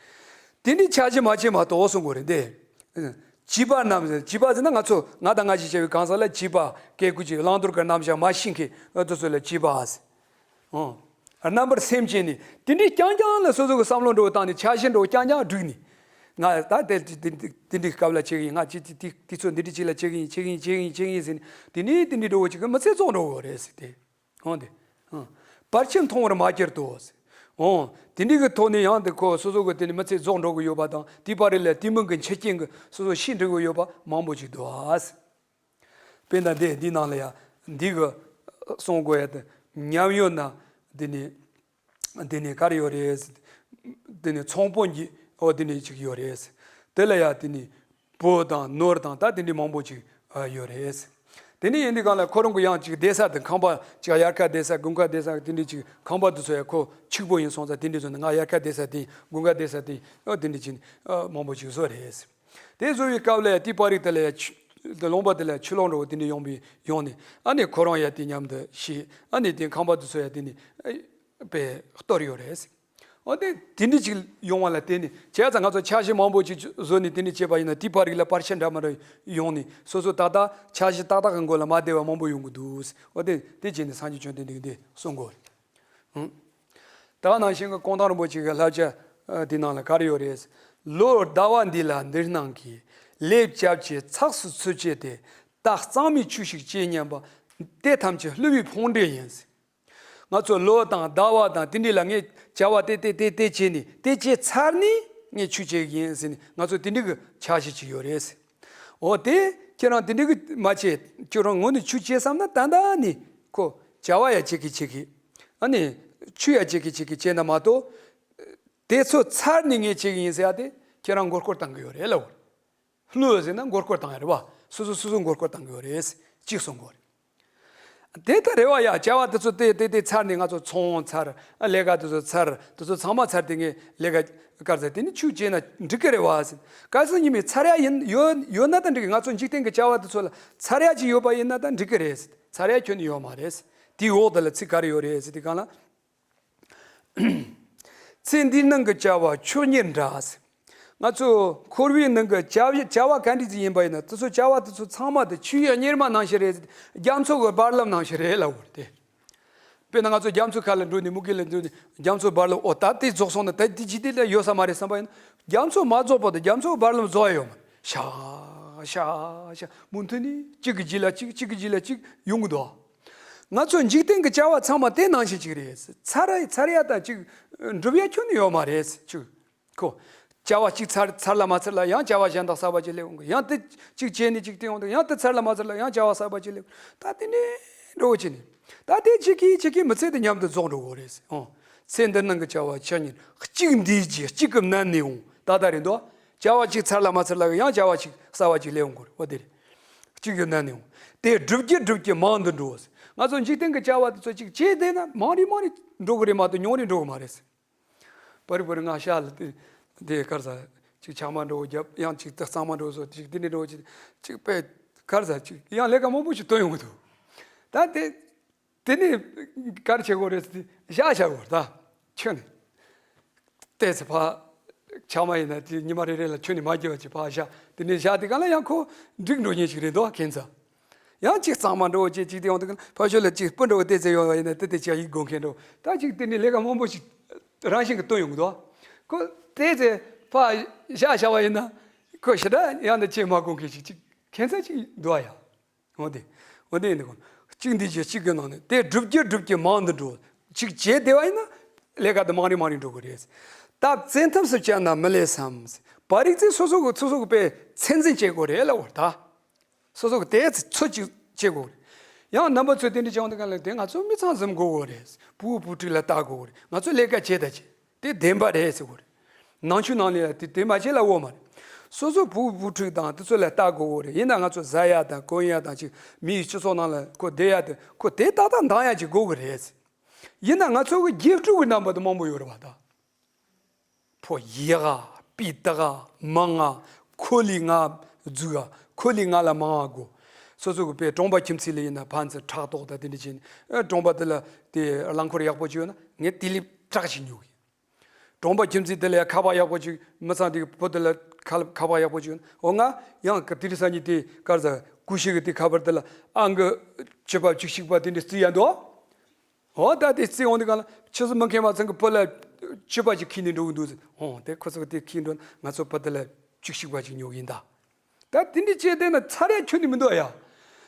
དེ་འདྲའི་ཆགས་ཞེན་མ་བྱེད་མ་གཏོགས་གསུང་དགོས་རེད་དེ། བྱིས་པ་རྣམས་བྱིས་པ་ཟེར་ན་ང་ཚོ་ང་དང་ང་ཞིག་བྱ་བའི་གང་ཟག་ལ་བྱིས་པ་སྐད་ཀུ་ཅིག་བླང་དོར་གྱི་རྣམ་གཞག་མ་ཤེས་མཁན་དེ་ཚོ་ལ་བྱིས་པ་ཟེར། ཨོ། རྣམ་པར་སེམས་བསྐྱེད་ནས་དེ་འདྲའི་རྐྱང་རྐྱང་ལ་སོ་སོ་གི་བསམ་བློ་འགྲོ་བཏང་ནས་ཆགས་ཞེན་འགྲོ་རྐྱང་རྐྱང་བསྒྲིགས་ནས། ང་ད་དེ་དེ་དེ་དེ་འདྲའི་སྐབས་ལ་བྱེད་ཀྱི་ཡིན། ང་ཅི་ཅི་དེ་དུས་ཚོད་འདི་འདྲའི་ཅིག་ལ་བྱེད་ཀྱི་ཡིན། བྱེད་ཀྱི་ཡིན། བྱེད་ཀྱི་ཡིན། བྱེད་ཀྱི་ཡིན་ཟེར་ནས་དེ་ནས་དེ་འདྲའི་འགྲོ་བོ་ཅིག་གི་མི་ཚེ་རྫོགས་འགྲོ་གི་རེད་ཟེར་ཏེ། འོང་དེ། ཧང་། བར་ཆད་མཐོང་བར་མ་གྱུར་ཏོ། འོང་། དེ་འདྲའི་གི་ཐོག་ནས་ཡང་དེ་ཁོ་སོ་སོ་གི་དེ་ནས་མི་ཚེ་རྫོགས་འགྲོ་གི་ཡོད་པ་དང་། དེའི་བར་རེ་ལ་དེ་མིན་གི་འཆི་རྐྱེན་གི་སོ་སོ་ཤི་འགྲོ་གི་ཡོད་པ་མང་པོ་ཅིག་འདུག་ཨ། དཔེར་ན་དེ་འདི་ནང་ལ་ཡང་འདི་གི་གསུང་དགོས་ཡ་དེ་ཉམས་ཡོད་ན་དེ་ནས་དེ་ནས་ག་རེ་ཡོད་རེད། དེ་ནས་ཚོང་དཔོན་གྱི་འོ་དེ་ནས་ཅིག་ཡོད་རེད། དེ་ལ་ཡང་དེ་ནས་བུ་དང་ནོར་དང་ད་དེ་འདྲའི་མང་པོ་ཅིག་ཡོད་རེད། དེ་ནས་ཡིན་དུས་གང་ལ་ཁོ་རང་གི་ཡང་ཅིག་བསྡད་ས་དེ་ཁང་པ་ཅིག་དབྱར་ཁ་བསྡད་ས་དགུན་ཁ་བསྡད་ས་དེ་འདྲའི་ཅིག་ཁང་པ་དེ་ཚོ་ཡང་ཁོ་ཕྱུག་པོ་ཡིན་སོང་ཙང་དེ་འདྲའི་ཚོ་ནི་ང་དབྱར་ཁ་བསྡད་ས་དེ་དགུན་ཁ་བསྡད་ས་དེ་འོ་དེ་འདྲའི་ཅིག་མང་པོ་ཅིག་བཟོ་རེད། དེ་བཟོ་བའི་སྐབས་ལ་ཡང་དེའི་བར་རིག་དེ་ལ་ཡང་ཆུ་དེ་ལུང་པ་དེ་ལ་ཡང་ཆུ་ལོག་འགྲོ་བ་དེ་འདྲ་ཡོང་བའི་ཡོང་ནས་ཨ་ནི་ཁོ་རང་ཡང་དེ་མཉམ་དུ་ཤི། ཨ་ནི་དེ་ཁང་པ་དེ་ཚོ་ཡང་དེ་ནི་ཨེ་པའི་གཏོར་ཡོད་རེད། འོ་དེ་དེ་འདྲ་ཅིག་ཡོང་བ་ལ་བརྟེན་ནས་བྱས་ཙང་ང་ཚོ་ཆགས་ཞེན་མང་པོ་ཅིག་བཟོ་ནས་དེ་འདྲ་བྱས་པ་ཡིན་ན་དེའི་བར་རིག་ལ་བར་ཆད་འདྲ་མི་འདྲ་ཡོང་ནས་སོ་སོ་ཏག་ཏག་ཆགས་ཞེན་ཏག་ཏག་གི་མགོ་ལ་མ་བདེ་བ་མང་པོ་ཡོང་གི་འདུག། འོ་དེ་དེ་བྱས་ནས་སངས་རྒྱས་བཅོམ་ལྡན་འདས་ཀྱིས་འདི་གསུང་གོ། ཧུམ། ད་ག་ནང་བཞིན་གྱི་ཀོང་ཐང་རིན་པོ་ཆེ་གི་བསླབ་བྱ་ཨ་འདི་ནང་ལ་ག་རེ་ཡོད་རེད། ལོ་ཟླ་བ་འདི་ལ་འདིར་སྣང་གི། ལས་བྱ་བྱེད་ཚགས་སུ་ཚུད་བྱེད་དེ། རྟགས་གཙང་མའི་ཆོས་ཤིག་ཅེས་སྙམ་པ། དེ་ཐམས་ཅད་བསླུ་བའི་ཕུང་འདྲེ་ཡིན། ང་ཚོ་ལོ་དང་ཟླ་བ་དང་དེ་འདྲ་ལ་ངས་བྱ་བ་དེ་དེ་དེ་དེ་བྱས་ནས་དེ་བྱས་ཚར་ནས་ངས་ཆོས་བྱེད་ཀྱི་ཡིན་ཟེར་ནས་ང་ཚོ་དེ་འདྲ་གི་འཆར་གཞི་ཅིག་ཡོད་རེད། འོ་དེ་ཁྱེད་རང་དེ་འདྲ་གི་མ་བྱེད། ཁྱོད་རང་ངོ་ནས་ཆོས་བྱེད་བསམ་ན་ད་ལྟ་ནས་ཁོ་བྱ་བ་ཡ་བྱེད་ཀྱི་བྱེད་ཀྱི། ཨ་ནི་ཆོས་ཡ་བྱེད་ཀྱི་བྱེད་ཀྱི་བྱས་ན་མ་གཏོགས། དེ་ཚོ་ཚར་ནས་ངས་བྱེད་ཀྱི་ཡིན་ཟེར་ཡ་དེ་ཁྱེད་རང་མགོ་སྐོར་བཏང་གི་ཡོད་རེད་ལབ། བསླུ་ཟེར་ན་མགོ་སྐོར་བཏང་ཡ་རེད་བ། སོ་སོ་སོ་སོ་མགོ་སྐོར་བཏང་གི་ཡོད་རེད། གཅིག་གསུང་དགོས་རེད། དེ་ལྟར་རེ་བ་ཡ་བྱ་བ་དེ་ཚོ་དེ་དེ་དེ་ཚར་ནས་ང་ཚོ་ཚོང་ཚར། ལས་ཀ་དེ་ཚོ་ཚར། དེ་ཚོ་ཚང་མ་ཚར་དེ་ངས་ལས་ཀ་དཀར་ཚར་དེ་ནི་ཆོས་བྱས་ན་འགྲིག་གི་རེད་བ་ཟེར། གལ་སྲིད་ཉི་མའི་ཚར་ཡ་ཡིན་ཡོད་ཡོད་ན་ད་འགྲིག་གི། ང་ཚོ་འཇིག་རྟེན་གྱི་བྱ་བ་དེ་ཚོ་ལ་ཚར་ཡ་ཅིག་ཡོད་པ་ཡིན་ན་ད་འགྲིག་གི་རེད་ཟེར། ཚར་ཡ་ཁྱོན་ནས་ཡོད་མ་རེད་ཟེར། དེའི་འོག་དེ་ལ་ཚིག་ག་རེ་ཡོད་རེད་ཟེར་དེ་གང་ལ། ཚེ་འདིའི་ནང་གི་བྱ་བ་ཆོས་ཉིད་འདྲ་ཟེར། ང་ཚོ་འཁོར་བའི་ནང་གི་བྱ་བ་བྱ་བ་ག་འདྲ་ཅིག་ཡིན་པ་ཡིན་ན་དེ་ཚོ་བྱ་བ་དེ་ཚོ་ཚང་མ་དེ་ཆོས་ཉིད་གཉེར་མ་ནང་བཞིན་རེད། རྒྱ་མཚོ་གི་བར་ལམ་ནང་བཞིན་རེད་ལབ་དགོས་རེད་དེ། དཔེར་ན་ང་ཚོ་རྒྱ་མཚོ་ཁ་ལ་འགྲོ་ནས་མུ་གེ་ལ་འགྲོ་ནས་རྒྱ་མཚོ་བར་ལམ་འོ་ད་དེ་རྫོགས་སོང་ན་ད་དེ་ཅི་དེ་ལ་ཡོད་ས་མ་རེད་བསམ་པ་ཡིན་ན། རྒྱ་མཚོ་མ་རྫོགས་བར་དུ་རྒྱ་མཚོ་བར་ལམ་རྫོགས་ཡ་ཡོད་མ་རེད། ཤ་ཤ་ཤ་མུ་མཐུད་ནས་གཅིག་གི་རྗེས་ལ་གཅིག་གཅིག་གི་རྗེས་ལ་གཅིག་ཡོང་གི་འདུག། ང་ཚོ་འཇིག་རྟེན་གྱི་བྱ་བ་ཚང་མ་དེ་ནང་བཞིན་གཅིག་རེད། ཚར་ཚར་ཡ་དང་གཅིག་འགྲུབ་ཡ་ཁྱོན་ནས་ཡོད་མ་རེད་ཅིག། ཁོ། བྱ་བ་གཅིག་ཚར་ཚར་ལ་མ་ཚར་ལ་ཡང་བྱ་བ་གཞན་དག་གསར་པ་ཅིག་སླེབས་འོང་གི། ཡང་དེ་གཅིག་བྱས་ནས་གཅིག་དེ་ཡོང་དུས་ཡང་དེ་ཚར་ལ་མ་ཚར་ལ་ཡང་བྱ་བ་གསར་པ་ཅིག་སླེབས། ད་དེ་ནས་འགྲོ་བ་ཅི་ནས། ད་དེ་གཅིག་གིས་གཅིག་གིས་མི་ཚེ་དེ་མཉམ་དུ་རྫོགས་འགྲོ་གི་རེད། ཨོ། ཚེ་འདི་ནང་གི་བྱ་བ་ཆོས་ཉིད་གཅིག་འདིའི་རྗེས་གཅིག་གི་མནན་ནས་འོང་ད་ལྟ་རེད་འདུག། བྱ་བ་གཅིག་ཚར་ལ་མ་ཚར་ལ་ཡང་བྱ་བ་གཅིག་གསར་པ་གཅིག་སླེབས་འོང་གི་རེད། འོ་དེ་རེད། གཅིག་ཡོད་ན་ནི། དེ་སྒྲུབ་ཀྱི་སྒྲུབ་ཀྱི་མང་དུ་འགྲོ། ང་ཚོ་འཇིག་རྟེན་གྱི་བྱ་བ་དེ་ཚོ་གཅིག་བྱས་བསྡད་ན་མང་རེ་མང་རེ་འགྲོ་གི་རེད་མ་གཏོགས་ཉུང་རེ་འགྲོ་གི་མ་རེད། པར་པར་ང་ཤ་ལ་དེ་དེ་གར་ས་གཅིག་ཆང་མ་འགྲོ་རྒྱབ་ཡང་གཅིག་ཏུ་གཙང་མ་འགྲོ་སོ་གཅིག་དེ་ནས་འགྲོ་གཅིག་གཅིག་པས་གར་ས་གཅིག་ཡང་ལས་ཀ་མང་པོ་ཞིག་སྟོན་ཡོང་གི་འདུག་ད་དེ་དེ་ནས་གར་བྱེད་དགོས་རེད་ཟེར་དེ་བཞག་བཞག་དགོས་ད་ཁྱོད་ནས། ཏོག་ཙམ་ཕར། ཆང་མ་ཡིན་ན་དེ་ཉི་མ་རེ་རེ་ལ་ཁྱོན་ནས་མ་བརྒྱབ་པ་ཅིག་ཕར་བཞག་དེ་ནས་བཞག་དེ་ག་ལ་ཡང་ཁོ་འགྲིག་འགྲོ་མཁན་ཞིག་རེད་འདུག་ཁྱད་མཚར། ཡང་ཅིག་གཙང་མ་འགྲོ་ཅིག་ཅིག་དེ་ཡོང་དུས་ཕར་ཕྱོགས་ལ་ཅིག་སྤུ་འགྲོ་ཏོག་ཙམ་ཡོད་པ་ཡིན་ན་དེ་དེ་ཅིག་ཡིག་དགོས་མཁན་འགྲོ་ད་ཅིག་དེ་ནས་ལས་ཀ་མང་པོ་ཞིག་རང་བཞིན་གྱིས་སྟོན་ཡོང་གི་འདུག་ཁོ་ཏོག་ཙམ་ཕར་བཞག་བཞག་པ་ཡིན་ན་ཁོ་ཞེ་དྲག་ཡང་ན་ཅིག་མ་དགོས་མཁན་ཞིག་ཅིག་ཁྱད་མཚར་ཅིག་འདུག་ཨ་ཡ། འོ་དེ། འོ་དེ་ཡིན་དུས་གཅིག་འདི་གཅིག་གི་ནང་ནས་དེ་སྒྲུབ་ཀྱི་སྒྲུབ་ཀྱི་མང་དུ་འགྲོ། གཅིག་བྱས་བསྡད་པ་ཡིན་ན་ལས་ཀ་དེ་མང་རིང་མང་རིང་འགྲོ་གི་རེད། ད་བཙན་ཐབས་སུ་བཅད་ན་མི་ལེགས་སམ། པར་རིས་ཚོས་སོ་སོ་གི་སོ་སོ་གི་དཔེ་ཚད་འཛིན་བྱེད་དགོས་རེད་ལབ་པ་ད། སོ་སོ་གི་དེ་ཚོད་ཅིག་བྱེད་དགོས་རེད། ཡང་རྣམ་པ་ཚོས་དེ་འདྲ་བྱུང་དུས་ག་ལ་དེ་ང་ཚོ་མི་ཚང་འཛོམས་དགོས་གོ་རེད། ཕྲུ་གུ་བུ་ཕྲུག་ལ་ལྟ་དགོས་གོ་རེད། ང་ཚོ་ལས་ཀ་བྱེད་ད་བྱེད། དེ་བདེན་པ་རེད་ཟེར་གོ་རེད། ནང་ཆོས་ནང་ལ་ཡང་དེ་དེ་མ་བྱེད་ལབ་འོ་མ་རེད། སོ་སོ་བུ་བུ་ཕྲུག་དང་དེ་ཚོ་ལ་ལྟ་དགོས་གོ་རེད། ཡིན་ན་ང་ཚོ་ཟ་ཡ་དང་གོན་ཡ་དང་ཅིག་མིའི་སྤྱི་ཚོགས་ནང་ལ་ཁོ་བསྡད་ཡ་དེ་ཁོ་དེ་ཏག་ཏག་འདང་ཡ་ཅིག་དགོས་གི་རེད། ཡིན་ན་ང་ཚོ་གི་རྒྱུགས་སྤྲོད་གི་རྣམ་པ་དེ་མང་པོ་ཡོད་རེད་བ་ད། ཕོ་ཡི་ག་པི་ཏི་ག་མང་ང་ཁོ་ལི་ང་རྫུ་ག་ཁོ་ལི་ང་ལ་མང་ང་དགོས། སོ་སོ་གི་དཔེ་གྲོང་པ་ཁྱིམ་མཚེས་ལ་ཡིན་ན་ཕན་ཚུན་ཕྲག་དོག་དང་དེ་འདྲ་བྱས་ནས་ཨ་གྲོང་པ་དེ་ལ་དེ་རླངས་འཁོར་ཡག་པོ་ཅིག་ཡོད་ན་ངས་དེ་ལས་དྲག་ཅིག་ཉོ་གི། གྲོང་པ་ཁྱིམ་མཚེས་དེ་ལ་ཡང་ཁ་པར་ཡག་པོ་ཅིག་མི་ཚང་དེ་གི་བུ་དེ་ལ་ཁ་ཁ་པར་ཡག་པོ་ཅིག་ཡོད་ན་འོ་ང་ཡང་གི་དེ་རིང་སང་ཉིན་དེ་གར་ཟ་ཀུ་ཤུ་གི་དེ་ཁ་པར་དེ་ལ་ཨང་གི་བཅུ་པ་བཅུ་གཅིག་པ་དེ་འདྲ་རྩི་ཡ་འདུག་འོ་ད་དེ་རྩི་འོང་དུས་གང་ལ་ཕྱི་སོ་མི་མཁས་མ་ཚང་གི་བུ་ལ་བཅུ་པ་ཅིག་ཁྱེར་ནས་འགྲོ་གི་འདུག་ཟེར། འོ་དེ་ཁོ་ཚོ་གི་དེ་ཁྱེར་འགྲོ་ན་ང་ཚོ་བུ་དེ་ལ་བཅུ་གཅིག་པ་ཅིག་ཉོ་གི་ཡིན་ད། ད་དེ་འདྲ་བྱས་བསྡད་ན་ཚར་ཡ་ཁྱོན་ནས་མི་འདུག་ཡ།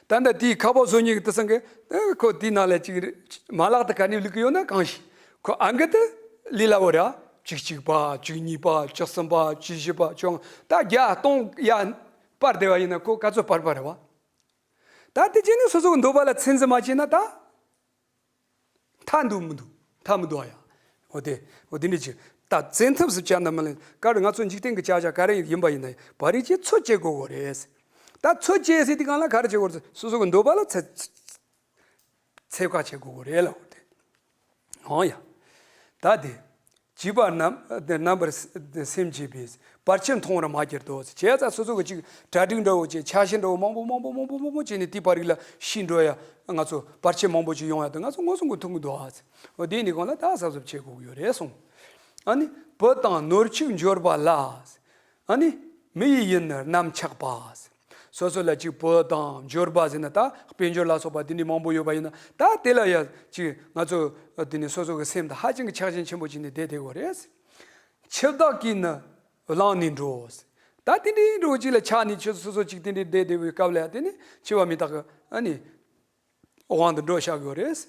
ད་ལྟ་དེའི་ཁ་པར་བཟོ་མཁན་གྱི་དེ་ཚང་གི་ཨེ་ཁོ་དེའི་ནང་ལ་ཅིག་རེ་མ་ལག་དེ་ག་ནས་བླུག་གི་ཡོད་ན་གང་ཤེས། ཁོ་ཨང་ཀི་དེ་ལས་སླ་བོ་ར་བཅུ་གཅིག་པ་བཅུ་གཉིས་པ་བཅུ་གསུམ་པ་བཅུ་བཞི་པ་བཅོ་ལྔ་ད་བརྒྱ་སྟོང་ཡ་སྤར་བསྡད་པ་ཡིན་ན་ཁོ་ག་ཚོད་སྤར་པ་རེད་བ། ད་དེ་བྱས་ནས་སོ་སོ་གི་འདོད་པ་ལ་ཚད་འཛིན་མ་བྱས་ན་ད། མཐའ་འདུག་མི་འདུག་མཐའ་མི་འདུག་ཨ་ཡ། འོ་དེ་འོ་དེ་འདྲ་ཅིག་ད་བཙན་ཐབས་སུ་བཅད་ན་མི་ལེགས། ག་རེ་ང་ཚོ་འཇིག་རྟེན་གྱི་བྱ་བྱ་ག་རེ་ཡིན་པ་ཡིན་ན་པར་རིས་ཚོས་བྱེད་དགོས་གོ་རེད། ད་ཚོད་བྱེད་ཟེར་དུས་གང་ལ་ག་རེ་བྱེད་དགོས་རེད། སོ་སོ་གི་འདོད་པ་ལ་ཚད་ཚད་བཀག་བྱེད་དགོས་གོ་རེད་ལ་འོ་དེ། འོ་ཡ། ད་དེ། བྱིས་པ་རྣམས་རྣམ་པར་སེམས་བསྐྱེད་པས་བར་ཆད་མཐོང་བར་མ་གྱུར་ཏོ། བྱས་ཙང་སོ་སོ་གི་ཅིག་གྲ་སྒྲིག་འདྲ་བོ་བྱས་ཆ་ཤས་འདྲ་བོ་མང་པོ་མང་པོ་མང་པོ་མང་པོ་བྱས་ནས་དེའི་བར་རིགས་ལ་ཤི་འགྲོ་ཡ་ང་ཚོ་བར་ཆད་མང་པོ་ཅིག་ཡོང་ཡ་དེ་ང་ཚོ་མངོན་སུམ་གྱིས་མཐོང་གི་འདུག་ཨ། འོ་དེ་ནི་གང་ལ་ད་གཟབ་གཟབ་བྱེད་དགོས་ཀྱི་ཡོད་རེད་གསུངས། ཨ་ནི་བུ་དང་ནོར་ཕྱུགས་འབྱོར་པ་ལ། ཨ་ནི་མི་ཡི་ཡུལ་ནི་ནམ་ཆགས་པ། སོ་སོ་ལ་ཅིག་བུ་དང་འབྱོར་པ་ཟེར་ན་ད་དཔལ་འབྱོར་ལ་སོགས་པ་དེ་འདྲའི་མང་པོ་ཡོད་པ་ཡིན་ན་ད་དེ་ལ་ཡ་ཅིག་ང་ཚོ་དེ་ནི་སོ་སོ་གི་སེམས་དང་ཧ་ཅང་གི་ཆགས་ཞེན་ཆེན་པོ་བྱས་ནས་བསྡད་བསྡད་དགོས་རེད། འཆི་བདག་གིས་ནི་བླངས་ནས་འགྲོ། ད་དེ་འདྲའི་འགྲོ་ཅིག་ལ་ཆགས་ནས་ཆུ་སོ་སོ་ཅིག་དེ་འདྲའི་བསྡད་བསྡད་པའི་སྐབས་ལ་ཡ་དེ་ནི་འཆི་བ་མི་རྟག་གི་ཨ་ནི། དབང་དུ་འགྲོ་བཞག་ཡོད་རེད།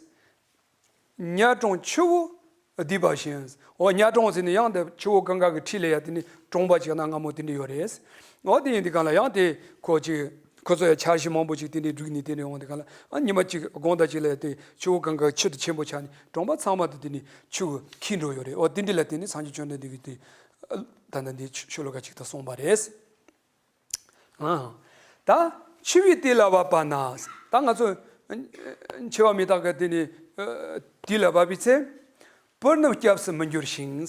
ཉ་གྲོང་ཆུ་བོ་བསྡུས་པ་བཞིན། འོ་ཉ་གྲོང་ཟེར་ནས་ཡང་དེ་ཆུ་བོ་གང་ག་གི་འཁྲིས་ལ་ཡ་དེ་ནི་གྲོང་པ་ཅིག་གནའ་སྔ་མོ་དེ་འདྲ་ཡོད་རེད། འོ་དེ་ཡིན་དུས་གང་ལ་ཡང་དེ་ཁོ་ཅིག་ཁོ་ཚོ་ཡ་འཆར་གཞི་མང་པོ་ཅིག་དེ་འདྲའི་བསྒྲིགས་ནས་དེ་འདྲ་ཡོང་དུས་གང་ལ་ཨ་ཉི་མ་གཅིག་དགོང་དག་ཅིག་ལ་ཡ་དེ་ཆུ་བོ་གང་ག་ཆུ་དེ་ཆེན་པོ་ཆགས་ནས་གྲོང་པ་ཚང་མ་དེ་དེ་ནི་ཆུ་བོ་འཁྱིལ་འགྲོ་ཡོད་རེད། འོ་དེ་འདྲ་ལ་དེ་ནི་སངས་རྒྱས་བཅོམ་ལྡན་འདས་ཀྱིས་དེ་ད་ལྟ་འདི་ཤོ་ལོ་ཀ་ཅིག་ཏུ་གསུངས་པ་རེད། ཨ། ད་འཆི་བའི་དུས་ལ་བབ་པ་ན། ད་ང་ཚོ་འཆི་བ་མི་རྟག་གི་དེ་ནི་དུས་ལ་བབ་པའི་ཚེ། བུ་རྣམས་སྐྱབས་སུ་མི་འགྱུར་ཞིང་།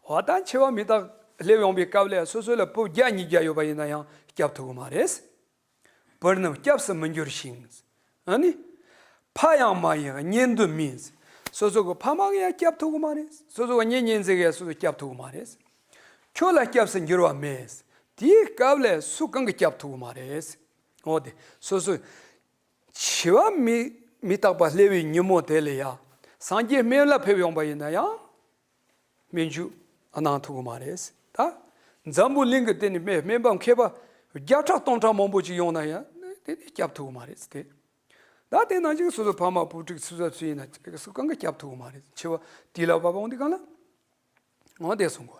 འོ་ད་འཆི་བ་མི་རྟག་སླེབས་ཡོང་པའི་སྐབས་ལ་སོ་སོ་ལ་བུ་བརྒྱ་ཉིས་བརྒྱ་ཡོད་པ་ཡིན་ན་ཡང་སྐྱབས་ཐུབ་ཀྱི་མ་རེད། བུ་རྣམས་སྐྱབས་སུ་མི་འགྱུར་ཞིང་། ཨ་ནི། ཕ་ཡང་མ་ཡིན་གཉེན་དུ་མིན། སོ་སོ་གི་ཕ་མ་གིས་ཡང་སྐྱབས་ཐུབ་ཀྱི་མ་རེད། སོ་སོ་གི་གཉེན་ཉེ་ཚན་གིས་ཡང་སོ་སོ་སྐྱབས་ཐུབ་ཀྱི་མ་རེད། ཁྱོད་ལ་སྐྱབས་སུ་འགྱུར་བ་མེད། དེའི་སྐབས་ལ་སུ་གང་གིས་སྐྱབས་ཐུབ་ཀྱི་མ་རེད། འོ་དེ་སོ་སོ། འཆི་བ་མི་མི་རྟག་པ་སླེབས་པའི་ཉིན་མོ་དེ་ལ་ཡ། སངས་རྒྱས་སྨན་བླ་ཕེབས་ཡོང་པ་ཡིན་ན་ཡང་། སྨན་བཅོས་གནང་ཐུབ་ཀྱི་མ་རེད། ད་འཛམ་བུ་གླིང་གི་སྟེང་ནས་སྨན་སྨན་པ་མཁས་པ་བརྒྱ་ཕྲག་སྟོང་ཕྲག་མང་པོ་ཅིག་ཡོང་ན་ཡང་དེ་ནས་སྐྱབས་ཐུབ་ཀྱི་མ་རེད་ཟེར་ཏེ། ད་དེ་ནང་བཞིན་སོ་སོ་ཕ་མ་བུ་ཕྲུག་སུ་ས་སུ་ཡིན་ན་སུ་གང་གིས་སྐྱབས་ཐུབ་ཀྱི་མ་རེད། འཆི་བ་དུས་ལ་བབ་པ་འོང་དུས་གང་ལ་འོང་དེ་གསུང་གི་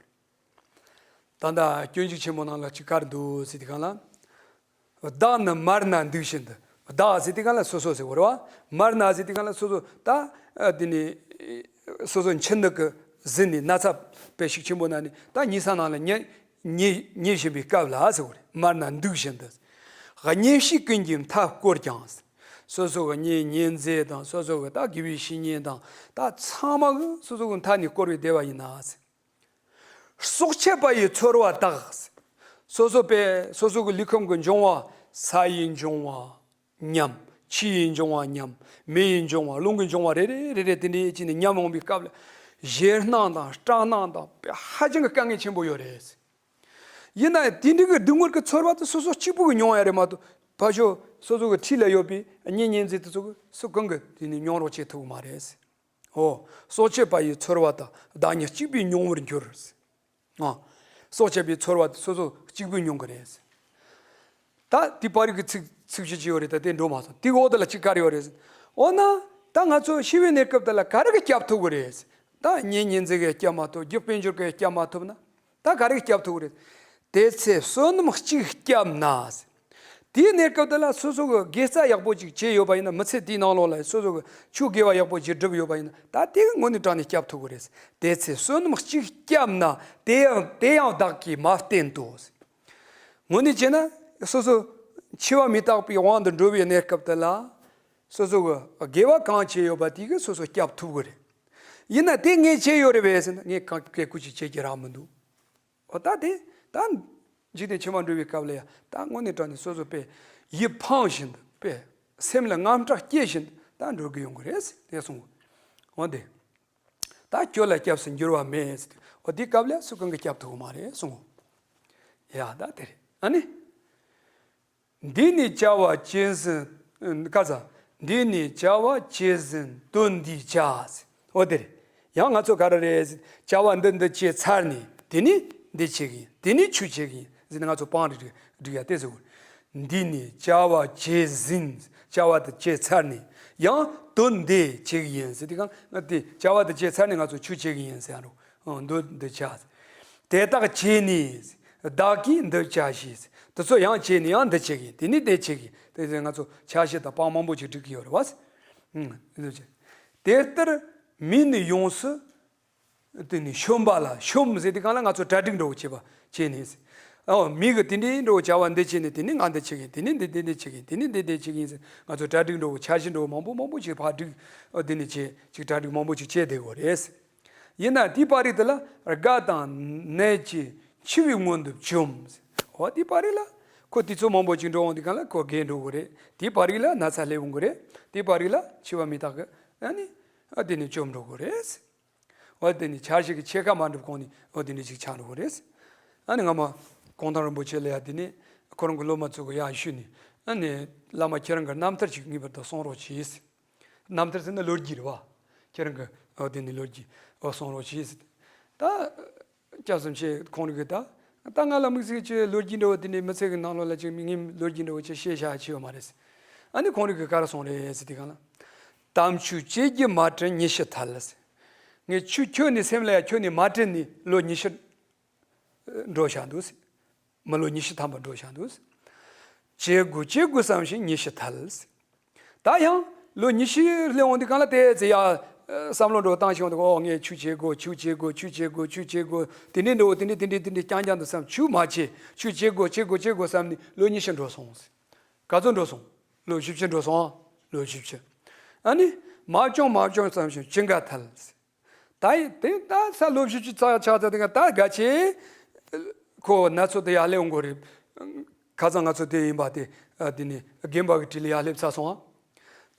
རེད། ད་ལྟ་སྤྱོད་འཇུག་ཆེན་མོ་ནང་ལ་ཅིག་ག་རེ་འདུག་ཟེར་དུས་གང་ལ། བདག་ནི་མལ་ན་འདུག་བཞིན་དུ། བདག་ཟེར་དུས་གང་ལ་སོ་སོ་ཟེར་བ་རེད་བ། མལ་ན་ཟེར་དུས་གང་ལ་སོ་སོ་ད་ཨ་དེ་ནི་སོ་སོ་འཆི་ནད་ཀྱིས་ཟིན་ནས་ན་ཚ་དཔེ་ཤུགས་ཆེན་པོ་ན་ནི་ད་ཉལ་ས་ནང་ལ་ཉལ་ཉལ་ཉལ་བཞིན་པའི་སྐབས་ལ་ཟེར་བ་རེད། མལ་ན་འདུག་བཞིན་དུ། གཉེན་བཤེས་ཀུན་གྱི་མཐའ་བསྐོར་ཀྱང་། སོ་སོ་གི་གཉེན་ཉེ་ཚན་དང་སོ་སོ་གི་ད་དགེ་བའི་བཤེས་གཉེན་དང་ད་ཚང་མ་གི་སོ་སོ་གི་མཐའ་ནས་བསྐོར་བའི་བདེ་བ་ཡིན་ན། སྲོག་ཆད་པ་ཡི་ཚོར་བ་དག། སོ་སོ་པས་སོ་སོ་གི་ལུས་ཁམས་ཀྱི་འབྱུང་བ། ས་ཡི་འབྱུང་བ་ཉམས། ཆུ་ཡི་འབྱུང་བ་ཉམས། མེ་ཡི་འབྱུང་བ། རླུང་གི་འབྱུང་བ་རེ་རེ་རེ་རེ་དེ་འདྲའི་ཅིག་ནས་ཉམས་འོང་བའི་སྐབས་ལ། ཞེད་སྣང་དང་སྐྲག་སྣང་དང་དཔེ་ཧ་ཅང་གི་དཀའ་ངལ་ཆེན་པོ་ཡོད་རེད། ཡིན་ན་དེ་འདྲའི་གི་སྡུག་བསྔལ་གྱི་ཚོར་བ་དེ་སོ་སོ་གཅིག་པུ་གི་མྱོང་ཡ་རེད་མ་གཏོགས། ཕར་ཕྱོགས་སོ་སོ་གི་འཁྲིས་ལ་ཡོད་པའི་གཉེན་ཉེ་ཚན་དེ་ཚོ་གི་སུ་གང་གི་དེ་ནས་མྱོང་རོགས་བྱེད་ཐུབ་ཀྱི་མ་རེད། འོ། སྲོག་ཆད་པ་ཡི་ཚོར་བ་དག། བདག་ཉིད་གཅིག་པུས་མྱོང་བར་འགྱུར། ཨ། སྲོག་ཆད་པའི་ཚོར་བ་དེ་སོ་སོ་གཅིག་པུས་མྱོང་གི་རེད། ད་དེ་པར་རིས་ཀྱི་ཚིག་ཚིག་བཤད་ཅི་ཡོད་རེད། ད་དེ་འགྲོ་མ་སོང་། དེའི་འོག་དེ་ལ་ཅིག་ག་རེ་ཡོད་རེད། འོ་ན། ད་ང་ཚོ་ཤི་བའི་གནས་སྐབས་དེ་ལ་ག་རེ་གིས་སྐྱོབ་ཐུབ་ཀྱི་རེད། ད་གཉེན་ཉེ་ཚན་གྱིས་སྐྱོབ་མ་ཐུབ། རྒྱུ་དཔལ་འབྱོར་གྱིས་སྐྱོབ་མ་ཐུབ་ན། ད་ག་རེ་གིས་སྐྱོབ་ཐུབ་ཀྱི་རེད། དེ་ཚེ་བསོད་ནམས་གཅིག་བསྐྱབས་ན། དེའི་གནས་སྐབས་དེ་ལ་སོ་སོ་གི་དགེ་རྩ་ཡག་པོ་ཅིག་བྱས་ཡོད་པ་ཡིན་ན། མི་ཚེ་དེའི་ནང་ལོགས་ལ་སོ་སོ་གི་ཆོས་དགེ་བ་ཡག་པོ་ཅིག་བསྒྲུབས་ཡོད་པ་ཡིན་ན། ད་དེ་གིས་དངོས་གནས་དྲང་གནས་སྐྱོབ་ཐུབ་ཀྱི་རེད། དེ་ཚེ་བསོད་ནམས་གཅིག་བསྐྱབས་ན། དེ་ཡང་དེ་ཡང་བདག་གིས་མ་བསྟེན་ཏོ། དངོས་གནས་བྱས་ན་སོ་སོ་འཆི་བ་མི་རྟག་པའི་དབང་དུ་འགྲོ་བའི་གནས་སྐབས་དེ་ལ། སོ་སོ་གི་དགེ་བ་གང་བྱས་ཡོད་པ་དེ་གིས་སོ་སོ་སྐྱོབ་ཐུབ་ཀྱི་རེད། ཡིན་ན་དེ་ངས་བྱས་ཡོད་རེད་པས་ཟེར་ན། ངས་གང་གས་ཀུ་ཅི་བྱེད་ཀྱི་རག་མི་འདུག། འོ། ད་དེ་ད་འཇིག་རྟེན་ཕྱི་མ་འགྲོ་བའི་སྐབས་ལ་ཡང་ད་དངོས་གནས་དྲང་གནས་སོ་སོ་དཔེ་ཡིད་ཕངས་བཞིན་དུ། དཔེ་སེམས་ལ་དངངས་སྐྲག་སྐྱེ་བཞིན་དུ་ད་འགྲོ་གི་ཡོང་གི་རེད་ཟེར་དེ་གསུངས། འོ་དེ། ད་ཁྱོད་ལ་སྐྱབས་སུ་འགྱུར་བ་མེད་ཟེར་དེ། འོ་དེའི་སྐབས་ལ་སུ་གང་གིས་སྐྱོབ་ཐུབ་ཀྱི་མ་རེད་གསུངས། ཡ། ད་དེ་རེད། ཨ་ནི། འདི་ནི་བྱ་བ་བྱས་ཟིན། ཨ། ཁ་ཚ། འདི་ནི་བྱ་བ་བྱས་ཟིན་དོན་འདི་བྱ། འོ་དེ་རེད། ཡང་ང་ཚོ་ག་རེ་རེད། བྱ་བ་འདི་འདི་བྱས་ཚར་ནས་དེ་ནི་འདི་བྱེད་ཀྱི་ཡིན། དེ་ནི་ཆོས་བྱེད་ཀྱི་ཡིན་ཟེར་ནས་ང་ཚོ་པང་རེ་སྒྲིག་སྒྲིག་ཡ་དེ་ཟེར་དགོས། འདི་ནི་བྱ་བ་བྱས་ཟིན། བྱ་བ་དེ་བྱས་ཚར་ནས། ཡང་དོན་འདི་བྱེད་ཀྱི་ཡིན་ཟེར་དུས་སྒང་ང་དེ་བྱ་བ་དེ་བྱས་ཚར་ནས་ང་ཚོ་ཆོས་བྱེད་ཀྱི་ཡིན་ཟེར་ཡ་རོ། ཨང་། དོན་འདི་བྱ། དེ་དག་བྱས་ནས་བདག་གིས་འདི་བྱ་ཞེས། དེ་ཚོ་ཡང་བྱས་ནས་ཡང་འདི་བྱེད་ཀྱི་ཡིན། དེ་ནས་དེ་བྱེད་ཀྱི་ཡིན། དེ་ཚོ་ང་ཚོ་ཆ་ཤས་དང་པང་མང་པོ་ཅིག་སྒྲིག་གི་ཡོད་རེད་བ། ཨང་། འདི་བྱེད། དེ་ལྟར་མིག་ནི་ཡོངས་སུ། དེ་ནི་ཤོམ་པ་ལ། ཤོམ་ཟེར་དུས་སྒང་ལ་ང་ཚོ་གྲ་སྒྲིག་འདྲ་བོ་བྱེད་པ་བྱས་ནས། ཨོ། མིག་གིས་དེ་འདྲའི་འདྲ་བོ་བྱ་བ་འདི་བྱས་ནས། དེ་ནི་ང་འདི་བྱེད་ཀྱི་ཡིན། དེ་ནི་འདི་འདི་འདི་བྱེད་ཀྱི་ཡིན། དེ་ནི་འདི་འདི་བྱེད་ཀྱི་ཡིན་ཟེར་ང་ཚོ་གྲ་སྒྲིག་འདྲ་བོ། འཆར་གཞི་འདྲ་བོ་མང་པོ་མང་པོ་ཅིག་ཕར་སྒྲིག། ཨོ། དེ་ནི་བྱས་ཅིག་གྲ་སྒྲིག་མང་པོ་ཅིག་བྱས་བསྡད་དགོས་རེད། ཡིན་ན་དེའི་པར་རིས་དེ་ལ་དགའ་དང་ནད་ཀྱིས་འཆི་བའི་མངོན་དུ་བཅོམ། འོ། དེའི་པར་རིས་ལ་ཁོ་དུས་ཚོད་མང་པོ་ཅིག་འགྲོ་འོང་དུས་སྒང་ལ་ཁོ་རྒས་འགྲོ་གི་རེད། དེའི་པར་རིས་ལ་ན་ཚ་སླེབས་འོང་གི་རེད། དེའི་པར་རིས་ལ་འཆི་བ་མི་རྟག་གི་ཨ་ནི། ཨ། དེ་ནི་བཅོམ་འགྲོ་གི་རེད། འོ། དེ་ནི་འཆར་གཞི་གི་ཕྱེད་ཀ་མ་འགྲུབ་གོང་ནས། འོ། དེ་ནི་ཅིག་ཆགས་འགྲོ་གི་རེད། ཨ་ནི་སྔ་མ་གུང་ཐང་རིན་པོ་ཆེ་ལ་ཡ་དེ་ནི་ཁོ་རང་གི་སློབ་མ་ཚོ་གི་ཡར་ཞུས་ནས། ཨ་ནི་བླ་མ་ཁྱེད་རང་གི་རྣམ་ཐར་ཅིག་ངེས་པར་དུ་གསུང་རོགས་གྱིས། རྣམ་ཐར་ཟེར་ན་ལོ་རྒྱུས་རེད་བ། ཁྱེད་རང་གི། འོ། དེ་ནི་ལོ་རྒྱུས། འོ། གསུང་རོགས་གྱིས། ད་སྐྱབས་སུ་མཆི། ཁོང་རང་གིས་ད་ད་ང་ལ་དམིགས་བསལ་གྱི་ལོ་རྒྱུས་འདྲ་བོ་དེ་འདྲའི་མི་ཚེ་གི་ནང་ལོགས་ལ་ཅིག་མི་ངན་ལོ་རྒྱུས་འདྲ་བོ་ཅིག་བཤད་བཞག་བྱས་ཡོད་མ་རེད། ཨ་ནི་ཁོང་རང་གིས་ག་རེ་གསུངས་རེད་ཟེར་དུས་སྒང་ལ། དམ་ཆོས་བྱེད་རྒྱུ་མ་དྲན་ཉི་ཤུ་ཐལ། ངས་ཆོས་ཁྱོན་ནས་སེམས་ལ་ཡ་ཁྱོན་ནས་མ་དྲན་ནས་ལོ་ཉི་ཤུ་འགྲོ་བཞག་འདུག། མི་ལོ་ཉི་ཤུ་ཐམ་པ་འགྲོ་བཞག་འདུག། བྱེད་དགོས་བྱེད་དགོས་བསམ་ཞིང་ཉི་ཤུ་ཐལ། ད་ཡང་ལོ་ཉི་ཤུ་སླེབས་འོང་དུས་སྒང་ལ་དེ་ཚེ་ཡ། ཨ། བསམ་བློ་འདྲ་བོ་བཏང་ཞིག་འོང་དུས། ཨོ། ངས་ཆོས་བྱེད་དགོས། ཆོས་བྱེད་དགོས། ཆོས་བྱེད་དགོས། ཆོས་བྱེད་དགོས། དེ་འདྲའི་འདྲ་བོ་དེ་འདྲའི་དེ་འདྲའི་དེ་འདྲའི་རྐྱང་རྐྱང་དུ་བསམ། ཆོས་མ་བྱེད། ཆོས་བྱེད་དགོས། བྱེད་དགོས། བྱེད་དགོས་བསམ་ནས་ལོ་ཉི་ཤུ་འགྲོ་སོང་། ག་ཚོད་འགྲོ་སོང་། ལོ་བཞི་བཅུ་འགྲོ་སོང་། ཨ། ལོ་བཞི་བཅུ། ཨ་ནི་མ་བྱུང་མ་བྱུང་བསམ་ཞིང་ཅི་འགའ་ཐལ། ད་ཡིན་དེ་ད་ས་ལོ་བཞི་བཅུ་ཚར་ཆགས་ཚར་དེ་ག་ད་ག་ཆེ། ཁོ་ན་ཚོད་དེ་ཡར་སླེབས་འོང་གི་རེད། ཁ་སང་ང་ཚོ་དེ་ཡིན་པ་དེ། ཨ། དེ་ནི་རྒན་པ་གི་གྲས་ལ་ཡར་སླེབས་ཚར་སོང་ཨ།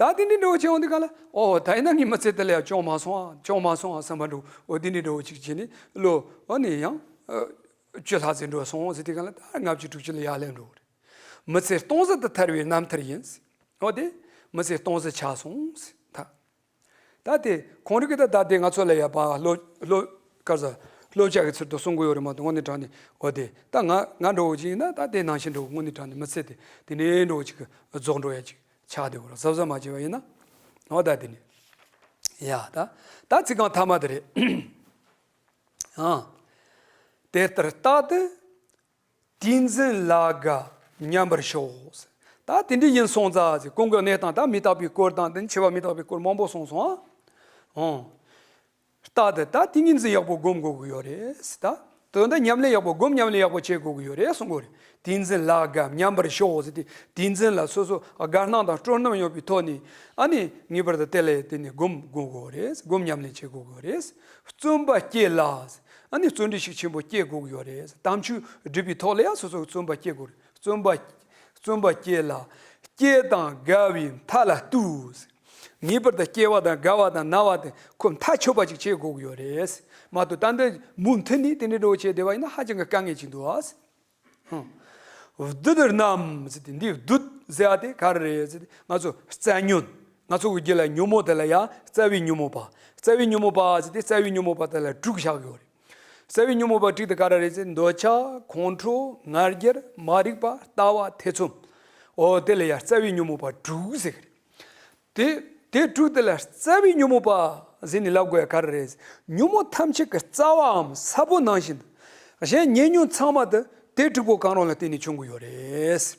ད་དེ་འདྲའི་འདྲ་བོ་བྱས་འོང་དུས་སྒང་ལ། ཨོ། ད་ཡིན་ན་ངའི་མི་ཚེ་དེ་ལ་ཡང་བྱུང་མ་སོང་ཨ། བྱུང་མ་སོང་ཨ་བསམ་པ་འདྲ་བོ། འོ། དེ་འདྲའི་འདྲ་བོ་ཅིག་བྱས་ནས་ལོ། ཨ་ནི་ཡང་། ཨ། བཅུ་ལྷག་ཙམ་འགྲོ་སོང་ཟེར་དུས་སྒང་ལ། ད་ལྔ་བཅུ་དྲུག་ཅུ་ལ་ཡར་སླེབས་འགྲོ་གི་རེད། མི་ཚེ་སྟོང་ཟད་དུ་ཐར་བའི་རྣམ་ཐར་ཡིན། འོ་དེ་མི་ཚེ་སྟོང་ཟད་ཆགས་སོང་ཟེར། ད། ད་དེ་ཁོང་རང་གིས་ད་ད་དེ་ང་ཚོ་ལ་ཡ་པ་སློབ་སློབ་ག་ས་སློབ་བྱ་གི་ཚུལ་དུ་གསུང་གི་ཡོད་རེད་མ་གཏོགས། དངོས་གནས་དྲང་གནས། འོ་དེ་ད་ང་ང་འདྲ་བོ་ཅིག་ཡིན་ན་ད་དེ་ནང་བཞིན་འདྲ་བོ། དངོས་གནས་དྲང་གནས་མི་ཚེ་དེ་དེ་འདྲའི་འདྲ་བོ་ཅིག་གི་རྫོགས་འགྲོ་ཡ་ཅིག་ཆགས་བསྡད་ཡོད་རེད། གཟབ་གཟབ་མ་བྱས་པ་ཡིན་ན། འོ་ད་དེ་ནས་ཡ་ད་ད་ཚིག་རྐང་ཐ་མ་དེ་རེད། ཨང་། དེ་ལྟར་རྟག་ཏུ་དུས་འཛིན་ལ་དགའ་མཉམ་པར་ཞོག། ད་དེ་འདྲ་ཡིན་སོང་ཙང་ཟེར། གོང་གི་གནས་སྟངས་ད་མི་རྟག་པའི་སྐོར་དང་། དེ་འཆི་བ་མི་རྟག་པའི་སྐོར་མང་པོ་གསུངས་སོང་ཨ། ཨང་། རྟག་ཏུ་ད་ཏིང་ངེ་འཛིན་ཡག་པོ་སྒོམ་དགོས་ཀྱི་ཡོད་རེད་ཟེར། ད་དོན་དུ་ཉམས་ལེན་ཡག་པོ་སྒོམ། ཉམས་ལེན་ཡག་པོ་བྱེད་དགོས་ཀྱི་ཡོད་རེད་གསུང་གི་ཡོད་རེད། ཏིང་འཛིན་ལ་དགའ་མཉམ་པར་ཞོག་ཟེར་ཏེ། ཏིང་འཛིན་ལ་སོ་སོ་དགའ་སྣང་དང་སྤྲོ་སྣང་ཡོད་པའི་ཐོག་ནས། ཨ་ནི་ངེས་པར་དུ་དེ་ལ་དེ་ནས་སྒོམ་དགོས་དགོས་རེད། སྒོམ་ཉམས་ལེན་བྱེད་དགོས་དགོས་རེད། བརྩོན་པ་བསྐྱེད་ལ། ཨ་ནི་བརྩོན་འགྲུས་ཤུགས་ཆེན་པོ་བསྐྱེད་དགོས་ཀྱི་ཡོད་རེད། དམ་ཆོས་སྒྲུབ་པའི་ཐོག་ལ་ཡང་སོ་སོ་བརྩོན་པ་བསྐྱེད་དགོས་རེད། བརྩོན་པ། བརྩོན་པ་བསྐྱེད་ལ། བསྐྱེད་དང་དགའ་བའི་མཐའ་ལ་གཏུགས། ངེས་པར་དུ་སྐྱེ་བ་དང་རྒ་བ་དང་ན་བ་དེ་ཁོ་མཐའ་ཆོད་པ་ཅིག་བྱེད་དགོས་ཀྱི་ཡོད་རེད། མ་གཏོགས་ད་འདི་མུ་མཐུད་ནས་དེ་འདྲའི་འགྲོ་བྱས་བསྡད་པ་ཡིན་ན་ཧ་ཅང་གི་དཀའ་ངལ་ཅིག་འདུག་ཨ། ཧུམ། བདུད་རྣམས་ཟེར་ཏེ། འདི་བདུད་ཟེར་ཡ་དེ་ག་རེ་རེད་ཟེར་ཏེ། ང་ཚོ་རྩ་ཉོན། ང་ཚོ་གི་རྒྱུད་ལ་ཉོན་མོངས་དེ་ལ་ཡང་རྩ་བའི་ཉོན་མོངས་པ། རྩ་བའི་ཉོན་མོངས་པ་ཟེར་ཏེ། རྩ་བའི་ཉོན་མོངས་པ་དེ་ལ་དྲུག་བཞག་ཡོད་རེད། རྩ་བའི་ཉོན་མོངས་པ་དྲུག་དེ་ག་རེ་རེད་ཟེར། འདོད་ཆགས། ཁོང་ཁྲོ། ང་རྒྱལ། མ་རིག་པ། ལྟ་བ། ཐེ་ཚོམ། འོ་དེ་ལ་ཡང་རྩ་བའི་ཉོན་མོངས་པ་དྲུག་ཟེར་གི་རེད། དེ་དེ་དྲུག་དེ་ལ་རྩ་བའི་ཉོན་མོངས་པ་ཟེར་ནས་ལབ་དགོས་ཡ་ག་རེ་རེད། ཉོན་མོངས་ཐམས་ཅད་ཀྱི་རྩ་བའམ་ས་བོན་ནང་བཞིན། གཞན་ཉེ་ཉོན་ཚང་མ་དེ་དེ་དྲུག་པོ་གང་རུང་ལ་བརྟེན་ནས་བྱུང་གི་ཡོད་རེད།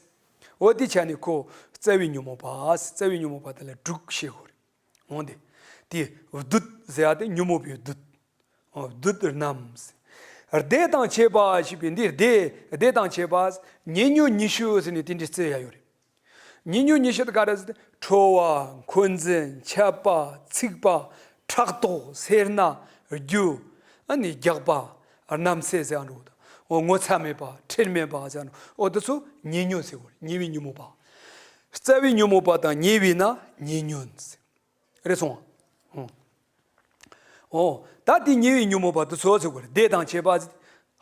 འོ་དེ་ཆ་ནས་ཁོ་རྩ་བའི་ཉོན་མོངས་པ། རྩ་བའི་ཉོན་མོངས་པ་དེ་ལ་དྲུག་བཤད་དགོས་རེད། འོང་དེ། དེ་བདུད་ཟེར་ཡ་དེ་ཉོན་མོངས་པའི་བདུད། འོ་བདུད་རྣམས། སྡེ་དང་བཅས་པ་ཞེས་པའི་འདི་སྡེ། སྡེ་དང་བཅས་པ། ཉེ་ཉོན་ཉི་ཤུ་ཟེར་ནས་དེ་འདྲའི་བརྩི་ཡ་ཡོད་རེད། ཉེ་ཉོན་ཉི་ཤུ་དེ་ག་རེ་ཟེར་ཏེ། ཁྲོ་བ། འཁོན་འཛིན། འཆབ་པ། འཚིག་པ། ཕྲག་དོག། སེར་སྣ། རྒྱུ། ཨ་ནི་རྒྱགས་པ། རྣམ་སྲས་ཟེར་འགྲོ་དང་། འོ་ངོ་ཚ་མེད་པ། ཁྲེལ་མེད་པ་ཟེར་འགྲོ། འོ་དེ་ཚོ་ཉེ་ཉོན་ཟེར་བ་རེད། ཉེ་བའི་ཉོན་མོངས་པ། རྩ་བའི་ཉོན་མོངས་པ་དང་ཉེ་བའི་ན་ཉེ་ཉོན་ཟེར། རེད་སོང་ཨ། འོ། འོ། ད་དེ་ཉེ་བའི་ཉོན་མོངས་པ་དེ་ཚོ་ཟེར་དགོས་རེད། སྡེ་དང་བཅས་པ་ཟེར།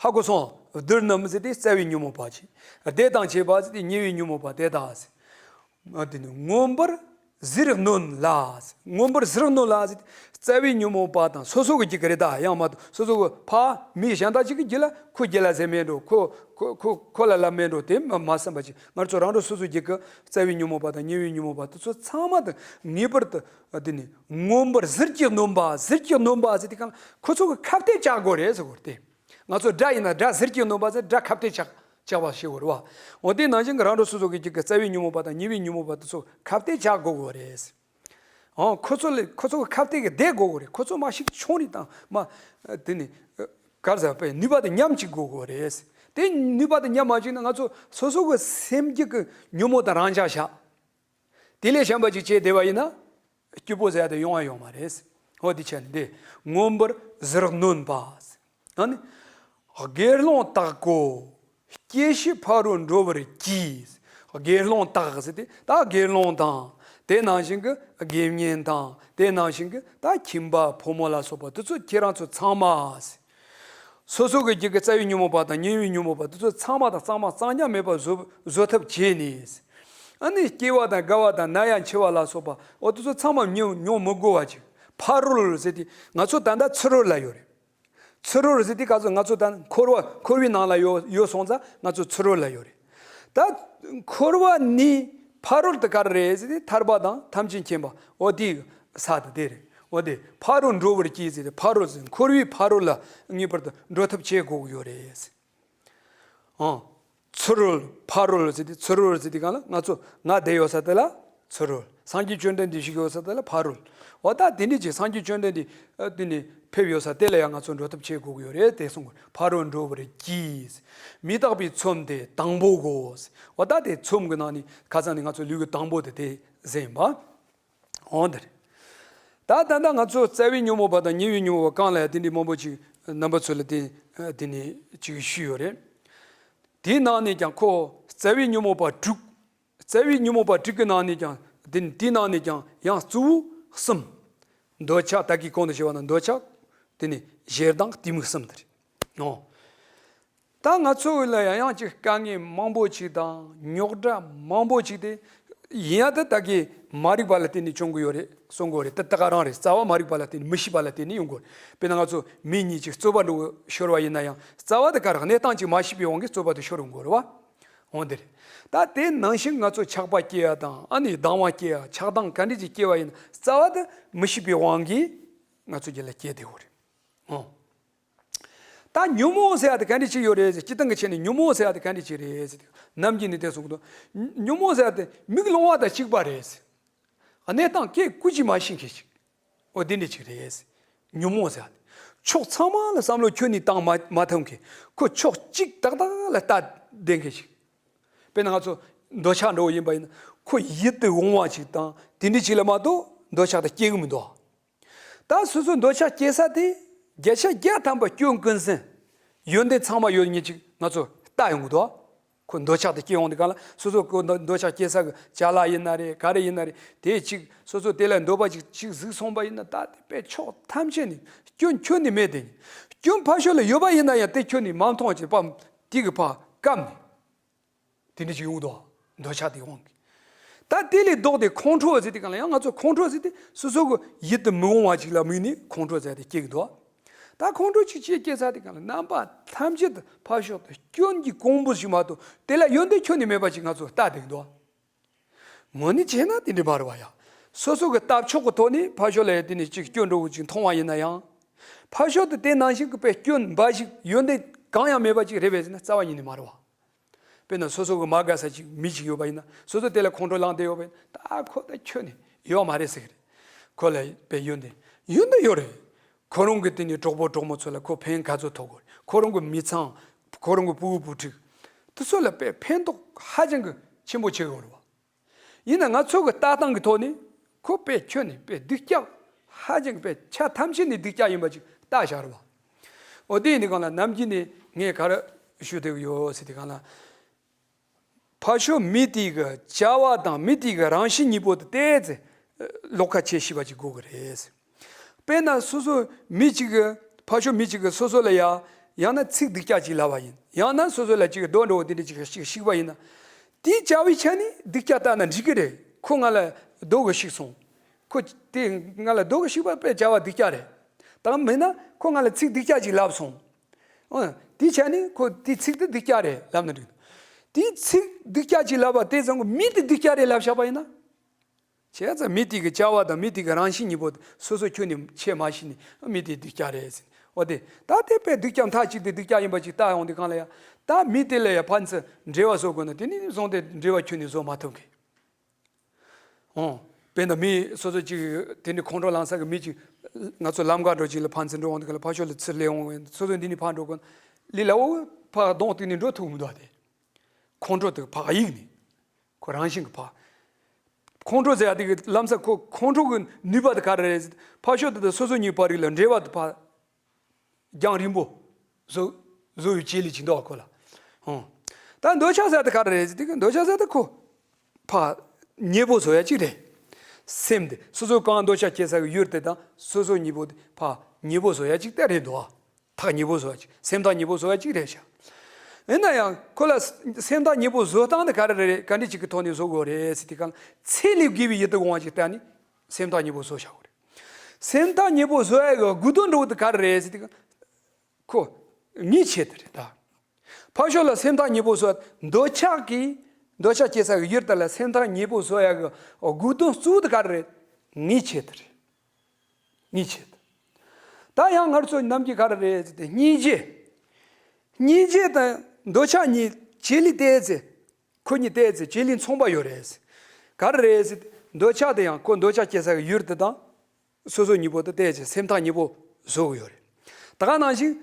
ཧ་གོ་སོང་ཨ། བདུད་རྣམས་ཟེར་དེ་རྩ་བའི་ཉོན་མོངས་པ་ཅིག་སྡེ་དང་བཅས་པ་ཟེར་དེ་ཉེ་བའི་ཉོན་མོངས་པ་དེ་དག་ཟེར། ཨ་དེ་ནི་མངོན་པར་གཟིར་གནོན་ལ་ཟེར། མངོན་པར་གཟིར་གནོན་ལ་ཟེར་དེ་རྩ་བའི་ཉོན་མོངས་པ་དང་སོ་སོ་གི་རྒྱུད་ཀྱི་རེད། ད་ཡང་མ་གཏོགས་སོ་སོ་གི་ཕ་མི་གཞན་དག་ཅིག་གི་རྒྱུད་ལ་ཁོ་རྒྱུད་ལ་ཟེར་མེད་འགྲོ། ཁོ་ཁོ་ཁོ་ཁོ་ལ་ལབ་མེད་འགྲོ། དེ་མ་མ་བསམ་པ་ཅིག་ང་ཚོ་རང་གྲོལ་སོ་སོའི་རྒྱུད་ཀྱི་རྩ་བའི་ཉོན་མོངས་པ་དང་ཉེ་བའི་ཉོན་མོངས་པ་དེ་ཚོ་ཚང་མ་དེ་ངེས་པར་དུ། ཨ་དེ་ནི་མངོན་པར་གཟིར་གྱིས་གནོན་པ། གཟིར་གྱིས་གནོན་པ་ཟེར་དེ་གང་ཁོ་ཚོ་གི་ཁ་གཏད་བཅག་དགོས་རེད་ཟེར་དགོས་རེད་དེ། ང་ཚོ་དགྲ་ཡིན་ན་དགྲ་གཟིར་གྱིས་གནོན་པ་ཟེར། དགྲ་ཁ་གཏད་བཅག་བཅག་པ་ཞེས་པ་རེད་བ། འོ་དེ་ནང་བཞིན་གྱི་རང་གྲོལ་སོ་སོ་གི་རྒྱུད་ཀྱི་རྩ་བའི་ཉོན་མོངས་པ་དང་ཉེ་བའི་ཉོན་མོངས་པ་དེ་ཚོ་ཁ་གཏད་བཅག་དགོས་དགོས་རེད། འོ་ཁོ་ཚོ་ལ་ཁོ་ཚོ་གི་ཁ་གཏད་ཀྱི་བསྡད་དགོས་དགོས་རེད། ཁོ་ཚོ་མ་ཞིག་ཆོག་ནི་དང་མ། དེ་ནི། གར་ཟ་པའི་ནུས་པ་དེ་ཉམས་ཅིག་དགོས་དགོས་རེད། དེ་ནུས་པ་དེ་ཉམས་མ་བཅུག་ན་ང་ཚོ་སོ་སོ་གི་སེམས་རྒྱུད་ཀྱི་ཉོན་མོངས་དང་རང་འཇགས་བཞག་དེ་ལས་གཞན་པ་ཅིག་བྱས་བསྡད་པ་ཡིན་ན། སྐྱིད་པོ་ཟེར་ཡ་དེ་ཡོང་བ་ཡོད་མ་རེད། འོ་དེ་བྱས་ནས་འདི་མངོན་པར་གཟིར་གནོན་པ། ཨ་ནི། དགེ་སློང་དག་གོ། སྐྱེ་ཤི་ཕ་རོལ་འགྲོ་བར་གྱིས། དགེ་སློང་དག་ཟེར་དེ་ད་དགེ་སློང་དང་། དེ་ནང་བཞིན་གྱི་དགེ་བསྙེན་དང་། དེ་ནང་བཞིན་གྱི་ད་ཁྱིམ་པ་ཕོ་མོ་ལ་སོགས་པ་དེ་ཚོ་ཁྱེད་རང་ཚོ་ཚང་མ། སོ་སོ་གི་རྒྱུད་ཀྱི་རྩ་བའི་ཉོན་མོངས་པ་དང་ཉེ་བའི་ཉོན་མོངས་པ་དེ་ཚོ་ཚང་མ་དང་གཙང་མ་གཙང་རྐྱང་མེད་པར་བཟོ་བཟོ་ཐབས་བྱས་ནས། ཨ་ནི་སྐྱེ་བ་དང་རྒ་བ་དང་ན་ཡང་འཆི་བ་ལ་སོགས་པ་འོ་དེ་ཚོ་ཚང་མ་མྱོང་མྱོང་མི་དགོས་པ་ཅིག་ཕ་རོལ་ཟེར་དེ་ང་ཚོ་ད་ལྟ་ཚུ་རོལ་ལ་ཡོད་རེད། ཚུ་རོལ་ཟེར་དེ་ག་ཚོད་ང་ཚོ་ད་འཁོར་བ་འཁོར་བའི་ནང་ལ་ཡོད་ཡོད་སོང་ཙང་ང་ཚོ་ཚུ་རོལ་ལ་ཡོད་རེད། ད་འཁོར་བ་ནས་ཕ་རོལ་དུ་ག་རེ་རེད་ཟེར་དེ་ཐར་པ་དང་ཐམས་ཅད་མཁྱེན་པ་འོ་དེའི་ས་དེ་དེ་རེད། འོ་དེ་ཕ་རོལ་འགྲོ་བར་གྱིས་ཟེར་དེ་ཕ་རོལ་ཟེར་འཁོར་བའི་ཕ་རོལ་ལ་ངེས་པར་དུ་འགྲོ་ཐབས་བྱེད་དགོས་ཀྱི་ཡོད་རེད། ཨང་། ཚུ་རོལ་ཕ་རོལ་ཟེར་དེ་ཚུ་རོལ་ཟེར་དེ་གང་ལ་ང་ཚོ་ང་བསྡད་ཡོད་ས་དེ་ལ་ཚུ་རོལ། སངས་རྒྱས་བཅོམ་ལྡན་འདས་བཞུགས་ཡོད་ས་དེ་ལ་ཕ་རོལ། འོ་ད་དེ་འདྲ་ཅིག་སངས་རྒྱས་བཅོམ་ལྡན་འདས་ཨ་དེ་ནས་ཕེབས་ཡོད་ས་དེ་ལ་ཡང་ང་ཚོ་འགྲོ་ཐབས་བྱེད་དགོས་ཀྱི་ཡོད་རེད་དེ་གསུངས་པ། ཕ་རོལ་འགྲོ་བར་གྱིས། མི་རྟག་པའི་ཚོམས་དེ་དང་པོ་གོ། འོ་ད་དེ་ཚོམས་ཀྱི་ནང་ནས་ཁ་སང་ནས་ང་ཚོ་ལུས་ཀྱི་དང་པོ་དེ་དེ་ཟེར་ཡིན་པ། འོང་དེ་རེད། ད་ད་ལྟ་ང་ཚོ་རྩ་བའི་ཉོན་མོངས་པ་དང་ཉེ་བའི་ཉོན་མོངས་པ་གང་ལ་ཡང་དེ་འདྲའི་མང་པོ་ཅིག་རྣམ་པ་ཚོ་ལ་དེ་དེ་ནས་ཅིག་ཞུས་ཡོད་རེད། དེའི་ནང་ནས་ཀྱང་ཁོ་རྩ་བའི་ཉོན་མོངས་པ་དྲུག་རྩ་བའི་ཉོན་མོངས་པ་དྲུག་གི་ནང་ནས་ཀྱང་དེ་དེའི་ནང་ནས་ཀྱང་ཡང་གཙོ་བོ་གསུམ། འདོད་ཆགས་ད་གིན་གོང་དུ་ཞུས་པ་ན་འདོད་ཆགས། དེ་ནས་ཞེ་སྡང་གཏི་མུག་གསུམ་དེ་རེད། འོང་། ད་ང་ཚོ་ལ་ཡང་ཡང་ཅིག་དཀའ་ངལ་མང་པོ་ཅིག་དང་རྙོག་དྲ་མང་པོ་ཅིག་དེ་ཡིན་ཡང་དེ་ད་གིན་མ་རིག་པ་ལ་བརྟེན་ནས་བྱུང་གི་ཡོད་རེད་གསུང་གི་ཡོད་རེད། དེ་ད་ག་རང་རེད། རྩ་བ་མ་རིག་པ་ལ་བརྟེན་ནས་མི་ཤེས་པ་ལ་བརྟེན་ནས་ཡོང་གི་ཡོད་རེད། དཔེར་ན་ང་ཚོ་མི་གཉིས་ཅིག་རྩོད་པ་འགྲོ་ཤོར་བ་ཡིན་ན་ཡང་རྩ་བ་དེ་ག་རང་གནས་སྟངས་ཅིག་མ་ཤེས་པའི་དབང་གིས་རྩོད་པ་དེ་ཤོར་ཡོང་གི་ཡོད་རེད་བ། འོང་དེ་རེད། ད་དེ་ནང་བཞིན་ང་ཚོ་ཆགས་པ་སྐྱེ་ཡ་དང་ཨ་ནི་སྡང་བ་སྐྱེ་ཡ་ཆགས་སྡང་ག་འདྲ་ཅིག་སྐྱེ་བ་ཡིན་ན་རྩ་བ་དེ་མི་ཤེས་པའི་དབང་གིས་ང་ཚོ་རྒྱུད་ལ་སྐྱེ་བསྡད་ཡོད་རེད། འོང་། ད་ཉོན་མོངས་ཟེར་ཡ་དེ་ག་འདྲ་ཅིག་ཡོད་རེད་ཟེར། སྤྱིར་བཏང་གི་ཆ་ནས་ཉོན་མོངས་ཟེར་ཡ་དེ་ག་འདྲ་ཅིག་རེད་ཟེར་དུས་ནམ་རྒྱུན་ནས་དེ་གསུང་གི་འདུག་ཉོན་མོངས་ཟེར་ཡ་དེ་མིག་ལོང་བ་དང་གཅིག་པ་རེད་ཟེར། གནས་སྟངས་སྐད་སྐུལ་གྱིས་མ་ཤེས་མཁན་ཞིག་འོ་དེ་འདྲ་ཅིག་རེད་ཟེར། ཉོན་མོངས་ཟེར་ཡ་དེ་ཕྱོགས་ཚང་མ་ལ་བསམ་བློ་ཁྱོན་ནས་བཏང་མ་མ་ཐུབ་མཁན། ཁོ་ཕྱོགས་གཅིག་ཏག་ཏག་ལ་ལྟ་བསྡད་མཁན་ཞིག་དཔེར་ན་ང་ཚོ་འདོད་ཆགས་འདྲ་བོ་ཡིན་པ་ཡིན་ན། ཁོ་ཡིད་དུ་འོང་བ་ཅིག་དང་དེ་འདྲ་ཅིག་ལ་མ་གཏོགས་འདོད་ཆགས་དེ་སྐྱེ་གི་མི་འདུག་ད་སོ་སོ་འདོད་ཆགས་སྐྱེ་ས་དེ་བརྒྱ་ཆ་བརྒྱ་ཐམ་པ་སྐྱོན་ཀུན་ཟད། ཡོན་ཏན་ཚང་མ་ཡོད་མཁན་ཅིག་ང་ཚོ་ལྟ་ཡོང་གི་འདུག་ཁོ་འདོད་ཆགས་དེ་སྐྱེ་ཡོང་དུས་སྒང་ལ། སོ་སོ་ཁོ་འདོད་འདོད་ཆགས་སྐྱེ་ས་གི་ཅ་ལག་ཡིན་ན་རེད། ག་རེ་ཡིན་ན་རེད། དེ་ཅིག་སོ་སོ་དེ་ལ་འདོད་པ་ཅིག་ཅིག་གཟིགས་སོང་པ་ཡིན་ན། ད་དེ་དཔེ་ཕྱོགས་ཐམས་ཅད་ནས་སྐྱོན་ཁྱོན་ནས་མེད་དེ། སྐྱོན་ཕར་ཕྱོགས་ལ་ཡོད་པ་ཡིན་ན་ཡང་དེ་ཁྱོན་ནས་མ་མཐོང་བ་ཅིག་པ་དེ་གི་ཕར་བཀབ་ནས། དེ་འདྲ་ཞིག་ཡོང་གི་འདུག་འདོད་ཆགས་དེ་དབང་གིས། ད་དེ་ལས་ལྡོག་སྟེ་ཁོང་ཁྲོ་ཟེར་དུས་སྒང་ལ་ཡང་། ང་ཚོ་ཁོང་ཁྲོ་ཟེར་དུས་སོ་སོ་གི་ཡིད་དུ་མི་འོང་བ་ཅིག་ལ་དམིགས་ནས་ཁོང་ཁྲོ་ཟེར་དེ་སྐྱེ་གི་འདུག་ད་ཁོང་ཁྲོ་ཅིག་ཅིག་སྐྱེ་ཚར་དུས་སྒང་ལ། རྣམ་པ་ཐམས་ཅད་དུ་ཕར་ཕྱོགས་དུ་སྐྱོན་གྱི་ཀོང་བུ་ཞིག་མ་གཏོགས་དེ་ལ་ཡོན་ཏན་ཁྱོན་ནས་མེད་པ་ཅིག་ང་ཚོ་ལྟ་བསྡད་ཀྱི་འདུག་དངོས་གནས་བྱས་ན་དེ་འདྲ་མ་རེད་བ་ཡ། སོ་སོ་གི་ལྟ་ཕྱོགས་ཀྱི་ཐོག་ནས་ཕར་ཕྱོགས་ལ་ཡ་དེ་ནས་ཅིག་སྐྱོན་འགྲོ་གི་ཅིག་མཐོང་བ་ཡིན་ན་ཡང་། ཕར་ཕྱོགས་དུ་དེ་ནང་བཞིན་གྱི་དཔེ་སྐྱོན་འབའ་ཞིག་ཡོན་ཏན་གང་ཡང་མེད་པ་ཅིག་རེད་པས་ཟེར་ན་རྩ་བ་ཉིད་ནས་མ་རེད་བ། དཔེར་ན་སོ་སོ་གི་མ་དགའ་ས་ཅིག་མི་ཅིག་ཡོད་པ་ཡིན་ན། སོ་སོ་དེ་ལ་ཁོང་ཁྲོ་ལངས་བསྡད་ཡོད་པ་ཡིན་ན། ད་ཁོ་ད་ཁྱོན་ནས་ཡོད་མ་རེད་ཟེར་གི་རེད། ཁོ་ལ་དཔེ་ཡོན་ཏན་ཡོན་ཏན་ཡོད་རེད། ཁོ་རང་གི་དེ་ནས་གྲོགས་པོ་གྲོགས་མོ་ཚོ་ལ་ཁོ་ཕན་ག་ཚོད་ཐོགས་གི་རེད། ཁོ་རང་གི་མི་ཚང་། ཁོ་རང་གི་ཕྲུ་གུ་བུ་ཕྲུག་དེ་ཚོ་ལ་དཔེ་ཕན་ཐོགས་ཧ་ཅང་གི་ཆེན་པོ་བྱེད་གི་ཡོད་རེད་བ། ཡིན་ན་ང་ཚོ་གི་ལྟ་སྟངས་ཀྱི་ཐོག་ནས་ཁོ་དཔེ་ཁྱོན་ནས་དཔེ་སྡུག་ཅག་ཧ་ཅང་དཔེ་ཆ་ཐམས་ཅད་ནས་སྡུག་ཅག་ཡིན་པ་ཅིག་ལྟ་བཞག་རེད་བ། འོ་དེ་ཡིན་དུས་སྒང་ལ་ནམ་རྒྱུན་ནས་ངས་ག་རེ་ཞུ་བསྡད་ཀྱི་ཡོད་ཟེར་དུས་སྒང་ལ། ཕར་ཕྱོགས་མི་དེ་གི་བྱ་བ་དང་མི་དེ་གི་རང་བཞིན་གཉིས་པོ་དེ་བལྟས་ཚེ་ལོགས་ཁ་ཕྱེ་ཤེས་པ་ཅིག་དགོས་ཀྱི་རེད། དཔེར་ན་སོ་སོ་མི་གཅིག་གི་ཕར་ཕྱོགས་མི་གཅིག་གིས་སོ་སོ་ལ་ཡ་ཡང་ན་ཚིག་སྡུག་ཅག་ཅིག་ལབ་པ་ཡིན། ཡང་ན་སོ་སོ་ལ་ཅིག་རྡོ་འདྲ་བོ་དེ་འདྲ་ཅིག་ཞིག་བཤིག་པ་ཡིན་ན། དེའི་བྱ་བའི་ཆ་ནས་སྡུག་ཅག་ལྟ་ན་འགྲིག་གི་རེད། ཁོ་ང་ལ་རྡོ་གིས་བཤིག་སོང་། ཁོ་དེ་ང་ལ་རྡོ་གིས་བཤིག་པ་དཔེ་བྱ་བ་སྡུག་ཅག་རེད། དང་མིན་ན་ཁོ་ང་ལ་ཚིག་སྡུག་ཅག་ཅིག་ལབ་སོང་། ཨོ། དེའི་ཆ་ནས་ཁོ་དེའི་ཚིག་དེ་སྡུག་ཅག་རེད་ལབ་ན་འགྲིག། དེའི་ཚིག་སྡུག་ཅག་ཅིག་ལབ་པ་དེ་ཙམ་གྱིས་མི་དེ་སྡུག་ཅག་རེད་ལབ་བཞག་པ་ཡིན་ན། བྱས་ཙང་མི་དེ་གི་བྱ་བ་དང་མི་དེ་གི་རང་བཞིན་གཉིས་པོ་སོ་སོ་ཁྱོན་ནས་ཕྱེ་མ་ཤེས་ནས་མི་དེ་སྡུག་ཅག་རེད་ཟེར། འོ་དེ་ད་དེ་དཔེ་སྡུག་ཅག་མཐའ་གཅིག་ཏུ་སྡུག་ཅག་ཡིན་པ་ཅིག་ལྟ་ཡོང་དུས་སྒང་ལ་ཡ། ད་མི་དེ་ལ་ཡ་ཕན་ཚུན་འབྲེལ་བ་བཟོ་དགོས་ན་དེ་ནས་བཟུང་སྟེ་འབྲེལ་བ་ཁྱོན་ནས་བཟོ་མ་ཐུབ་མཁན། ཨོ། དཔེར་ན་མི་སོ་སོ་ཅིག་དེ་འདྲའི་ཁོང་ཁྲོ་ལངས་ས་གི་མི་ཅིག་ང་ཚོ་ལམ་ཁ་འགྲོ་ཅིག་ལ་ཕན་ཚུན་འགྲོ་འོང་དུས་སྒང་ལ་ཕར་ཕྱོགས་ལ་ཚུར་སླེབས་འོང་བས། སོ་སོ་འདི་ནས་ཕར་འགྲོ་དགོས་ན་ལི་ལ་འོ་ཕར་གདོང་གཏུགས་ནས་འགྲོ་ཐུབ་མི་འདུག་སྟེ། ཁོང་ཁྲོ་དེ་ཕར་གཡུགས་ནས། ཁོ་རང་བཞིན་གྱིས་ཕར། ཁོང་ཁྲོ་ཟེར་ཡ་དེ་གི་ལམ་སང་ཁོ་ཁོང་ཁྲོ་གི་ནུས་པ་དེ་ག་རེ་རེད་ཟེར། ཕར་ཕྱོགས་དེ་དང་སོ་སོ་གཉིས་བར་རིགས་ལ་འབྲེལ་བ་དེ་ཕར་རྒྱང་རིང་པོ་བཟོ་བཟོ་བའི་བྱེད་ལས་ཅིག་འདུག་ག་ཁོ་ལ། ཧོ། ད་འདོད་ཆགས་ཟེར་ཡ་དེ་ག་རེ་རེད་ཟེར། དེ་གི་འདོད་ཆགས་ཟེར་ཡ་དེ་ཁོ་ཕར་ཉེ་པོ་བཟོ་ཡ་ཅིག་རེད། སེམས་དེ་སོ་སོ་གང་འདོད་ཆགས་སྐྱེ་ས་གི་ཡུལ་དེ་དང་སོ་སོ་གཉིས་པོ་དེ་ཕར་ཉེ་པོ་བཟོ་ཡ་ཅིག་དེ་རེད་འདུག་ག་ཐག་ཉེ་པོ་བཟོ་བ་ཅིག་སེམས་ཐག་ཉེ་པོ་བཟོ་བ་ཅིག་རེད་ཤག་ཡིན་ན་ཡང་ཁོ་ལ་སེམས་ཐག་ཉེ་པོ་བཟོ་སྟངས་དེ་ག་རེ་རེད། ག་འདྲ་ཅིག་གི་ཐོག་ནས་བཟོ་དགོས་རེད་ཟེར་དུས་སྒང་། ཚད་ལས་བརྒལ་བའི་ཡིད་དུ་འོང་བ་ཅིག་བལྟས་ནས་སེམས་ཐག་ཉེ་པོ་བཟོ་བྱ་དགོས་རེད། སེམས་ཐག་ཉེ་པོ་བཟོ་ཡ་གི་དགོས་དོན་འདྲ་བོ་དེ་ག་རེ་རེད་ཟེར་དུས་སྒང་། ཁོ་ངེས་བྱེད་དེ་རེད་ད། ཕར་ཕྱོགས་ལ་སེམས་ཐག་ཉེ་པོ་བཟོ་ཡ། འདོད་ཆགས་ཀྱི་འདོད་ཆགས་སྐྱེ་ས་གི་ཡུལ་དེ་ལ་སེམས་ཐག་ཉེ་པོ་བཟོ་ཡ་གི་དགོས་དོན་གཙོ་བོ་དེ་ག་རེ་རེད། ངེས་བྱེད་དེ་རེད། ངེས་བྱེད། ད་ཡང་ང་ཚོ་ནམ་རྒྱུན་ག་རེ་རེད་ཟེར་ཏེ་སྙིང་རྗེ། སྙིང་རྗེ་དང་འདོད་ཆགས་གཉིས་བྱེད་ལས་བལྟས་ཚེ། ཁོ་གཉིས་བལྟས་ཚེ་བྱེད་ལས་མཚུངས་པ་ཡོད་རེད། ག་རེ་རེད་ཟེར་ཏེ་འདོད་ཆགས་དེ་ཡང་ཁོ་འདོད་ཆགས་སྐྱེ་ས་གི་ཡུལ་དེ་དང་། སོ་སོ་གཉིས་པོ་དེ་བལྟས་ཚེ་སེམས་ཐག་ཉེ་པོ་བཟོ་གི་ཡོད་རེད། ད་ག་ནང་བཞིན།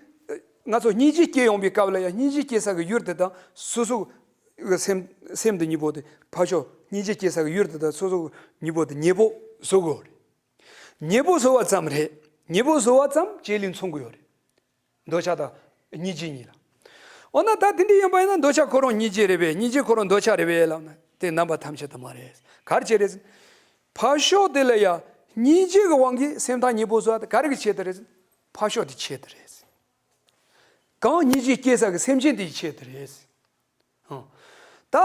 ང་ཚོ་སྙིང་རྗེ་སྐྱེ་ཡོང་པའི་སྐབས་ལ་ཡང་སྙིང་རྗེ་སྐྱེ་ས་གི་ཡུལ་དེ་དང་སོ་སོ་གི་སེམས་སེམས་དེ་གཉིས་པོ་དེ་ཕར་ཕྱོགས་སྙིང་རྗེ་སྐྱེ་ས་གི་ཡུལ་དེ་དང་སོ་སོ་གཉིས་པོ་དེ་ཉེ་པོ་བཟོ་གི་ཡོད་རེད། ཉེ་པོ་བཟོ་བ་ཙམ་རེད། ཉེ་པོ་བཟོ་བ་ཙམ་བྱེད་ལས་མཚུངས་ཀྱི་ཡོད་རེད། འདོད་ཆགས་དང་སྙིང་རྗེ་གཉིས་ལ། འོ་ན་ད་དེ་འདྲ་ཡིན་པ་ཡིན་ན་འདོད་ཆགས་ཁོ་རང་སྙིང་རྗེ་རེད་པས། སྙིང་རྗེ་ཁོ་རང་འདོད་ཆགས་རེད་པས་ལབ་ན་དེ་རྣམ་པ་ཐམས་ཅད་དུ་མ་རེད། ག་རེ་བྱས་རེད་ཟེར། ཕར་ཕྱོགས་དེ་ལ་ཡ་སྙིང་རྗེ་གི་དབང་གིས་སེམས་ཐག་ཉེ་པོ་བཟོ་བ་དེ་ག་རེ་གི་ཆེད་དུ་རེད་ཟེར། ཕར་ཕྱོགས་དེ་ཆེད་དུ་རེད་ཟེར། གང་སྙིང་རྗེ་སྐྱེ་ས་གི་སེམས་ཅན་དེའི་ཆེད་དུ་རེད་ཟེར། ཧང་། ད་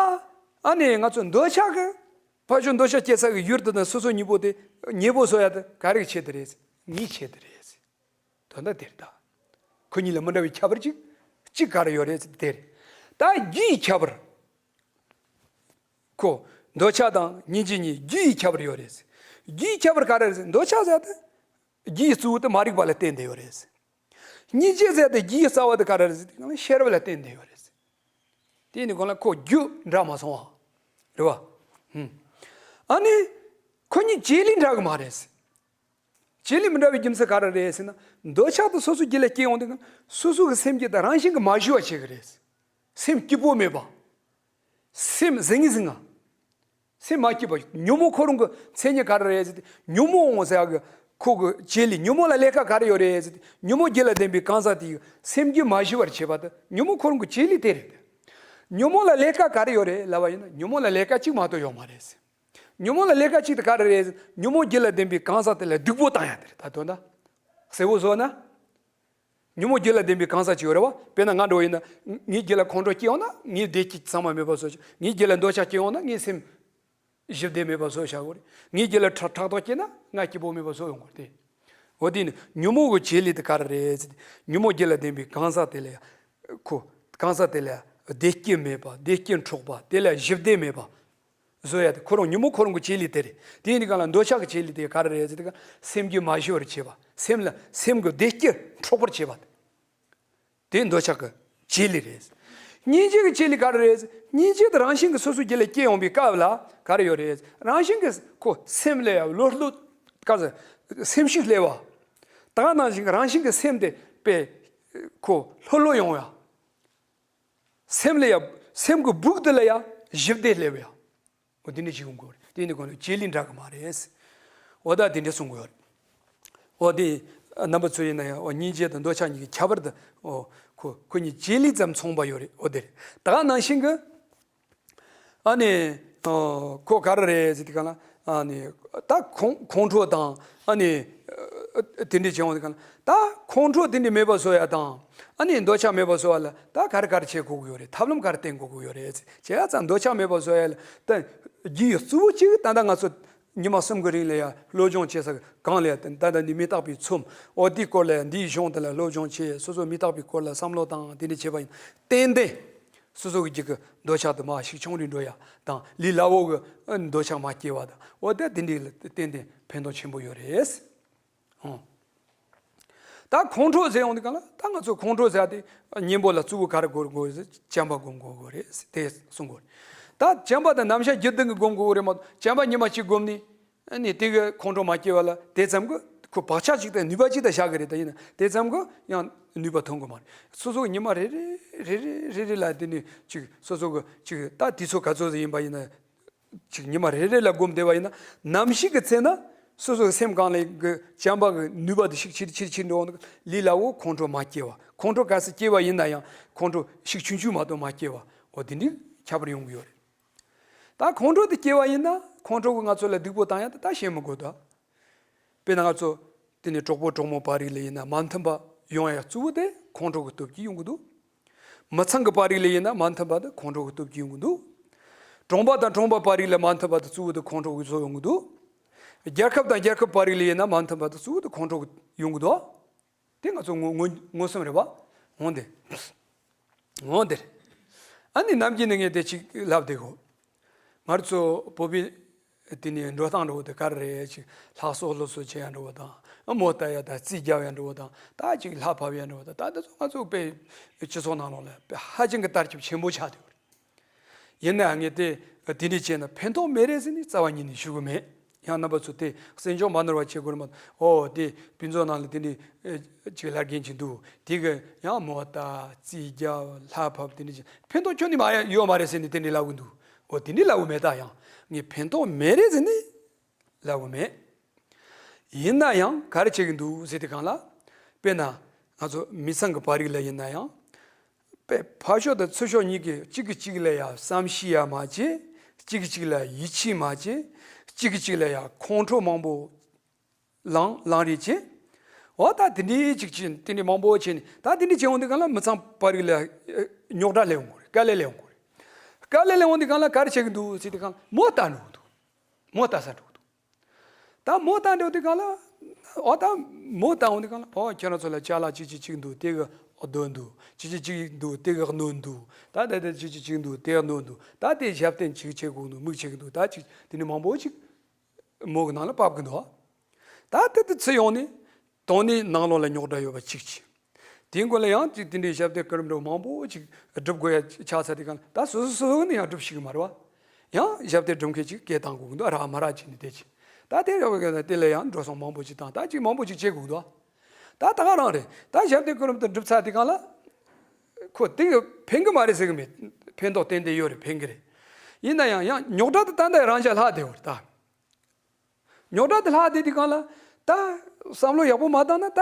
ཨ་ནི་ང་ཚོ་འདོད་ཆགས་ཀྱི་ཕར་ཕྱོགས་འདོད་ཆགས་སྐྱེ་ས་གི་ཡུལ་དེ་དང་སོ་སོ་གཉིས་པོ་དེ་ཉེ་པོ་བཟོ་ཡ་དེ་ག་རེ་གི་ཆེད་དུ་རེད་ཟེར། ངའི་ཆེད་དུ་རེད་ཟེར། དོན་དག་དེ་རེད་ད། ཁོ་གཉིས་ལ་མི་འདྲ་བའི་ཁྱད་པར་གཅིག་གཅིག་ག་རེ་ཡོད་རེད་ཟེར་དེ་རེད། ད་རྒྱུའི་ཁྱད་པར། ཁོ་འདོད་ཆགས་དང་སྙིང་རྗེ་གཉིས་རྒྱུའི་ཁྱད་པར་ཡོད་རེད་ཟེར། རྒྱུའི་ཁྱད་པར་ག་རེ་རེད་ཟེར། འདོད་ཆགས་ཟེར་ཡ་དེ་རྒྱུའི་གཙོ་བོ་དེ་མ་རིག་པ་ལ་བརྟེན་ཏེ་ཡོད་རེད་ཟེར། སྙིང་རྗེ་ཟེར་ཏེ་རྒྱུའི་རྩ་བ་དེ་ག་རེ་རེད་ཟེར་དུས་སྒང་ལ་ཤེས་རབ་ལ་བརྟེན་ཏེ་ཡོད་རེད་ཟེར། དེ་ནི་གོང་ལ་ཁོ་རྒྱུ་འདྲ་མ་སོང་བ། རེད་བ། ཧུམ། ཨ་ནི། ཁོ་གཉིས་བྱེད་ལས་འདྲ་གི་མ་རེད་ཟེར། བྱེད་ལས་མི་འདྲ་བའི་རྒྱུ་མཚན་ག་རེ་རེད་ཟེར་ན། འདོད་ཆགས་དེ་སོ་སོའི་རྒྱུད་ལ་སྐྱེ་ཡོང་དུས་སོ་སོ་གི་སེམས་རྒྱུད་དང་རང་བཞིན་གྱིས་མ་ཞི་བ་བྱེད་གི་རེད། སེམས་སྐྱིད་པོ་མེད་པ། སེམས་ཟིང་ངེ་ཟིང་ང་། སེམས་མ་སྐྱིད་པ། ཉོན་མོངས་ཁོ་རང་གི་མཚན་ཉིད་ག་རེ་རེད་ཟེར་ཏེ། ཉོན་མོངས་འོང་ཟེར་ཡག་གི་ཁོ་གི་བྱེད་ལས། ཉོན་མོངས་ལ་ལས་ཀ་ག་རེ་ཡོད་རེད་ཟེར་ཏེ། ཉོན་མོངས་བརྒྱད་ལ་ལྡན་པའི་གང་ཟག་དེ་ཡིས་སེམས་རྒྱུད་མ་ཞི་བར་བྱེད་པ་དེ་ཉོན་མོངས་ཁོ་རང་གི་བྱེད་ལས་དེ་རེད། ཉོན་མོངས་ལ་ལས་ཀ་ག་རེ་ཡོད་རེད་ལབ་པ་ཡིན་ན། ཉོན་མོངས་ལ་ལས་ཀ་གཅིག་མ་གཏོགས་ཡོད་མ་རེད་ཟེར། ཉོན་མོངས་ལ་ལས་ཀ་གཅིག་དེ་ག་རེ་རེད་ཟེར། ཉོན་མོངས་བརྒྱད་ལ་ལྡན་པའི་གང་ཟག་དེ་ལ་སྡིག་པོ་བཏང་ཡག་དེ་རེད། ད་དོན་དག་གསལ་བོ་བཟོ་ན། ཉོན་མོངས་བརྒྱད་ལ་ལྡན་པའི་གང་ཟག་ཅིག་ཡོད་རེད་བ། དཔེར་ན་ང་འདྲ་བོ་ཡིན་ན། ངའི་རྒྱུད་ལ་ཁོང་ཁྲོ་སྐྱེ་ཡོང་ན་ངའི་བདེ་སྐྱིད་ཚང་མ་མེད་པ་བཟོ་ཆོག་ངའི་རྒྱུད་ལ་འདོད་ཆགས་སྐྱེ་ཡོང་ན་ངའི་སེམས་ཞི་བདེ་མེད་པ་བཟོ་བྱ་དགོས་རེད། ངའི་རྒྱུད་ལ་ཕྲག་ཕྲག་དོག་སྐྱེ་ན་ང་སྐྱིད་པོ་མེད་པ་བཟོ་ཡོང་དགོས་རེད་དེ། འོ་དེ་ནི་ཉོན་མོངས་ཀྱི་བྱེད་ལས་དེ་ག་རེ་རེད་ཟེར་ཏེ། ཉོན་མོངས་བརྒྱད་ལ་ལྡན་པའི་གང་ཟག་དེ་ལ། ཁོ་གང་ཟག་དེ་ལ་བདེ་སྐྱིད་མེད་པ། བདེ་སྐྱིད་འཕྲོག་པ། དེ་ལ་ཞི་བདེ་མེད་པ་བཟོ་ཡ་དེ་ཁོ་རང་ཉོན་མོངས་ཁོ་རང་གི་བྱེད་ལས་དེ་རེད། དེ་ཡིན་དུས་གང་ལ་འདོད་ཆགས་ཀྱི་བྱེད་ལས་དེ་ག་རེ་རེད་ཟེར་ཏེ། སེམས་རྒྱུད་མ་ཞི་བར་བྱེད་པ། སེམས་ལ་སེམས་ཀྱི་བདེ་སྐྱིད་འཕྲོག་པར་བྱེད་པ་དེ། དེ་འདོད་ཆགས་ཀྱི་བྱེད་ལས་རེད། སྙིང་རྗེ་གི་བྱེད་ལས་ག་རེ་རེད། སྙིང་རྗེ་དེ་རང་བཞིན་གྱིས་སོ་སོའི་རྒྱུད་ལ་སྐྱེ་ཡོང་བའི་སྐབས་ལ་ག་རེ་ཡོད་རེད། རང་བཞིན་གྱིས་ཁོ་སེམས་ལ་ཡང་བློ་སློབ་ག་ཟེར། སེམས་ཤུགས་སླེབས་པ། ད་ག་ནང་བཞིན་གྱི་རང་བཞིན་གྱིས་སེམས་དེ་དཔེ་ཁོ་ལྷོད་ལྷོད་ཡོང་ཡ། སེམས་ལ་ཡང་སེམས་ཀྱི་སྦུག་དེ་ལ་ཡང་ཞི་བདེ་སླེབས་ཡ། འོ་དེ་འདྲ་ཞིག་ཡོང་དགོས་རེད། དེ་ནི་གོ་ནི་བྱེད་ལས་འདྲ་གི་མ་རེད། འོ་ད་དེ་འདྲ་གསུང་གི་ཡོད་རེད། འོ་དེ་རྣམ་པ་ཚོ་ཡིན་ན་ཡང་འོ་སྙིང་རྗེ་དང་འདོད་ཆགས་གཉིས་ཀྱི་ཁྱད་པར་དུ། འོ་ཁོ་ཁོ་གཉིས་བྱེད་ལས་ཙམ་མཚུངས་པ་ཡོད་རེད། འོ་དེ་རེད། ད་ག་ནང་བཞིན་གྱི་ཨ་ནི་ཨ་ཁོ་ག་རེ་རེད་ཟེར་དུས་གང་ལ། ཨ་ནི་ད་ཁོང་ཁོང་ཁྲོ་དང་། ཨ་ནི་ཨ་དེ་འདྲ་བྱེད་ཡོང་དུས་གང་ལ། ད་ཁོང་ཁྲོ་དེ་འདྲ་མེད་པ་བཟོ་ཡ་དང་། ཨ་ནི་འདོད་ཆགས་མེད་པ་བཟོ་བ་ལ་ད་ག་རེ་ག་རེ་བྱེད་དགོས་ཀྱི་ཡོད་རེད། ཐབས་ལམ་ག་རེ་བསྟེན་དགོས་ཀྱི་ཡོད་རེད་ཟེར། བྱས་ཙང་འདོད་ཆགས་མེད་པ་བཟོ་ཡ་ལ་ད་རྒྱུ་ཡི་གཙོ་བོ་གཅིག་ད་ལྟ་ང་ཚོ་ཉི་མ་གསུམ་གྱི་རིང་ལ་ཡ་སློབ་སྦྱོང་བྱེད་ས་གང་ལ་ཡ། ད་ལྟ་འདི་མི་རྟག་པའི་ཚོམས། འོ་དེའི་སྐོར་ལ་ཡ་འདིའི་གཞུང་དེ་ལ་སློབ་སྦྱོང་བྱེད། སོ་སོ་མི་རྟག་པའི་སྐོར་ལ་བསམ་བློ་བཏང་། དེ་འདྲ་བྱས་པ་ཡིན། ཏན་ཏན་སོ་སོ་གི་རྒྱུད་ཀྱི་འདོད་ཆགས་དེ་མར་ཞིག་ཆུང་རུ་འགྲོ་ཡ་དང་། ལས་སླ་བོ་གི་འདོད་ཆགས་མ་སྐྱེ་བ་དང་། འོ་ད་དེ་འདྲ་ལ་ཏན་ཏན་ཕན་ཐོགས་ཆེན་པོ་ཡོད་རེད། ཨོ། ད་ཁོང་ཁྲོ་ཟེར་ཡོང་དུས་གང་ལ། ད་ང་ཚོ་ཁོང་ཁྲོ་ཟེར་དེ་གཉེན་པོ་ལ་གཙོ་བོ་ག་རེ་སྒོམ་དགོས་ཟེར། བྱམས་པ་སྒོམ་དགོས་རེད་དེ་གསུང་གོ། ད་བྱམས་པ་དེ་ནམ་ཞག་རྒྱུན་ལྡན་གྱི་སྒོམ་དགོས་རེད་མ་གཏོགས། བྱམས་པ་ཉི་མ་གཅིག་བསྒོམས་ནས་ཨ་ནི་དེ་གི་ཁོང་ཁྲོ་མ་སྐྱེ་བ་ལ་དེ་ཙམ་གྱིས་ཁོ་བག་ཆགས་གཅིག་དང་ནུས་པ་གཅིག་དང་བཞག་གི་རེད། ད་ཡིན་ན་དེ་ཙམ་གྱིས་ཡང་ནུས་པ་ཐོན་གི་མ་རེད། སོ་སོ་གི་ཉི་མ་རེ་རེ་རེ་རེ་རེ་རེ་ལ་དེ་ནི་ཅིག་སོ་སོ་གི་ཅིག་ད་དུས་ཚོད་ག་ཚོད་ཟིག་ཡིན་པ་ཡིན་ན། ཅིག་ཉི་མ་རེ་རེ་ལ་སྒོམ་བསྡད་པ་ཡིན་ན། ནམ་ཞིག་གི་ཚེ་ན་སོ་སོའི་སེམས་གང་ལ་གི་བྱམས་པ་གི་ནུས་པ་དེ་ཤུགས་ཆེ་རུ་ཆེ་རུ་ཆེ་རུ་འགྲོ་འོང་། ལས་སླ་བོ་ཁོང་ཁྲོ་མ་སྐྱེ་བ། ཁོང་ཁྲོ་གལ་སྲིད་སྐྱེ་བ་ཡིན་ན་ཡང་ཁོང་ཁྲོ་ཤུགས་ཆུང་ཆུང་མ་གཏོགས་མ་སྐྱེ་བ། འོ་དེ་འདྲའི་ཁྱད་པར་ཡོང་གི་ཡོད་རེད། ད་ཁོང་ཁྲོ་དེ་སྐྱེ་བ་ཡིན་ན་ཁོང་ཁྲོ་གིས་ང་ཚོ་ལ་སྡུག་པོ་བཏང་ཡ་དེ་ད་བཤད་མི་དགོས་ད། དཔེར་ན་ང་ཚོ་དེ་ནས་གྲོགས་པོ་གྲོགས་མོ་བར་རིགས་ལ་ཡིན་ན་མ་མཐུན་པ་ཡོང་ཡ་གཙོ་བོ་དེ་ཁོང་ཁྲོ་གི་སྟོབས་ཀྱིས་ཡོང་གི་འདུག་མི་ཚང་གི་བར་རིགས་ལ་ཡིན་ན་མ་མཐུན་པ་དེ་ཁོང་ཁྲོ་གི་སྟོབས་ཀྱིས་ཡོང་གི་འདུག་གྲོང་པ་དང་གྲོང་པ་བར་རིགས་ལ་མ་མཐུན་པ་དེ་གཙོ་བོ་དེ་ཁོང་ཁྲོ་གིས་བཟོ་ཡོང་གི་འདུག་རྒྱལ་ཁབ་དང་རྒྱལ་ཁབ་བར་རིགས་ལ་ཡིན་ན་མ་མཐུན་པ་དེ་གཙོ་བོ་དེ་ཁོང་ཁྲོ་གིས་ཡོང་གི་འདུག་དེ་ང་ཚོ་མངོན་མངོན་མངོན་སུམ་རེད་བ། འོང་དེ། འོང་དེ་རེད། ཨ་ནི་ནམ་རྒྱུན་ནས་ངས་དེ་ཅིག་ལབ་བསྡད་གོ། ང་ཚོ་བོད་པའི་དེ་ནས་འགྲོ་སྟངས་འདྲ་བོ་དེ་ག་རེ་རེད། ཅིག་ལྷ་གསོལ་སློབ་གསོལ་བྱེད་ཡ་འདྲ་བོ་དང་། མོ་བཏབ་ཡ་དང་། རྩིས་རྒྱག་ཡ་འདྲ་བོ་དང་། ད་ཅིག་ལྷ་ཕབ་ཡ་འདྲ་བོ་དང་། ད་དེ་ཚོ་ང་ཚོ་དཔེ་སྤྱི་ཚོགས་ནང་ལོགས་ལ་དཔེ་ཧ་ཅང་གི་དར་ཁྱབ་ཆེན་པོ་ཆགས་བསྡད་ཡོད་རེད། ཡིན་ནའང་ངས་དེ་དེ་འདྲ་བྱས་ན་ཕན་ཐོགས་མེད་རེད་ཟེར་ནས་རྩ་བ་ཉིད་ནས་ཞུ་གི་མེད། ཡང་རྣམ་པ་ཚོ་དེ་གསན་སྦྱོང་མ་ནོར་བ་བྱེད་དགོས་རེད་མ་གཏོགས། ཨོ་དེ་ཕུན་ཚོགས་ནང་ལ་དེ་འདྲ་ཅིག་ལབ་མཁན་ཅིག་འདུག་དེ་གི་ཡང་མོ་བཏབ། རྩིས་རྒྱག་ལྷ་ཕབ་དེ་འདྲ་ཅིག་ཕན་ཐོགས་ཁྱོན་ནས་མ་ཡོད་མ་རེད་ཟེར་ནས་དེ་འདྲ་ལབ་གི་འདུག་ཨོ་དེ་འདྲ་ལབ་གི་མེད། ད་ཡང་ངས་ཕན་ཐོགས་མེད་རེད་ཟེར་ནས་ལབ་གི་མེད། ཡིན་ན་ཡང་ག་རེ་བྱེད་ཀྱི་འདུག་ཟེར་དུས་སྒང་ལ། དཔེར་ན་ང་ཚོ་མི་ཚང་གི་བར་རིགས་ལ་ཡིན་ན་ཡང་། དཔེ་ཕར་ཕྱོགས་དང་ཚུར་ཕྱོགས་གཉིས་ཀྱིས་གཅིག་གིས་གཅིག་ལ་ཡ་བསམ་ཤེས་ཡ་མ་བྱེད། གཅིག་གིས་གཅིག་ལ་ཡིད་ཆེས་མ་བྱེད། གཅིག་གིས་གཅིག་ལ་ཡ་ཁོང་ཁྲོ་མང་པོ་ལངས་ལངས་རེས་བྱེད། འོ་ད་དེ་འདྲའི་ཅིག་ཅིག་དེ་འདྲའི་མང་པོ་བྱས་ནས། ད་དེ་འདྲའི་བྱས་ཡོང་དུས་སྒང་ལ་མི་ཚང་བར་རིགས་ལ་རྙོག་དྲ་སླེབས་ཡོང་གི་རེད། དཀའ་ལས་སླེབས་ཡོང་གི་རེད། དཀའ་ལས་སླེབས་ཡོང་དུས་སྒང་ལ་ག་རེ་བྱེད་ཀྱི་འདུག་ཟེར་དུས་སྒང་ལ་མོ་བཏབ་འགྲོ་གི་འདུག་མོ་བཏབ་ས་འགྲོ་གི་འདུག་ད་མོ་བཏབ་འགྲོ་དུས་སྒང་ལ། འོ་ད་མོ་བཏབ་འོང་དུས་སྒང་ལ། ཨོ་ཁྱེད་རང་ཚོ་ལ་ཅ་ལག་ཅི་ཅི་ཅིག་འདུག་དེ་གི་རྡོ་འདུག་ཅི་ཅི་ཅིག་འདུག་དེ་གི་སྣོད་འདུག་ད་ད་ད་ཅི་ཅི་ཅིག་འདུག་དེ་གི་སྣོད་འདུག་ད་དེ་ཞབས་བརྟན་ཅིག་བྱེད་དགོས་འདུག་མིག་བྱེད་ཀྱི་འདུག་ད་ཅིག་དེ་ནས་མང་པོ་ཅིག་མོ་གི་ནང་ལ་ཕབ་ཀྱི་འདུག་ད་དེ་དེ་ཚུར་ཡོང་ནས་དོན་ནི་ནང་ལོགས་ལ་རྙོག་དྲ་ཡོད་པ་གཅིག་བྱས། དེའི་མགོ་ལ་ཡང་ཅིག་དེ་འདྲའི་ཞབས་བརྟན་སྐུ་རིམ་འདྲ་མང་པོ་ཅིག་སྒྲུབ་དགོས་ཡ་ཆགས་ཚར་དུས་སྒང་ལ། ད་སོ་སོ་སོ་སོ་ནས་ཡང་སྒྲུབ་ཤེས་ཀྱི་མ་རེད་བ། ཡང་ཞབས་བརྟན་སྒྲུབ་མཁན་ཅིག་སྐད་བཏང་དགོས་ཀྱི་འདུག་རག་མ་རག་བྱས་ནས་བསྡད་ཅིག་ད་དེ་རག་དེ་ལ་ཡང་འགྲོ་སོང་མང་པོ་ཅིག་བཏང་། ད་ཅིག་མང་པོ་ཅིག་བྱེད་དགོས་ཀྱི་འདུག་ད་ད་ག་རང་རེད། ད་ཞབས་བརྟན་སྐུ་རིམ་དེ་སྒྲུབ་ཚར་དུས་སྒང་ལ། ཁོ་དེ་གི་ཕན་གི་མ་རེད་ཟེར་གི་མེད། ཕན་ཐོགས་ཏན་ཏན་ཡོད་རེད། ཕན་གི་རེད། ཡིན་ན་ཡང་ཡང་རྙོག་དྲ་དེ་ད་ལྟ་རང་འཇགས་ལྷག་བསྡད་ཡོད་རེད་ད། རྙོག་དྲ་དེ་ལྷག་བསྡད་དུས་སྒང་ལ་ད་བསམ་བློ་ཡག་པོ་མ་བཏང་ན་ད་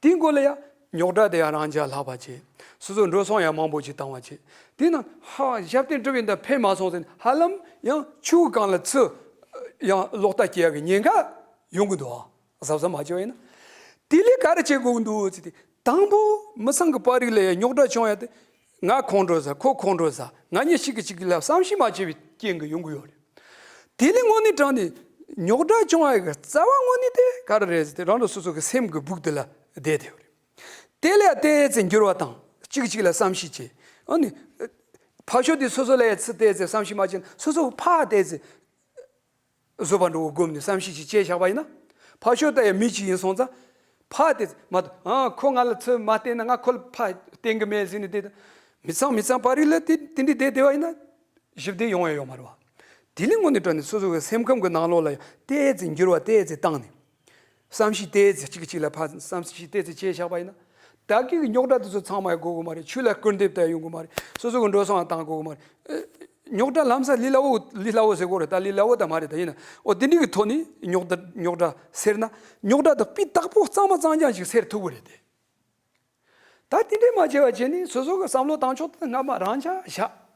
དེའི་མགོ་ལ་ཡང་རྙོག་དྲ་དེ་ཡང་རང་འཇགས་ལྷག་པ་བྱས། སོ་སོ་འགྲོ་སོང་ཡང་མང་པོ་ཅིག་བཏང་བ་བྱས། དེས་ན་ཧ་ཞབས་བརྟན་སྒྲུབ་ཡིན་ད་ཕན་མ་སོང་ཟེར་ནས་ཧ་ལམ་ཡང་ཆུ་སྒང་ལ་ཚུར་ཡང་ལོག་ལྟ་སྐྱེ་ཡག་གི་ཉེན་ཁ་ཡོང་གི་འདུག་ཨ། གཟབ་གཟབ་མ་བྱས་པ་ཡིན་ན། དེ་ལས་ག་རེ་བྱེད་དགོས་ཀྱི་འདུག་ཟེར་ཏེ། དང་པོ་མི་ཚང་གི་པར་རིས་ལ་ཡང་རྙོག་དྲ་བྱུང་ཡ་དེ། ང་ཁོང་ཁྲོ་ཟ། ཁོ་ཁོང་ཁྲོ་ཟ། ང་གཉིས་གཅིག་གིས་གཅིག་ལ་བསམ་ཤེས་མ་བྱས་པའི་རྐྱེན་གྱིས་ཡོང་གི་ཡོད་རེད། དེ་ལས་དངོས་གནས་དྲང་ནས་རྙོག་དྲ་བྱུང་ཡ་གི་རྩ་བ་དངོས་གནས་དེ་ག་རེ་རེད་ཟེར་ཏེ། རང་རང་སོ་སོ་གི་སེམས་ཀྱི་སྦུག་དེ་ལ་བསྡད་དེ་ཡོད་རེད། དེ་ལས་ཏོག་ཙམ་འགྱུར་བ་བཏང་། གཅིག་གིས་གཅིག་ལ་བསམ་ཤེས་བྱས། ཨ་ནི། ཕར་ཕྱོགས་དེ་སོ་སོ་ལ་ཡ་ཚུར་ཏོག་ཙམ་བསམ་ཤེས་མ་བྱས་ན་སོ་སོ་ཕར་ཏོག་ཙམ། བཟོད་པ་འདྲ་བོ་བསྒོམས་ནས་བསམ་ཤེས་ཤིག་བྱས་བཞག་པ་ཡིན་ན། ཕར་ཕྱོགས་ད་ཡང་མི་གཅིག་ཡིན་སོང་ཙང་། ཕར་དེ་མ་གཏོགས་ཨ་ཁོ་ང་ལ་ཚུར་མ་བསྟན་ན་ང་ཁོ་ལ་ཕར་བསྟན་གི་མེད་ཟེར་ནས་དེ་དང་། མི་ཚང་མི་ཚང་པར་རིས་ལ་དེ་དེ་འདྲའི་བསྡད་བསྡད་པ་ཡིན་ན། ཞི་བདེ་ཡོང་ཡ་ཡོད་མ་རེད་བ། དེ་ལས་དངོས་གནས་དྲང་ནས་སོ་སོ་གི་སེམས་ཁམས་ཀྱི་ནང་ལོགས་ལ་ཡང་ཏོག་ཙམ་འགྱུར་བ་ཏོག་ཙམ་བཏང་ནས། བསམ་ཤེས་ཏོག་ཙམ་གཅིག་གིས་གཅིག་ལ་ཕར་བསམ་ཤེས་ཏོག་ཙམ་བྱས་བཞག་པ་ཡིན་ན། བདག་གིས་རྙོག་དྲ་དེ་ཚོ་ཚང་མ་ཡང་དགོས་ཀྱི་མ་རེད། ཆུ་ལ་སྐུར་འདེབས་ད་ཡོང་གི་མ་རེད། སོ་སོ་གི་འགྲོ་སོང་ཡང་བཏང་དགོས་ཀྱི་མ་རེད། ཨེ། རྙོག་དྲ་ལམ་སང་ལས་སླ་བོ་ལས་སླ་བོ་ཟེར་དགོས་རེད་ད། ལས་སླ་བོ་ད་མ་རེད་ད། ཡིན་ན་འོ་དེ་འདྲའི་གི་ཐོག་ནས་རྙོག་དྲ་རྙོག་དྲ་སེལ་ན། རྙོག་དྲ་དེ་སྤུས་དག་པོ་གཙང་མ་གཙང་རྐྱང་ཞིག་སེལ་ཐུབ་ཀྱི་རེད་དེ། ད་དེ་འདྲས་མ་བྱས་པ་བྱས་ནས་སོ་སོ་གི་བསམ་བློ་བཏང་ཕྱོགས་དེ་སྔ་མ་རང་འཇགས་བཞག་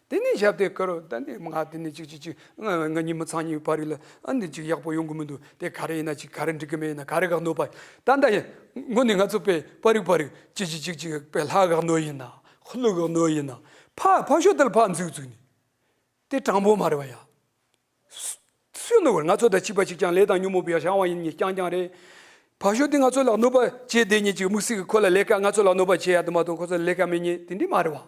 དེ་ནས་ཞབས་བརྟན་བསྐུར་རོ། ད་ནི་ང་དེ་ནས་ཅིག་ཅིག་ཅིག་ང་ང་གཉིས་མི་ཚང་གཉིས་པར་རིས་ལ་ཨ་ནི་ཅིག་ཡག་པོ་ཡོང་གི་མི་འདུག་དེ་ག་རེ་ཡིན་ན་ཅིག་ག་རེ་འགྲིག་གི་མེད་ཡིན་ན་ག་རེ་ག་གནོད་པ། ད་ལྟ་ཡིན་དངོས་གནས་ང་ཚོ་པའི་པར་རིས་པར་རིས་ཅིག་ཅིག་ཅིག་ཅིག་པའི་ལྷ་ག་གནོད་ཡིན་ན། ཀླུ་ག་གནོད་ཡིན་ན། ཕ་ཕ་ཤོ་དེར་ཕ་འཛུགས་བཙུགས་ནས། དེ་དྲང་པོ་མ་རེད་བ་ཡ། སུ་སུས་ནོར་བར་ང་ཚོ་དང་གཅིག་པ་གཅིག་རྐྱང་ལས་དང་ཉོན་མོངས་པའི་བྱ་བ་ཡིན་ཉེ་རྐྱང་རྐྱང་རེད། ཕ་ཤོ་དེ་ང་ཚོ་ལ་གནོད་པ་བྱེད་བསྡད་ཉེ་ཅིག་དམིགས་བསལ་གྱི་ཁོ་ལ་ལས་ཀ་ང་ཚོ་ལ་གནོད་པ་བྱེད་ཡ་དེ་མ་གཏོགས་ཁོ་ཚོ་ལ་ལས་ཀ་མེད་ཉེ་དེ་འདྲས་མ་རེད་བ།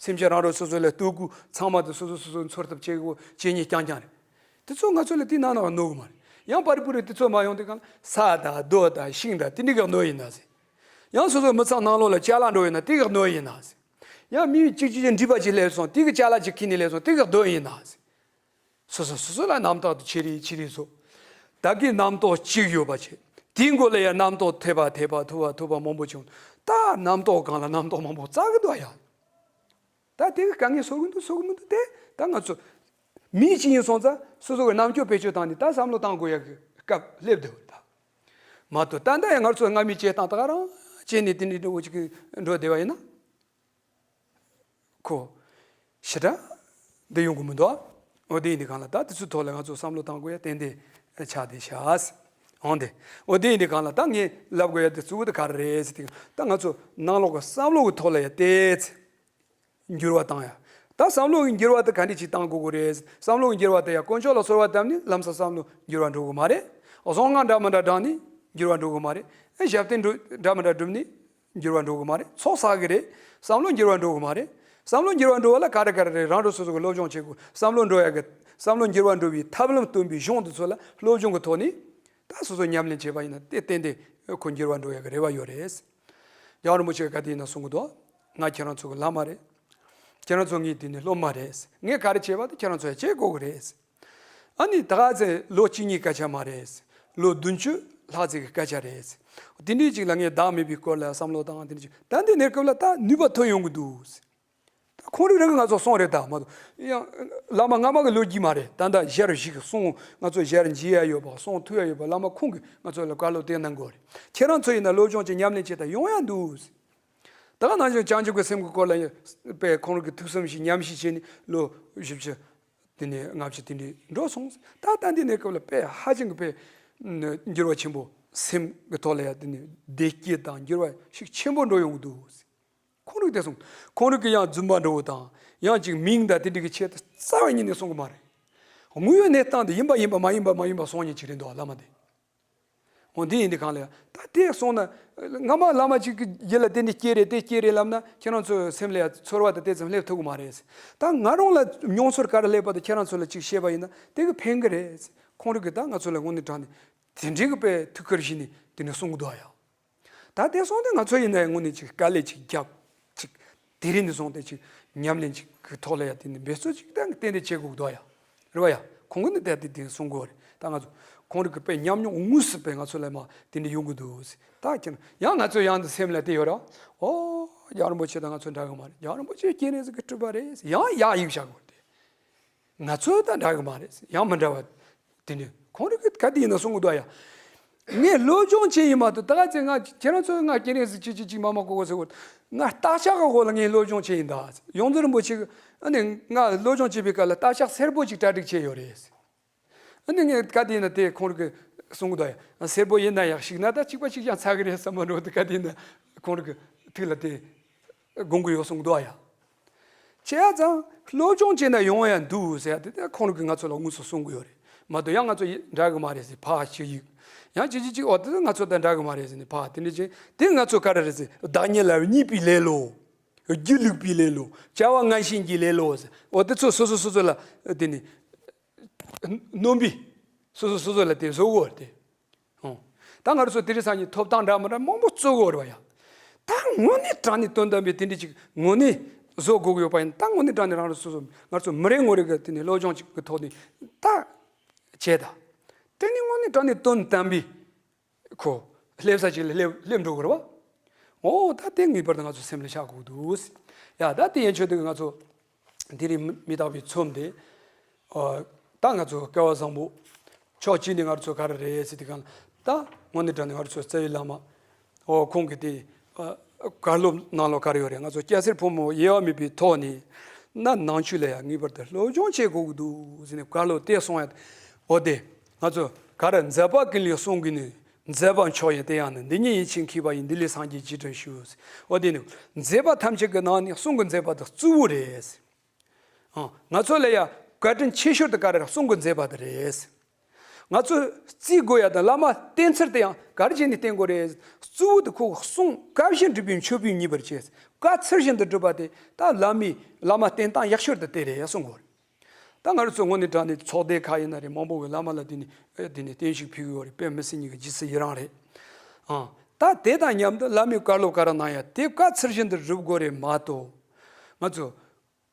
སེམས་ཅན་རང་རང་སོ་སོ་ལ་ལྟོས་དགོས། ཚང་མ་དེ་སོ་སོ་སོ་སོ་འཚོལ་ཐབས་བྱེད་དགོས་བྱེད་ཉེ་རྐྱང་རྐྱང་རེད། དེ་ཚོ་ང་ཚོ་ལ་དེ་ནང་ན་གནོད་གི་མ་རེད། ཡང་པར་རིས་པུ་རི་དེ་ཚོ་མ་ཡོང་དུས་གང་ས་དང་རྡོ་དང་ཤིང་དང་དེ་འདྲས་ག་གནོད་ཡིན་ན་ཟེར། ཡང་སོ་སོ་མི་ཚང་ནང་ལོགས་ལ་ཅ་ལག་འགྲོ་ཡིན་ན་དེ་ག་གནོད་ཡིན་ན་ཟེར། ཡང་མི་གཅིག་གཅིག་གི་འགྲིག་པ་ཅིག་སླེབས་སོང་དེ་གི་ཅ་ལག་ཅིག་ཁྱེར་ནས་སླེབས་སོང་དེ་ག་གནོད་ཡིན་ན་ཟེར། སོ་སོ་སོ་སོ་ལ་རྣམ་རྟོག་དེ་ཆེ་རེ་ཆེ་རེ་བཟོ། བདག་གི་རྣམ་རྟོག་གཅིག་ཡོད་པ་བྱས། དེའི་མགོ་ལ་ཡང་རྣམ་རྟོག་ཐེབས་པ་ཐེབས་པ་ཐུབ་པ་ཐུབ་པ་མང་པོ་བྱུང་། ད་རྣམ་རྟོག་སྒང་ལ་རྣམ་རྟོག་མང་པོ་བཙལ་གི་འདུག་ཡ། ད་དེ་གི་དཀའ་ངལ་བཟོ་གི་འདུག་བཟོ་གི་མི་འདུག་དེ་ད་ང་ཚོ་མི་གཅིག་ཡིན་སོང་ཙང་སོ་སོ་གི་རྣམ་དཔྱོད་བེད་སྤྱོད་བཏང་ནས་ད་བསམ་བློ་བཏང་དགོས་ཡ་གི་སྐབས་སླེབས་བསྡད་ཡོད་ད། མ་གཏོགས་ད་ལྟ་ཡང་ང་ཚོ་སྔ་མའི་བྱེད་སྟངས་ད་ག་རང་བྱས་ནས་དེ་འདྲའི་འགྲོ་གི་འགྲོ་བསྡད་པ་ཡིན་ན། ཁོ། ཞེ་དྲག་འདི་ཡོང་གི་མི་འདུག་འོ་དེ་ཡིན་དུས་གང་ལ་ད་དེ་ཚོའི་ཐོག་ལ་ང་ཚོ་བསམ་བློ་བཏང་དགོས་ཡ་ཏན་ཏན་ཆགས་བསྡད་ཤག་འོ་འདི། འོ་དེ་ཡིན་དུས་གང་ལ་ད་ངས་ལབ་དགོས་ཡ་དེ་གཙོ་བོ་དེ་ག་རེ་རེད་ཟེར་དུས་ད་ང་ཚོ་ནང་ལོགས་ཀྱི་བསམ་བློ་གི་ཐོག་ལ་ཡ་ཏོག་ཙམ་འགྱུར་བ་བཏང་ཡ། ད་བསམ་བློ་གི་འགྱུར་བ་དེ་ག་འདྲ་ཅིག་བཏང་དགོས་ཀྱི་རེད། བསམ་བློ་གི་འགྱུར་བ་དེ་ཡ་དཀོན་མཆོག་ལ་གསོལ་བ་བཏབ་ནས་ལམ་སང་བསམ་བློ་འགྱུར་བ་འགྲོ་གི་མ་རེད། གཟུངས་སྔགས་འདྲ་མི་འདྲ་བགྲངས་ནས་འགྱུར་བ་འགྲོ་གི་མ་རེད། ཨེ་ཞབས་བརྟན་འགྲོ་འདྲ་མི་འདྲ་བསྒྲུབས་ནས། འགྱུར་བ་འགྲོ་གི་མ་རེད། ཚོགས་བསགས་གི་རེད། བསམ་བློ་འགྱུར་བ་འགྲོ་གི་མ་རེད། བསམ་བློ་འགྱུར་བ་འགྲོ་བ་ལ་ག་རེ་ག་རེ་རེད། རང་རང་སོ་སོ་གི་སློབ་སྦྱོང་བྱེད་དགོས། བསམ་བློ་འགྲོ་ཡ་གི་བསམ་བློ་འགྱུར་བ་འགྲོ་བའི་ཐབས་ལམ་སྟོན་པའི་གཞུང་དེ་ཚོ་ལ་སློབ་སྦྱོང་གི་ཐོག་ནས་ད་སོ་སོ་ཉམས་ལེན་བྱས་པ་ཡིན་ན་དེ་ཏན་ཏན་ཁོ་འགྱུར་བ་འགྲོ་ཡ་གི་རེ་བ་ཡོད་རེད། རྒྱལ་བ་རིན་པོ་ཆེ་ག་དུས་ཡིན་ན་གསུང་གི་འདུག་ང་ཁྱེད་རང་ཚོ་གི་བླ་མ་རེད། ཁྱེད་རང་ཚོ་ངའི་དེ་ནི་སློབ་མ་རེད། ངས་ག་རེ་བྱས་པ་དེ་ཁྱེད་རང་ཚོ་ཡང་བྱེད་དགོས་གི་རེད། ཨ་ནི་ད་ག་ཚེ་ལོ་གཅིག་གཉིས་སྐད་ཆ་མ་རེད། ལོ་བདུན་ཅུ་ལྷག་ཙམ་གྱི་སྐད་ཆ་རེད། དེ་འདྲའི་ཅིག་ལ་ངས་བདག་མེད་པའི་སྐོར་ལ་བསམ་བློ་བཏང་དེ་འདྲ་ཅིག་ད་འདི་གནས་སྐབས་ལ་ད་ནུས་པ་ཐོན་ཡོང་གི་འདུག་ད་ཁོང་རང་རང་གིས་ང་ཚོ་གསུངས་རེད་ད་མ་གཏོགས་ཡང་བླ་མ་སྔ་མ་གི་ལོ་རྒྱུས་མ་རེད། ད་ལྟ་ཞལ་བཞུགས་གསུང་ང་ཚོ་ཞལ་མཇལ་ཡ་ཡོད་པ་གསུང་ཐོས་ཡ་ཡོད་པ་བླ་མ་ཁོང་གིས་ང་ཚོ་ལ་བཀའ་སློབ་དེ་གནང་དགོས་རེད། ཁྱེད་རང་ཚོ་ཡིན་ན་སློབ་སྦྱོང་ཅིག་ཉམས་ལེན་བྱེད་ད་ཡོང་ཡ་འདུག་ད་ག་ནང་བཞིན་བྱང་ཆུབ་ཀྱི་སེམས་ཀྱི་སྐོར་ལ་ཡང་དཔེ་ཁོང་རང་གི་ཐུགས་བསམ་ཞིག་ཉམས་ཞིབ་བྱས་ནས་ལོ་བཞི་བཅུ། དེ་ནས་ལྔ་བཅུ་དེ་འདྲའི་འགྲོ་སོང་། ད་ལྟ་འདི་ནས་སྐབས་ལ་དཔེ་ཧ་ཅང་གི་དཔེ་འགྱུར་བ་ཆེན་པོ་སེམས་ཀྱི་ཐོག་ལ་ཡང་དེ་ནས་བདེ་སྐྱིད་དང་འགྱུར་བ་ཞིག་ཆེན་པོ་འགྲོ་ཡོང་གི་འདུག་ཁོང་རང་གིས་དེ་གསུངས། ཁོང་རང་གིས་ཡང་རྫུན་མ་འདྲ་བོ་དང་ཡང་ཅིག་མིང་དང་དེ་འདྲ་གི་ཆེད་དུ་རྩ་བ་ཉིད་ནས་གསུང་གི་མ་རེད། དངོས་ཡོད་གནས་སྟངས་དེ་ཡིན་པ་ཡིན་པ་མ་ཡིན་པ་མ་ཡིན་པ་གསུང་མཁན་ཅིག་རེད་འདུག་བླ་མ་དེ། འོ་འདི་ཡིན་དུས་གང་ལ་ཡང་ད་དེ་སོང་ན་སྔ་མ་བླ་མ་གཅིག་གི་རྗེས་ལ་དེ་འདི་སྐྱེ་རེད་དེ་སྐྱེ་རེད་ལབ་ན་ཁྱེད་རང་ཚོའི་སེམས་ལ་ཡང་ཚོར་བ་དང་དེ་ཙམ་སླེབས་ཐུབ་ཀྱི་མ་རེད། ད་ང་རང་ལ་མྱོང་ཚོར་ག་རེ་སླེབས་པ་དེ་ཁྱེད་རང་ཚོ་ལ་ཅིག་བཤད་པ་ཡིན་ན་དེ་གི་ཕན་གི་རེད། ཁོང་རང་གིས་ད་ང་ཚོ་ལ་དངོས་གནས་དྲང་ནས་དེ་འདྲའི་གི་དཔེ་ཐུགས་ཁུར་བཞེས་ནས་དེ་འདྲ་གསུང་གི་འདུག་ཨ་ཡ། ད་དེ་སོང་སྟེ་ང་ཚོ་ཡིན་ན་ཡང་དངོས་གནས་ཅིག་དཀའ་ལས་ཅིག་བརྒྱབ། ཅིག་དེ་རིང་ནས་བཟུང་སྟེ་ཅིག་ཉམས་ལེན་ཅིག་གི་ཐོག་ལ་ཡང་དེ་ནས་འབད་རྩོལ་ཅིག་ད་ཏན་ཏན་བྱེད་དགོས་འདུག་ཡ། རེད་བ་ཡ། ཁོང་གིས་ནི་ད་དེ་དེ་གསུང་དགོས་རེད། ད་ང་ཚོ་ཁོང་རང་གི་དཔེ་ཉམས་མྱོང་དངོས་སུ་དཔེ་ང་ཚོ་ལ་མ་དེ་འདྲ་ཡོང་གི་འདུག་ཟེར། ད་ཁྱེད་ཡང་ང་ཚོ་ཡང་འདི་སེམས་ལ་དེ་ཡོད་ར། ཨོ། རྒྱལ་བ་རིན་པོ་ཆེ་དང་ང་ཚོ་འདྲ་གི་མ་རེད། རྒྱལ་བ་རིན་པོ་ཆེ་སྐྱེ་གནས་ཟིག་གི་སྤྲུལ་པ་རེད་ཟེར་ཡང་ཡག་ཡིག་བཞག་དགོས་རེད། ང་ཚོ་དང་འདྲ་གི་མ་རེད། ཡང་མི་འདྲ་བ། དེ་ནི་ཁོང་རང་གིས་ག་དུས་ཡིན་ན་གསུང་གི་འདུག་ཡ། ངས་སློབ་སྦྱོང་བྱས་ཡིན་མ་གཏོགས། ད་ག་ཚོད་ང་ཁྱེད་རང་ཚོས་ང་སྐྱེ་རིང་ཟིག་ཅིག་ཅིག་ཅིག་མ་མ་གོ་གོ་ཟེར་གོ། ང་རྟ་ལྕག་གི་འོག་ལ་ངས་སློབ་སྦྱོང་བྱས་ཡིན་ད། ཡོངས་འཛིན་རིན་པོ་ཆེ་གིས་ཨ་ནི་ང་སློབ་སྦྱོང་བྱེད་པའི་སྐབས་ལ་རྟ་ལྕག་སེར་པོ་ཅིག་གྲ་སྒྲིག་བྱས་ཡོད་རེད། ཨ་ནི་ངས་ག་དུས་ཡིན་ན་དེ་ཁོང་རང་གིས་གསུང་གི་འདུག་ཡ། སེར་པོ་ཡིན་ན་ཡག་ཞིག་ན་ད་གཅིག་པ་གཅིག་རྐྱང་ཚ་གི་རེད་བསམ་མ་འགྲོ། དེ་ག་དུས་ཡིན་ན་ཁོང་རང་གི་ཐུགས་ལ་དེ་དགོངས་ཀྱི་ཡོད་གསུང་གི་འདུག་ཡ། བྱས་ཙང་སློབ་སྦྱོང་བྱས་ན་ཡོང་ཡ་འདུག་ཟེར་ཡ་དེ་དེ་ཁོང་རང་གིས་ང་ཚོ་ལ་དངོས་སུ་གསུང་གི་ཡོད་རེད་མ་གཏོགས། ཡང་ང་ཚོ་ཡི་འདྲ་གི་མ་རེད་ཟེར་ཕར་ཞུ་ཡིག། ཡང་ཅི་ཅི་ཅི་འོ་དེ་ང་ཚོ་དང་འདྲ་གི་མ་རེད་ཟེར་ནས་ཕར་དེ་འདྲ་བྱས། དེ་ང་ཚོ་ག་རེ་རེད་ཟེར། བདག་ཉིད་ལ་བརྙས་པའི་ལེ་ལོ། སྒྱིད་ལུག་པའི་ལེ་ལོ། བྱ་བ་ངན་ཞེན་གྱི་ལེ་ལོ་ཟེར། འོ་དེ་ཚོ་སོ་སོ་སོ་སོ་ལ་དེ་ནི་སྣོན་པའི། སོ་སོ་སོ་སོ་ལ་དེ་བཟོ་དགོས་རེད་དེ། ཨོ། ད་ང་རང་ཚོ་དེ་རིང་སང་ཉིན་ཐོབ་ཐང་འདྲ་མི་འདྲ་མང་པོ་རྩོད་དགོས་རེད་བ་ཡ། ད་དངོས་གནས་དྲང་གནས་དོན་དམ་པའི་དེ་འདྲ་ཅིག་དངོས་གནས་བཟོ་དགོས་ཀྱི་ཡོད་པ་ཡིན། ད་དངོས་གནས་དྲང་གནས་རང་རང་སོ་སོ་ང་ཚོ་མི་རེ་ངོ་རེ་གི་དེ་ནས་སློབ་སྦྱོང་ཅིག་གི་ཐོག་ནས་ད་བྱས་ད། དེ་ནི་དངོས་གནས་དྲང་གནས་དོན་དམ་པའི་ཁོ་སླེབས་ས་ཅིག་ལ་སླེབས་སླེབས་འགྲོ་དགོས་རེད་བ། ཨོ་ད་དེ་ངེས་པར་དུ་ང་ཚོ་སེམས་ལ་བཞག་དགོས་འདུག་ཡ། ད་དེ་ཡན་ཆོད་དུ་ང་ཚོ་དེ་རིང་མི་མི་རྟག་པའི་ཚོམས་དེ། ཨོ། ད་ང་ཚོ་སྐལ་བ་བཟང་པོ། ཕྱོགས་གཅིག་ནས་ང་ཚོ་ག་རེ་རེད་ཟེར་དུས་གང་ལ། ད་དངོས་གནས་དྲང་གནས་ང་ཚོ་རྩ་བའི་བླ་མ། ཨོ་ཁོང་གིས་དེ། ཨ། བཀའ་སློབ་ནང་ལོགས་ག་རེ་ཡོད་རེད། ང་ཚོ་སྐྱ་སེར་ཕོ་མོ་དབྱེ་བ་མེད་པའི་ཐོག་ནས། ན་ནང་ཆོས་ལ་ཡང་ངེས་པར་དུ་སློབ་སྦྱོང་བྱེད་དགོས་ཀྱི་འདུག་ཟེར་ནས་བཀའ་སློབ་དེ་གསུང་ཡ། ཨོ་དེ། ང་ཚོ་ག་རེ། མཛད་པ་ཀུན་ལས་གསུང་གིས་ནི། མཛད་པ་མཆོག་ཡིན་དེ་ཡང་ནི། འདི་ཉིད་ཡིད་ཆེས་མཁས་པ་ཡིས། འདི་ལས་སངས་རྒྱས་རྗེས་དྲན་ཞུ། ཨོ་དེ་ནི། མཛད་པ་ཐམས་ཅད་ཀྱི་ནང་ནས་གསུང་གི་མཛད་པ་དེ་གཙོ་བོ་རེད། ཨང་། ང་ཚོ་ལ་ཡ་བཀའ་དྲིན་ཆེ་ཤོས་དེ་ག་རེ་རེད། གསུང་གི་མཛད་པ་དེ་རེད། ང་ཚོས་བརྩི་དགོས་ཡ་དང་བླ་མ་བསྟེན་ཚུལ་དེ་ཡང་ག་རེ་བྱས་ནས་བསྟེན་དགོས་རེད། གཙོ་བོ་དེ་ཁོ་གསུང་བཀའ་བཞིན་སྒྲུབ་པའི་མཆོད་པའི་ཉེས་པར་བྱེད། བཀའ་ཚུལ་བཞིན་དུ་སྒྲུབ་པ་དེ་ད་བླ་མའི་བླ་མ་བསྟེན་སྟངས་ཡག་ཤོས་དེ་དེ་རེད་གསུང་དགོས་རེད། ད་ང་རང་ཚོ་དངོས་གནས་དྲང་གནས་ཚོགས་སྡེ་ཁག་ཡིན་ན་རེད། མང་པོ་གི་བླ་མ་ལ་དེ་ནས་དེ་ནས་བརྟན་བཞུགས་ཕུལ་གི་ཡོད་རེད། དཔེ་མི་སྲིད་ཉིད་ཀྱི་རྗེས་སུ་ཡི་རང་རེད། ཨང་། ད་དེ་དང་མཉམ་དུ་བླ་མའི་བཀའ་སློབ་ག་རེ་གནང་ཡ་དེ་བཀའ་ཚུལ་བཞིན་དུ་སྒྲུབ་དགོས་རེད་མ་གཏོགས། ང་ཚོ།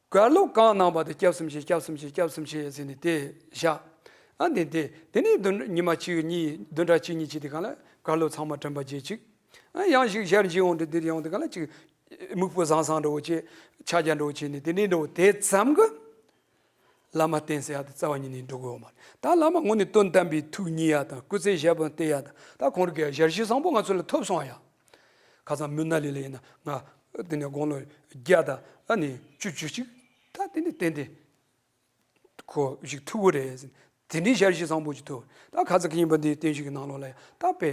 བཀའ་སློབ་གང་གནང་པ་དེ་སྐྱབས་སུ་མཆི། སྐྱབས་སུ་མཆི། སྐྱབས་སུ་མཆི་ཟེར་ནས་དེ་བཞག་ཨ་འདི་འདི་དེ་ནས་བདུན་ཉི་མ་གཅིག་གཉིས་བདུན་ཕྲག་གཅིག་གཉིས་ཅིག་དེ་གང་ལ་བཀའ་སློབ་ཚང་མ་དྲན་པ་བརྗེད་ཅིག་ཨ་ཡང་ཞིག་ཞལ་མཇལ་འོང་དུས་འདིར་ཡོང་དུས་གང་ལ་ཅིག་སྨུག་པོ་ཟང་ཟང་འདྲ་བོ་བྱས། ཕྱག་རྒྱ་འདྲ་བོ་བྱས་ནས་དེ་འདྲའི་འདྲ་བོ་དེ་ཙམ་གྱིས་བླ་མ་བསྟེན་ཟེར་ཡ་དེ་རྩ་བ་ཉིད་ནས་འགྲོ་གི་ཡོད་མ་རེད། ད་བླ་མ་དངོས་གནས་དོན་དམ་པའི་ཐུགས་མཉེས་ཡ་དང་སྐུ་ཚེ་ཞབས་པད་བརྟན་ཡ་དང་། ད་ཁོང་རང་གི་ཞལ་བཞེས་བཟང་པོ་ང་ཚོ་ལ་ཐོབ་སོང་ཡ། ཁ་སང་མུན་ནག་གླིང་ལ་ཡིན་ན་ང་དེ་ནས་དགུང་ལོ་བརྒྱ་དང་ཨ་ནི་བཅུ་བཅུ་གཅིག་ད་དེ་ནས་ཏན་ཏན་ཁོ་ཞིག་ཐུག་གི་རེད་ཟེར། དེ་འདྲའི་ཞལ་བཞེས་བཟང་པོ་ཞིག་ཐོབ། ད་ཁ་སང་གི་ཡིན་པ་འདི་བརྟན་བཞུགས་ཀྱི་ནང་ལོགས་ལ་ཡང་ད་དཔེ་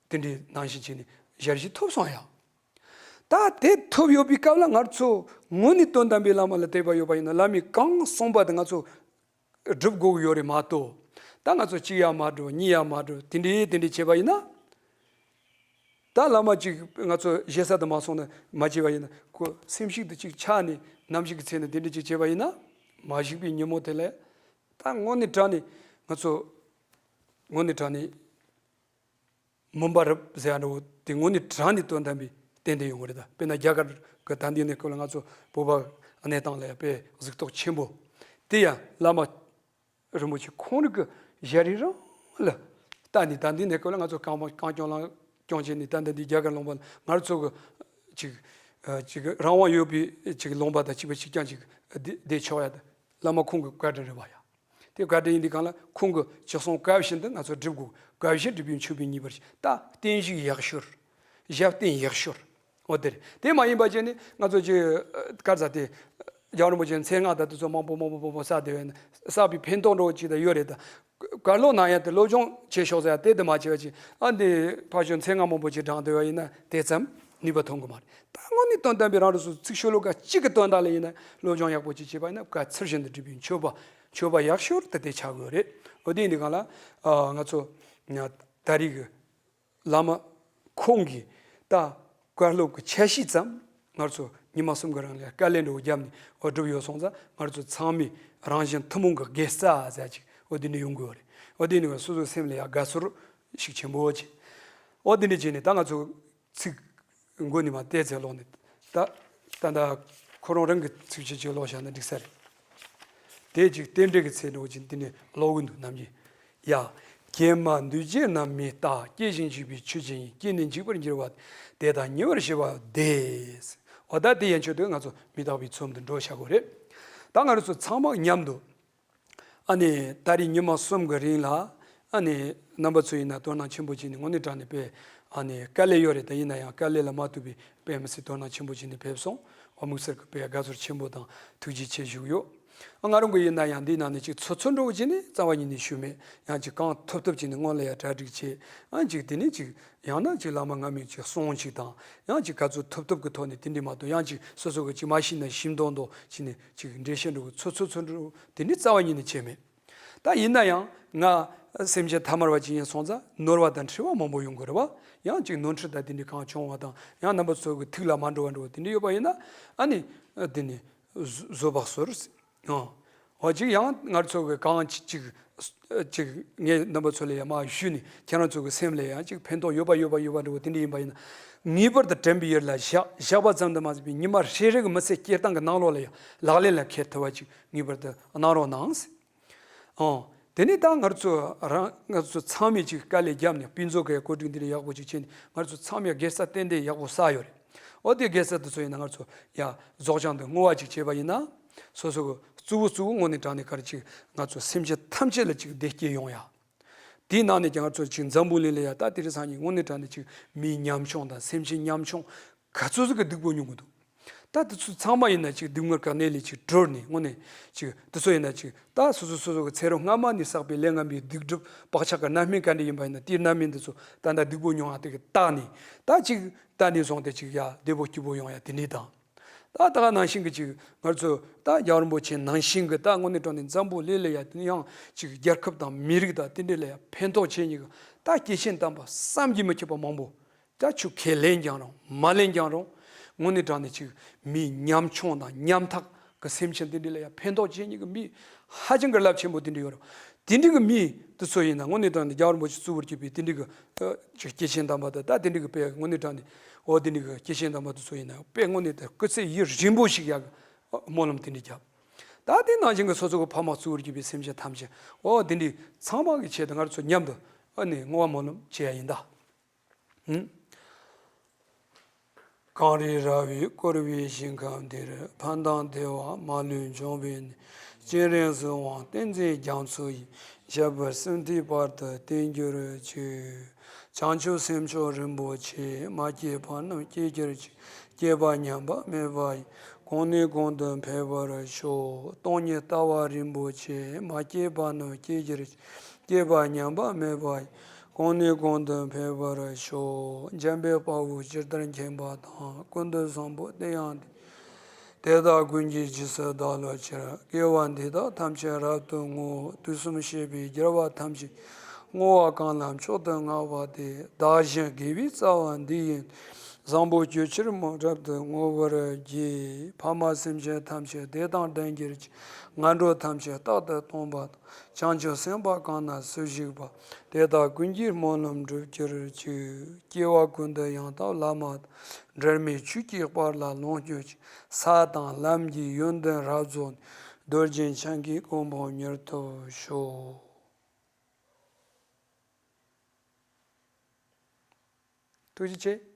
དེ་འདྲའི་ནང་བཞིན་བྱས་ནས་ཞལ་བཞེས་ཐོབ་སོང་ཡ། ད་དེ་ཐོབ་ཡོད་པའི་སྐབས་ལ་ང་ཚོ་དངོས་གནས་དོན་དམ་པའི་བླ་མ་ལ་དད་པ་ཡོད་པ་ཡིན་ན་བླ་མས་གང་གསུངས་པ་དེ་ང་ཚོ་སྒྲུབ་དགོས་ཀྱི་ཡོད་རེད་མ་གཏོགས། ད་ང་ཚོ་གཅིག་ཡང་མ་སྒྲུབ་གཉིས་ཡང་མ་སྒྲུབ་དེ་འདྲའི་དེ་འདྲའི་བྱས་པ་ཡིན་ན། ད་བླ་མ་གཅིག་ང་ཚོ་ཞེ་ས་དུ་མ་སོང་ན་མ་བྱས་པ་ཡིན་ན། ཁོ་སེམས་ཤིག་ཏུ་གཅིག་ཆགས་ནས་ནམ་ཞིག་གི་ཚེ་ན་དེ་འདྲ་གཅིག་བྱས་པ་ཡིན་ན། མ་ཞིག་པའི་ཉིན་མོ་དེ་ལ་ད་དངོས་གནས་དྲང་གནས་ང་ཚོ་དངོས་གནས་དྲང་གནས་མུན་པ་རབ་ཟེར་ཡ་འདྲ་བོ་དེ་དངོས་གནས་དྲང་གནས་དོན་དམ་པའི་ཏན་ཏན་ཡོང་གི་རེད། ད་དཔེར་ན་རྒྱ་གར་གྱི་ད་ལྟའི་གནས་སྐབས་ལ་ང་ཚོ་བོད་པ་གནས་སྟངས་ལ་ཡང་དཔེ་གཟིགས་རྟོག་ཆེན་པོ། དེ་ཡང་བླ་མ་རིན་པོ་ཆེ་ཁོང་རང་གི་ཞལ་རས་རང་ལ་ལྟ་ནས། ད་ལྟའི་གནས་སྐབས་ལ་ང་ཚོ་གངས་གངས་ལྗོངས་ལ་སྐྱོང་བྱས་ནས་ད་ལྟ་འདི་རྒྱ་གར་ལུང་པ་ལ་ང་ཚོ་གི་ཅིག་ཅིག་རང་དབང་ཡོད་པའི་ཅིག་ལུང་པ་དང་གཅིག་པ་གཅིག་རྐྱང་ཅིག་བསྡད་བསྡད་ཆོག་ཡ། ད་བླ་མ་ཁོང་གི་བཀའ་དྲིན་རེད་བ་ཡ། དེ་བཀའ་དྲིན་ཡིན་དུས་གང་ལ་ཁོང་གི་ཅི་གསུང་བཀའ་བཞིན་དུ་ང་ཚོ་སྒྲུབ་དགོས། བཀའ་བཞིན་སྒྲུབ་པའི་མཆོད་པའི་ཉེས་པར་བྱེད། ད་བརྟན་བཞུགས་ཡག་ཤོས། ཞབས་བརྟན་ཡག་ཤོས། འོ་དེ་རེད། དེ་མ་ཡིན་པ་བྱས་ནས་ང་ཚོ་ཅིག་ག་རེ་ཟེར། དེ་རྒྱལ་བ་རིན་པོ་ཆེ་མཚན་སྔགས་དང་དེ་ཚོ་མང་པོ་མང་པོ་མང་པོ་བསགས་བསྡད་ཡོད་ན་བསགས་པའི་ཕན་ཐོགས་འདྲ་བོ་ཅིག་ད་ཡོད་རེད། ད་བཀའ་སློབ་གནང་ཡ་དེ་སློབ་སྦྱོང་བྱེད་ཤོག་ཟེར་ཡ་དེ་དེ་མ་བྱས་པ་ཅིག་ཨ་འདི་ཕར་ཞོག་མཚན་སྔགས་མང་པོ་ཅིག་བགྲངས་བསྡད་ཡོད་ཡིན་ན་དེ་ཙམ་ནུས་པ་ཐོན་གི་མ་རེད། ད་དངོས་གནས་དོན་དམ་པའི་རང་རང་སོ་སོ་ཚིག་ཤོ་ལོ་ཀ་གཅིག་གི་དོན་དག་ལ་ཡིན་ན་སློབ་སྦྱོང་ཡག་པོ་ཅིག་བྱས་པ་ཡིན་ན་བཀའ་ཚུལ་བཞིན་དུ་སྒྲུབ་པའི་མཆོད་པ་མཆོད་པ་ཡག་ཤོས་དེ་དེ་ཆགས་དགོས་རེད། འོ་དེ་ཡིན་དུས་གང་ལ་ཨ་ང་ཚོ་ད་རེས་ཀྱི་བླ་མ་ཁོང་གིས་ད་བཀའ་སློབ་ཀྱི་ཆ་ཤས་ཙམ་ང་ཚོ་ཉི་མ་གསུམ་གྱི་རིང་ལ་དཀའ་ལས་འདྲ་བོ་བརྒྱབ་ནས་འོ་སྒྲུབ་ཡོད་སོང་ཙང་། ང་ཚོ་ཚང་མས་རང་གཞན་ཐུན་མོང་གི་དགེ་རྩ་ཟེར་ཅིག་འོ་དེ་འདྲ་ཡོང་དགོས་རེད། འོ་དེ་ནི་སོ་སོའི་སེམས་ལ་ཡང་དགའ་ཚོར་ཞིག་ཆེན་པོ་བྱེད། འོ་དེ་འདྲ་བྱས་ནས་ད་ང་ཚོ་ཚིག་མགོ་ནས་མར་བལྟས་ཚེ་ལོག་ནས་ད་ད་ད་ཁོ་རང་རང་གི་ཚིག་ཆོད་ཆོད་ལོག་བཞག་ན་འགྲིག་ས་རེད། དེ་ཅིག་རྟེན་འབྲེལ་གྱི་ཚེ་འདྲ་བོ་ཅིག་འདི་ནས་ཀློག་གི་འདུག་ནམ་རྒྱུན། ཡ། ཀྱེ་མ་འདུས་བྱས་རྣམ་སྨིན་རྟགས། སྐྱེ་ཞིང་འཇིག་པའི་ཆོས་ཅན། སྐྱེས་ནས་འཇིག་པར་འགྱུར་བ་དེ་དག་ཉེ་བར་ཞི་བ་བདེ། འོ་ད་དེ་ཡན་ཆོད་དུ་ང་ཚོ་མི་རྟག་པའི་ཚོམས་དུ་འགྲོ་བྱ་དགོས་རེད། ད་ང་རང་ཚོ་ཚང་མ་མཉམ་དུ་ ཨ་ནི་ད་རེས་ཉི་མ་གསུམ་གྱི་རིང་ལ་ཨ་ནི་རྣམ་པ་ཚོ་ཡིན་ན་དོ་སྣང་ཆེན་པོ་བྱས་ནས་དངོས་གནས་དྲང་གནས་དཔེ་ཨ་ནི་དཀའ་ལས་ཡོད་རེད། ད་ཡིན་ན་ཡང་དཀའ་ལས་ལ་མ་ཐུག་པའི་དཔེ་མི་སྲིད་དོ་སྣང་ཆེན་པོ་བྱས་ནས་ཕེབས་སོང་། ཨོ་དམིགས་བསལ་གྱི་དཔེ་དགའ་ཚོར་ཆེན་པོ་དང་ཐུགས་རྗེ་ཆེ་ཞུ་གི་ཡོད། ཨ་ང་རང་གི་ཡིན་ན་ཡང་འདི་ནང་ནས་ཅིག་ཚོད་ཚོད་འགྲོ་བྱས་ནས་རྩ་བ་ཉིད་ནས་ཞུས་མེད། ཡང་ཅིག་གང་ཐུབ་ཐུབ་བྱས་ནས་སྔོན་ལ་ཡང་གྲ་སྒྲིག་བྱས། ཨ་ཅིག་དེ་ནས་ཅིག་ཡང་ན་ཅིག་བླ་མ་ང་མིན་ཅིག་གསུང་ཅིག་དང་ཡང་ཅིག་ག་ཚོད་ཐུབ་ཐུབ་ཀྱི་ཐོག་ནས་དེ་འདྲས་མ་གཏོགས་ཡང་ཅིག་སོ་སོ་གི་ཅིག་མ་ཤེས་ན་ཞིམ་མདོག་མདོག་བྱས་ནས་ཅིག་འགྲེལ་བཤད་འགྲོ་གི་ཚོད་ཚོད་ཚོད་འགྲོ་དེ་འདྲས་རྩ་བ་ཉིད་ནས་བྱས་མེད། ད་ཡིན་ན་ཡང་ང་སེམས་ཅན་ཐ་མལ་བ་ཅིག་ཡིན་སོང་ཙང་ནོར་བ་དང་འཁྲུལ་བ་མང་པོ་ཡོང་གི་རེད་བ། ཡང་ཅིག་ནོར་འཁྲུལ་དང་དེ་འདྲས་གང་བྱུང་བ་དང་ཡང་རྣམ་པ་ཚོ་གི་ཐུགས་ལ་མ་འགྲོ་བ་འགྲོ་བ་དེ་འདྲས་ཡོད་པ་ཡིན་ན་ཨ་ནི་དེ་ནི་བཟོད་པ་གསོལ། ཨོ། ཨོ་ཅིག་ཡང་ང་ཚོ་གི་གང་ཅིག་ཅིག་ཅིག་ངས་རྣམ་པ་ཚོ་ལ་ཡང་མ་ཞུས་ནས་ཁྱེད་རང་ཚོ་གི་སེམས་ལ་ཡང་ཅིག་ཕན་ཐོགས་ཡོད་པ་ཡོད་པ་ཡོད་པ་འདྲ་བོ་དེ་འདྲ་ཡིན་པ་ཡིན་ན། ངེས་པར་དུ་དྲན་པའི་ཡུལ་ལ་བཞག་བཞག་པ་ཙམ་དུ་མ་ཟད་པའི་ཉི་མ་རེ་རེ་གི་མི་ཚེ་སྐྱེལ་སྟངས་ཀྱི་ནང་ལོགས་ལ་ཡང་ལག་ལེན་ལ་འཁེལ་ཐུབ་པ་ཅིག་ངེས་པར་དུ་གནང་རོགས་གནང་། ཨོ། དེ་ནས་ད་ང་ཚོ་རང་ང་ཚོ་ཚང་མས་ཅིག་དཀའ་ལས་བརྒྱབ་ནས་དཔེ་མཛོད་ཀྱི་བཀོད་སྒྲིག་འདི་འདྲ་ཡག་པོ་ཅིག་བྱས་ནས་ང་ཚོ་ཚང་མས་དགེ་རྩ་ཏན་ཏན་ཡག་པོ་བསགས་ཡོད་རེད། ཨོ་དེ་དགེ་རྩ་དེ་ཚོ་ཡིན་ན་ང་ཚོ་ཡ་རྫོགས་བྱང་དུ་བསྔོ་བ་ཅིག་བྱས་པ་ཡིན་ན། སོ་སོ་གི་གཙོ་བོ་གཙོ་བོ་དངོས་གནས་དྲང་གནས་ག་རེ་ཅིག་ང་ཚོ་སེམས་ཅན་ཐམས་ཅད་ལ་ཅིག་བདེ་སྐྱིད་ཡོང་ཡ། དེའི་ནང་ནས་ཀྱང་ང་ཚོ་ཅིག་འཛམ་བུ་གླིང་ལ་ཡ་ད་དེ་རིང་སང་ཉིན་དངོས་གནས་དྲང་གནས་ཅིག་མིའི་ཉམ་ཆུང་དང་སེམས་ཅན་ཉམ་ཆུང་ག་ཚོད་ཟིག་གི་སྡུག་པོ་མྱོང་གི་འདུག་ད་དེ་ཚོ་ཚང་མ་ཡིན་ན་ཅིག་སྡུག་བསྔལ་ག་ནས་ལས་ཅིག་གྲོལ་ནས་དངོས་གནས་ཅིག་དེ་ཚོ་ཡིན་ན་ཅིག་ད་སོ་སོ་སོ་སོ་གི་ཚེ་རབས་སྔ་མ་ནས་བསགས་པའི་ལས་ངན་པའི་སྡིག་སྒྲིབ་བག་ཆགས་ཀྱི་རྣམ་སྨིན་ག་འདྲ་ཡིན་པ་ཡིན་ན་དེའི་རྣམ་སྨིན་དེ་ཚོ་ད་ལྟ་སྡུག་པོ་མྱོང་བ་དེ་གི་དག་ནས་ད་ཅིག་ད་ནས་བཟུང་སྟེ་ཅིག་ཡ་བདེ་པོ་སྐྱིད་པོ་ཡོང་ཡ་དེ་འདྲ་དང་། ད་ད་ག་ནང་བཞིན་གྱི་ཅིག་ང་ཚོ་ད་རྒྱལ་བ་རིན་པོ་ཆེ་ནང་བཞིན་གྱི་ད་དངོས་གནས་དྲང་གནས་འཛམ་བུ་གླིང་ལ་ཡ་དེ་ནས་ཡང་ཅིག་རྒྱལ་ཁབ་དང་མི་རིགས་དང་དེ་འདྲ་ལ་ཡ་ཕན་ཐོགས་བྱེད་མཁན་གྱི་ད་སྐྱེས་ཆེན་དམ་པ་བསམ་གྱིས་མི་ཁྱབ་པ་མང་པོ། ད་ཆུ་ཁས་ལེན་ཀྱང་རུང་མ་ལེན་ཀྱང་རུང་། དངོས་གནས་དྲང་གནས་ཅིག་མིའི་ཉམ་ཆུང་དང་ཉམ་ཐག་གི་སེམས་ཅན་དེ་འདྲ་ལ་ཡང་ཕན་ཐོགས་བྱེད་མཁན་གྱི་མི་ཧ་ཅང་གི་རླབས་ཆེན་པོ་དེ་འདྲ་ཡོད་རེད། དེ་འདྲ་གི་མི་དེ་ཚོ་ཡིན་ན་དངོས་གནས་དྲང་གནས་རྒྱལ་བ་རིན་པོ་ཆེ་གཙོ་བོར་གྱུར་པའི་དེ་འདྲ་གི་ཨ་ཅིག་སྐྱེས་ཆེན་དམ་པ་དང་ད་དེ་འདྲ་གི་དཔེ་དངོས་གནས་དྲང་གནས་འོ་དེ་འདྲ་གི་སྐྱེས་ཆེན་དམ་པ་དེ་ཚོ་ཡིན་ན་དཔེ་དངོས་གནས་དེ་སྐུ་ཚེ་ཡུན་རིང་པོ་ཞིག་ཡག་གི་སྨོན་ལམ་དེ་འདྲ་བརྒྱབ། ད་དེ་ནང་བཞིན་གྱི་སོ་སོ་གི་ཕ་མ་གཙོ་བོར་གྱུར་པའི་སེམས་ཅན་ཐམས་ཅད་འོ་དེ་འདྲ་ཚང་མ་གི་ཆེད་དུ་ང་ཚོ་མཉམ་དུ་ཨ་ནི་བསྔོ་བ་སྨོན་ལམ་བྱེད་ཡ་ཡིན་ད། གངས་རི་ར་བས་བསྐོར་བའི་ཞིང་ཁམས་འདིར། ཕན་དང་བདེ་བ་མ་ལུས་འབྱུང་བའི་གནས། སྤྱན་རས་གཟིགས་དབང་བསྟན་འཛིན་རྒྱ་མཚོ་ཡི། ཞབས་པད་སྲིད་མཐའི་བར་དུ་བརྟན་གྱུར་ཅིག་བྱང་ཆུབ་སེམས་མཆོག་རིན་པོ་ཆེ། མ་སྐྱེས་པ་རྣམས་སྐྱེ་གྱུར་ཅིག་སྐྱེས་པ་ཉམས་པ་མེད་པ་ཡི། གོང་ནས་གོང་དུ་འཕེལ་བར་ཤོག་སྟོང་ཉིད་ལྟ་བ་རིན་པོ་ཆེ། མ་སྐྱེས་པ་རྣམས་སྐྱེ་གྱུར་ཅིག་སྐྱེས་པ་ཉམས་པ་མེད་པ་ཡི། གོང་ནས་གོང་དུ་འཕེལ་བར་ཤོག་འཇམ་དཔལ་དཔའ་བོས་ཇི་ལྟར་མཁྱེན་པ་དང་། ཀུན་ཏུ་བཟང་པོ་དེ་ཡང་དེ། དེ་དག་ཀུན་གྱི་རྗེས་སུ་བདག་སློབ་ཕྱིར། དགེ་བ་འདི་དག་ཐམས་ཅད་རབ་ཏུ་བསྔོ། དུས་གསུམ་གཤེགས་པའི་རྒྱལ་བ་ཐམས་ཅད། བསྔོ་བ་གང་ལ་མཆོག་ཏུ་བསྔགས་པ་དེས། བདག་གཞན་དགེ་བའི་རྩ་བ་འདི་ཡིས། བཟང་པོ་སྤྱོད་ཕྱིར་སྨོན་རབ་ཏུ་བསྔོ་བར་བགྱི། ཕ་མ་སེམས་ཅན་ཐམས་ཅད་བདེ་དང་ལྡན་གྱུར་ཅིག་ངན་འགྲོ་ཐམས་ཅད་རྟག་ཏུ་སྟོངས་པ་དང་། བྱང་ཆུབ་སེམས་དཔའ་གང་ན་སུ་བཞུགས་པ། དེ་དག་ཀུན་གྱི་སྨོན་ལམ་འགྲུབ་གྱུར་ཅིག་སྐྱེ་བ་ཀུན་ཏུ་ཡང་དག་བླ་མ་དང་། འབྲལ་མེད་ཆོས་ཀྱི་དཔལ་ལ་ལོངས་སྤྱོད་ཅིག་ས་དང་ལམ་གྱི་ཡོན་ཏན་རབ་རྫོགས་ནས། རྡོ་རྗེ་འཆང་གི་གོ་འཕང་མྱུར་ཐོབ་ཤོག་ཐུགས་རྗེ་ཆེ།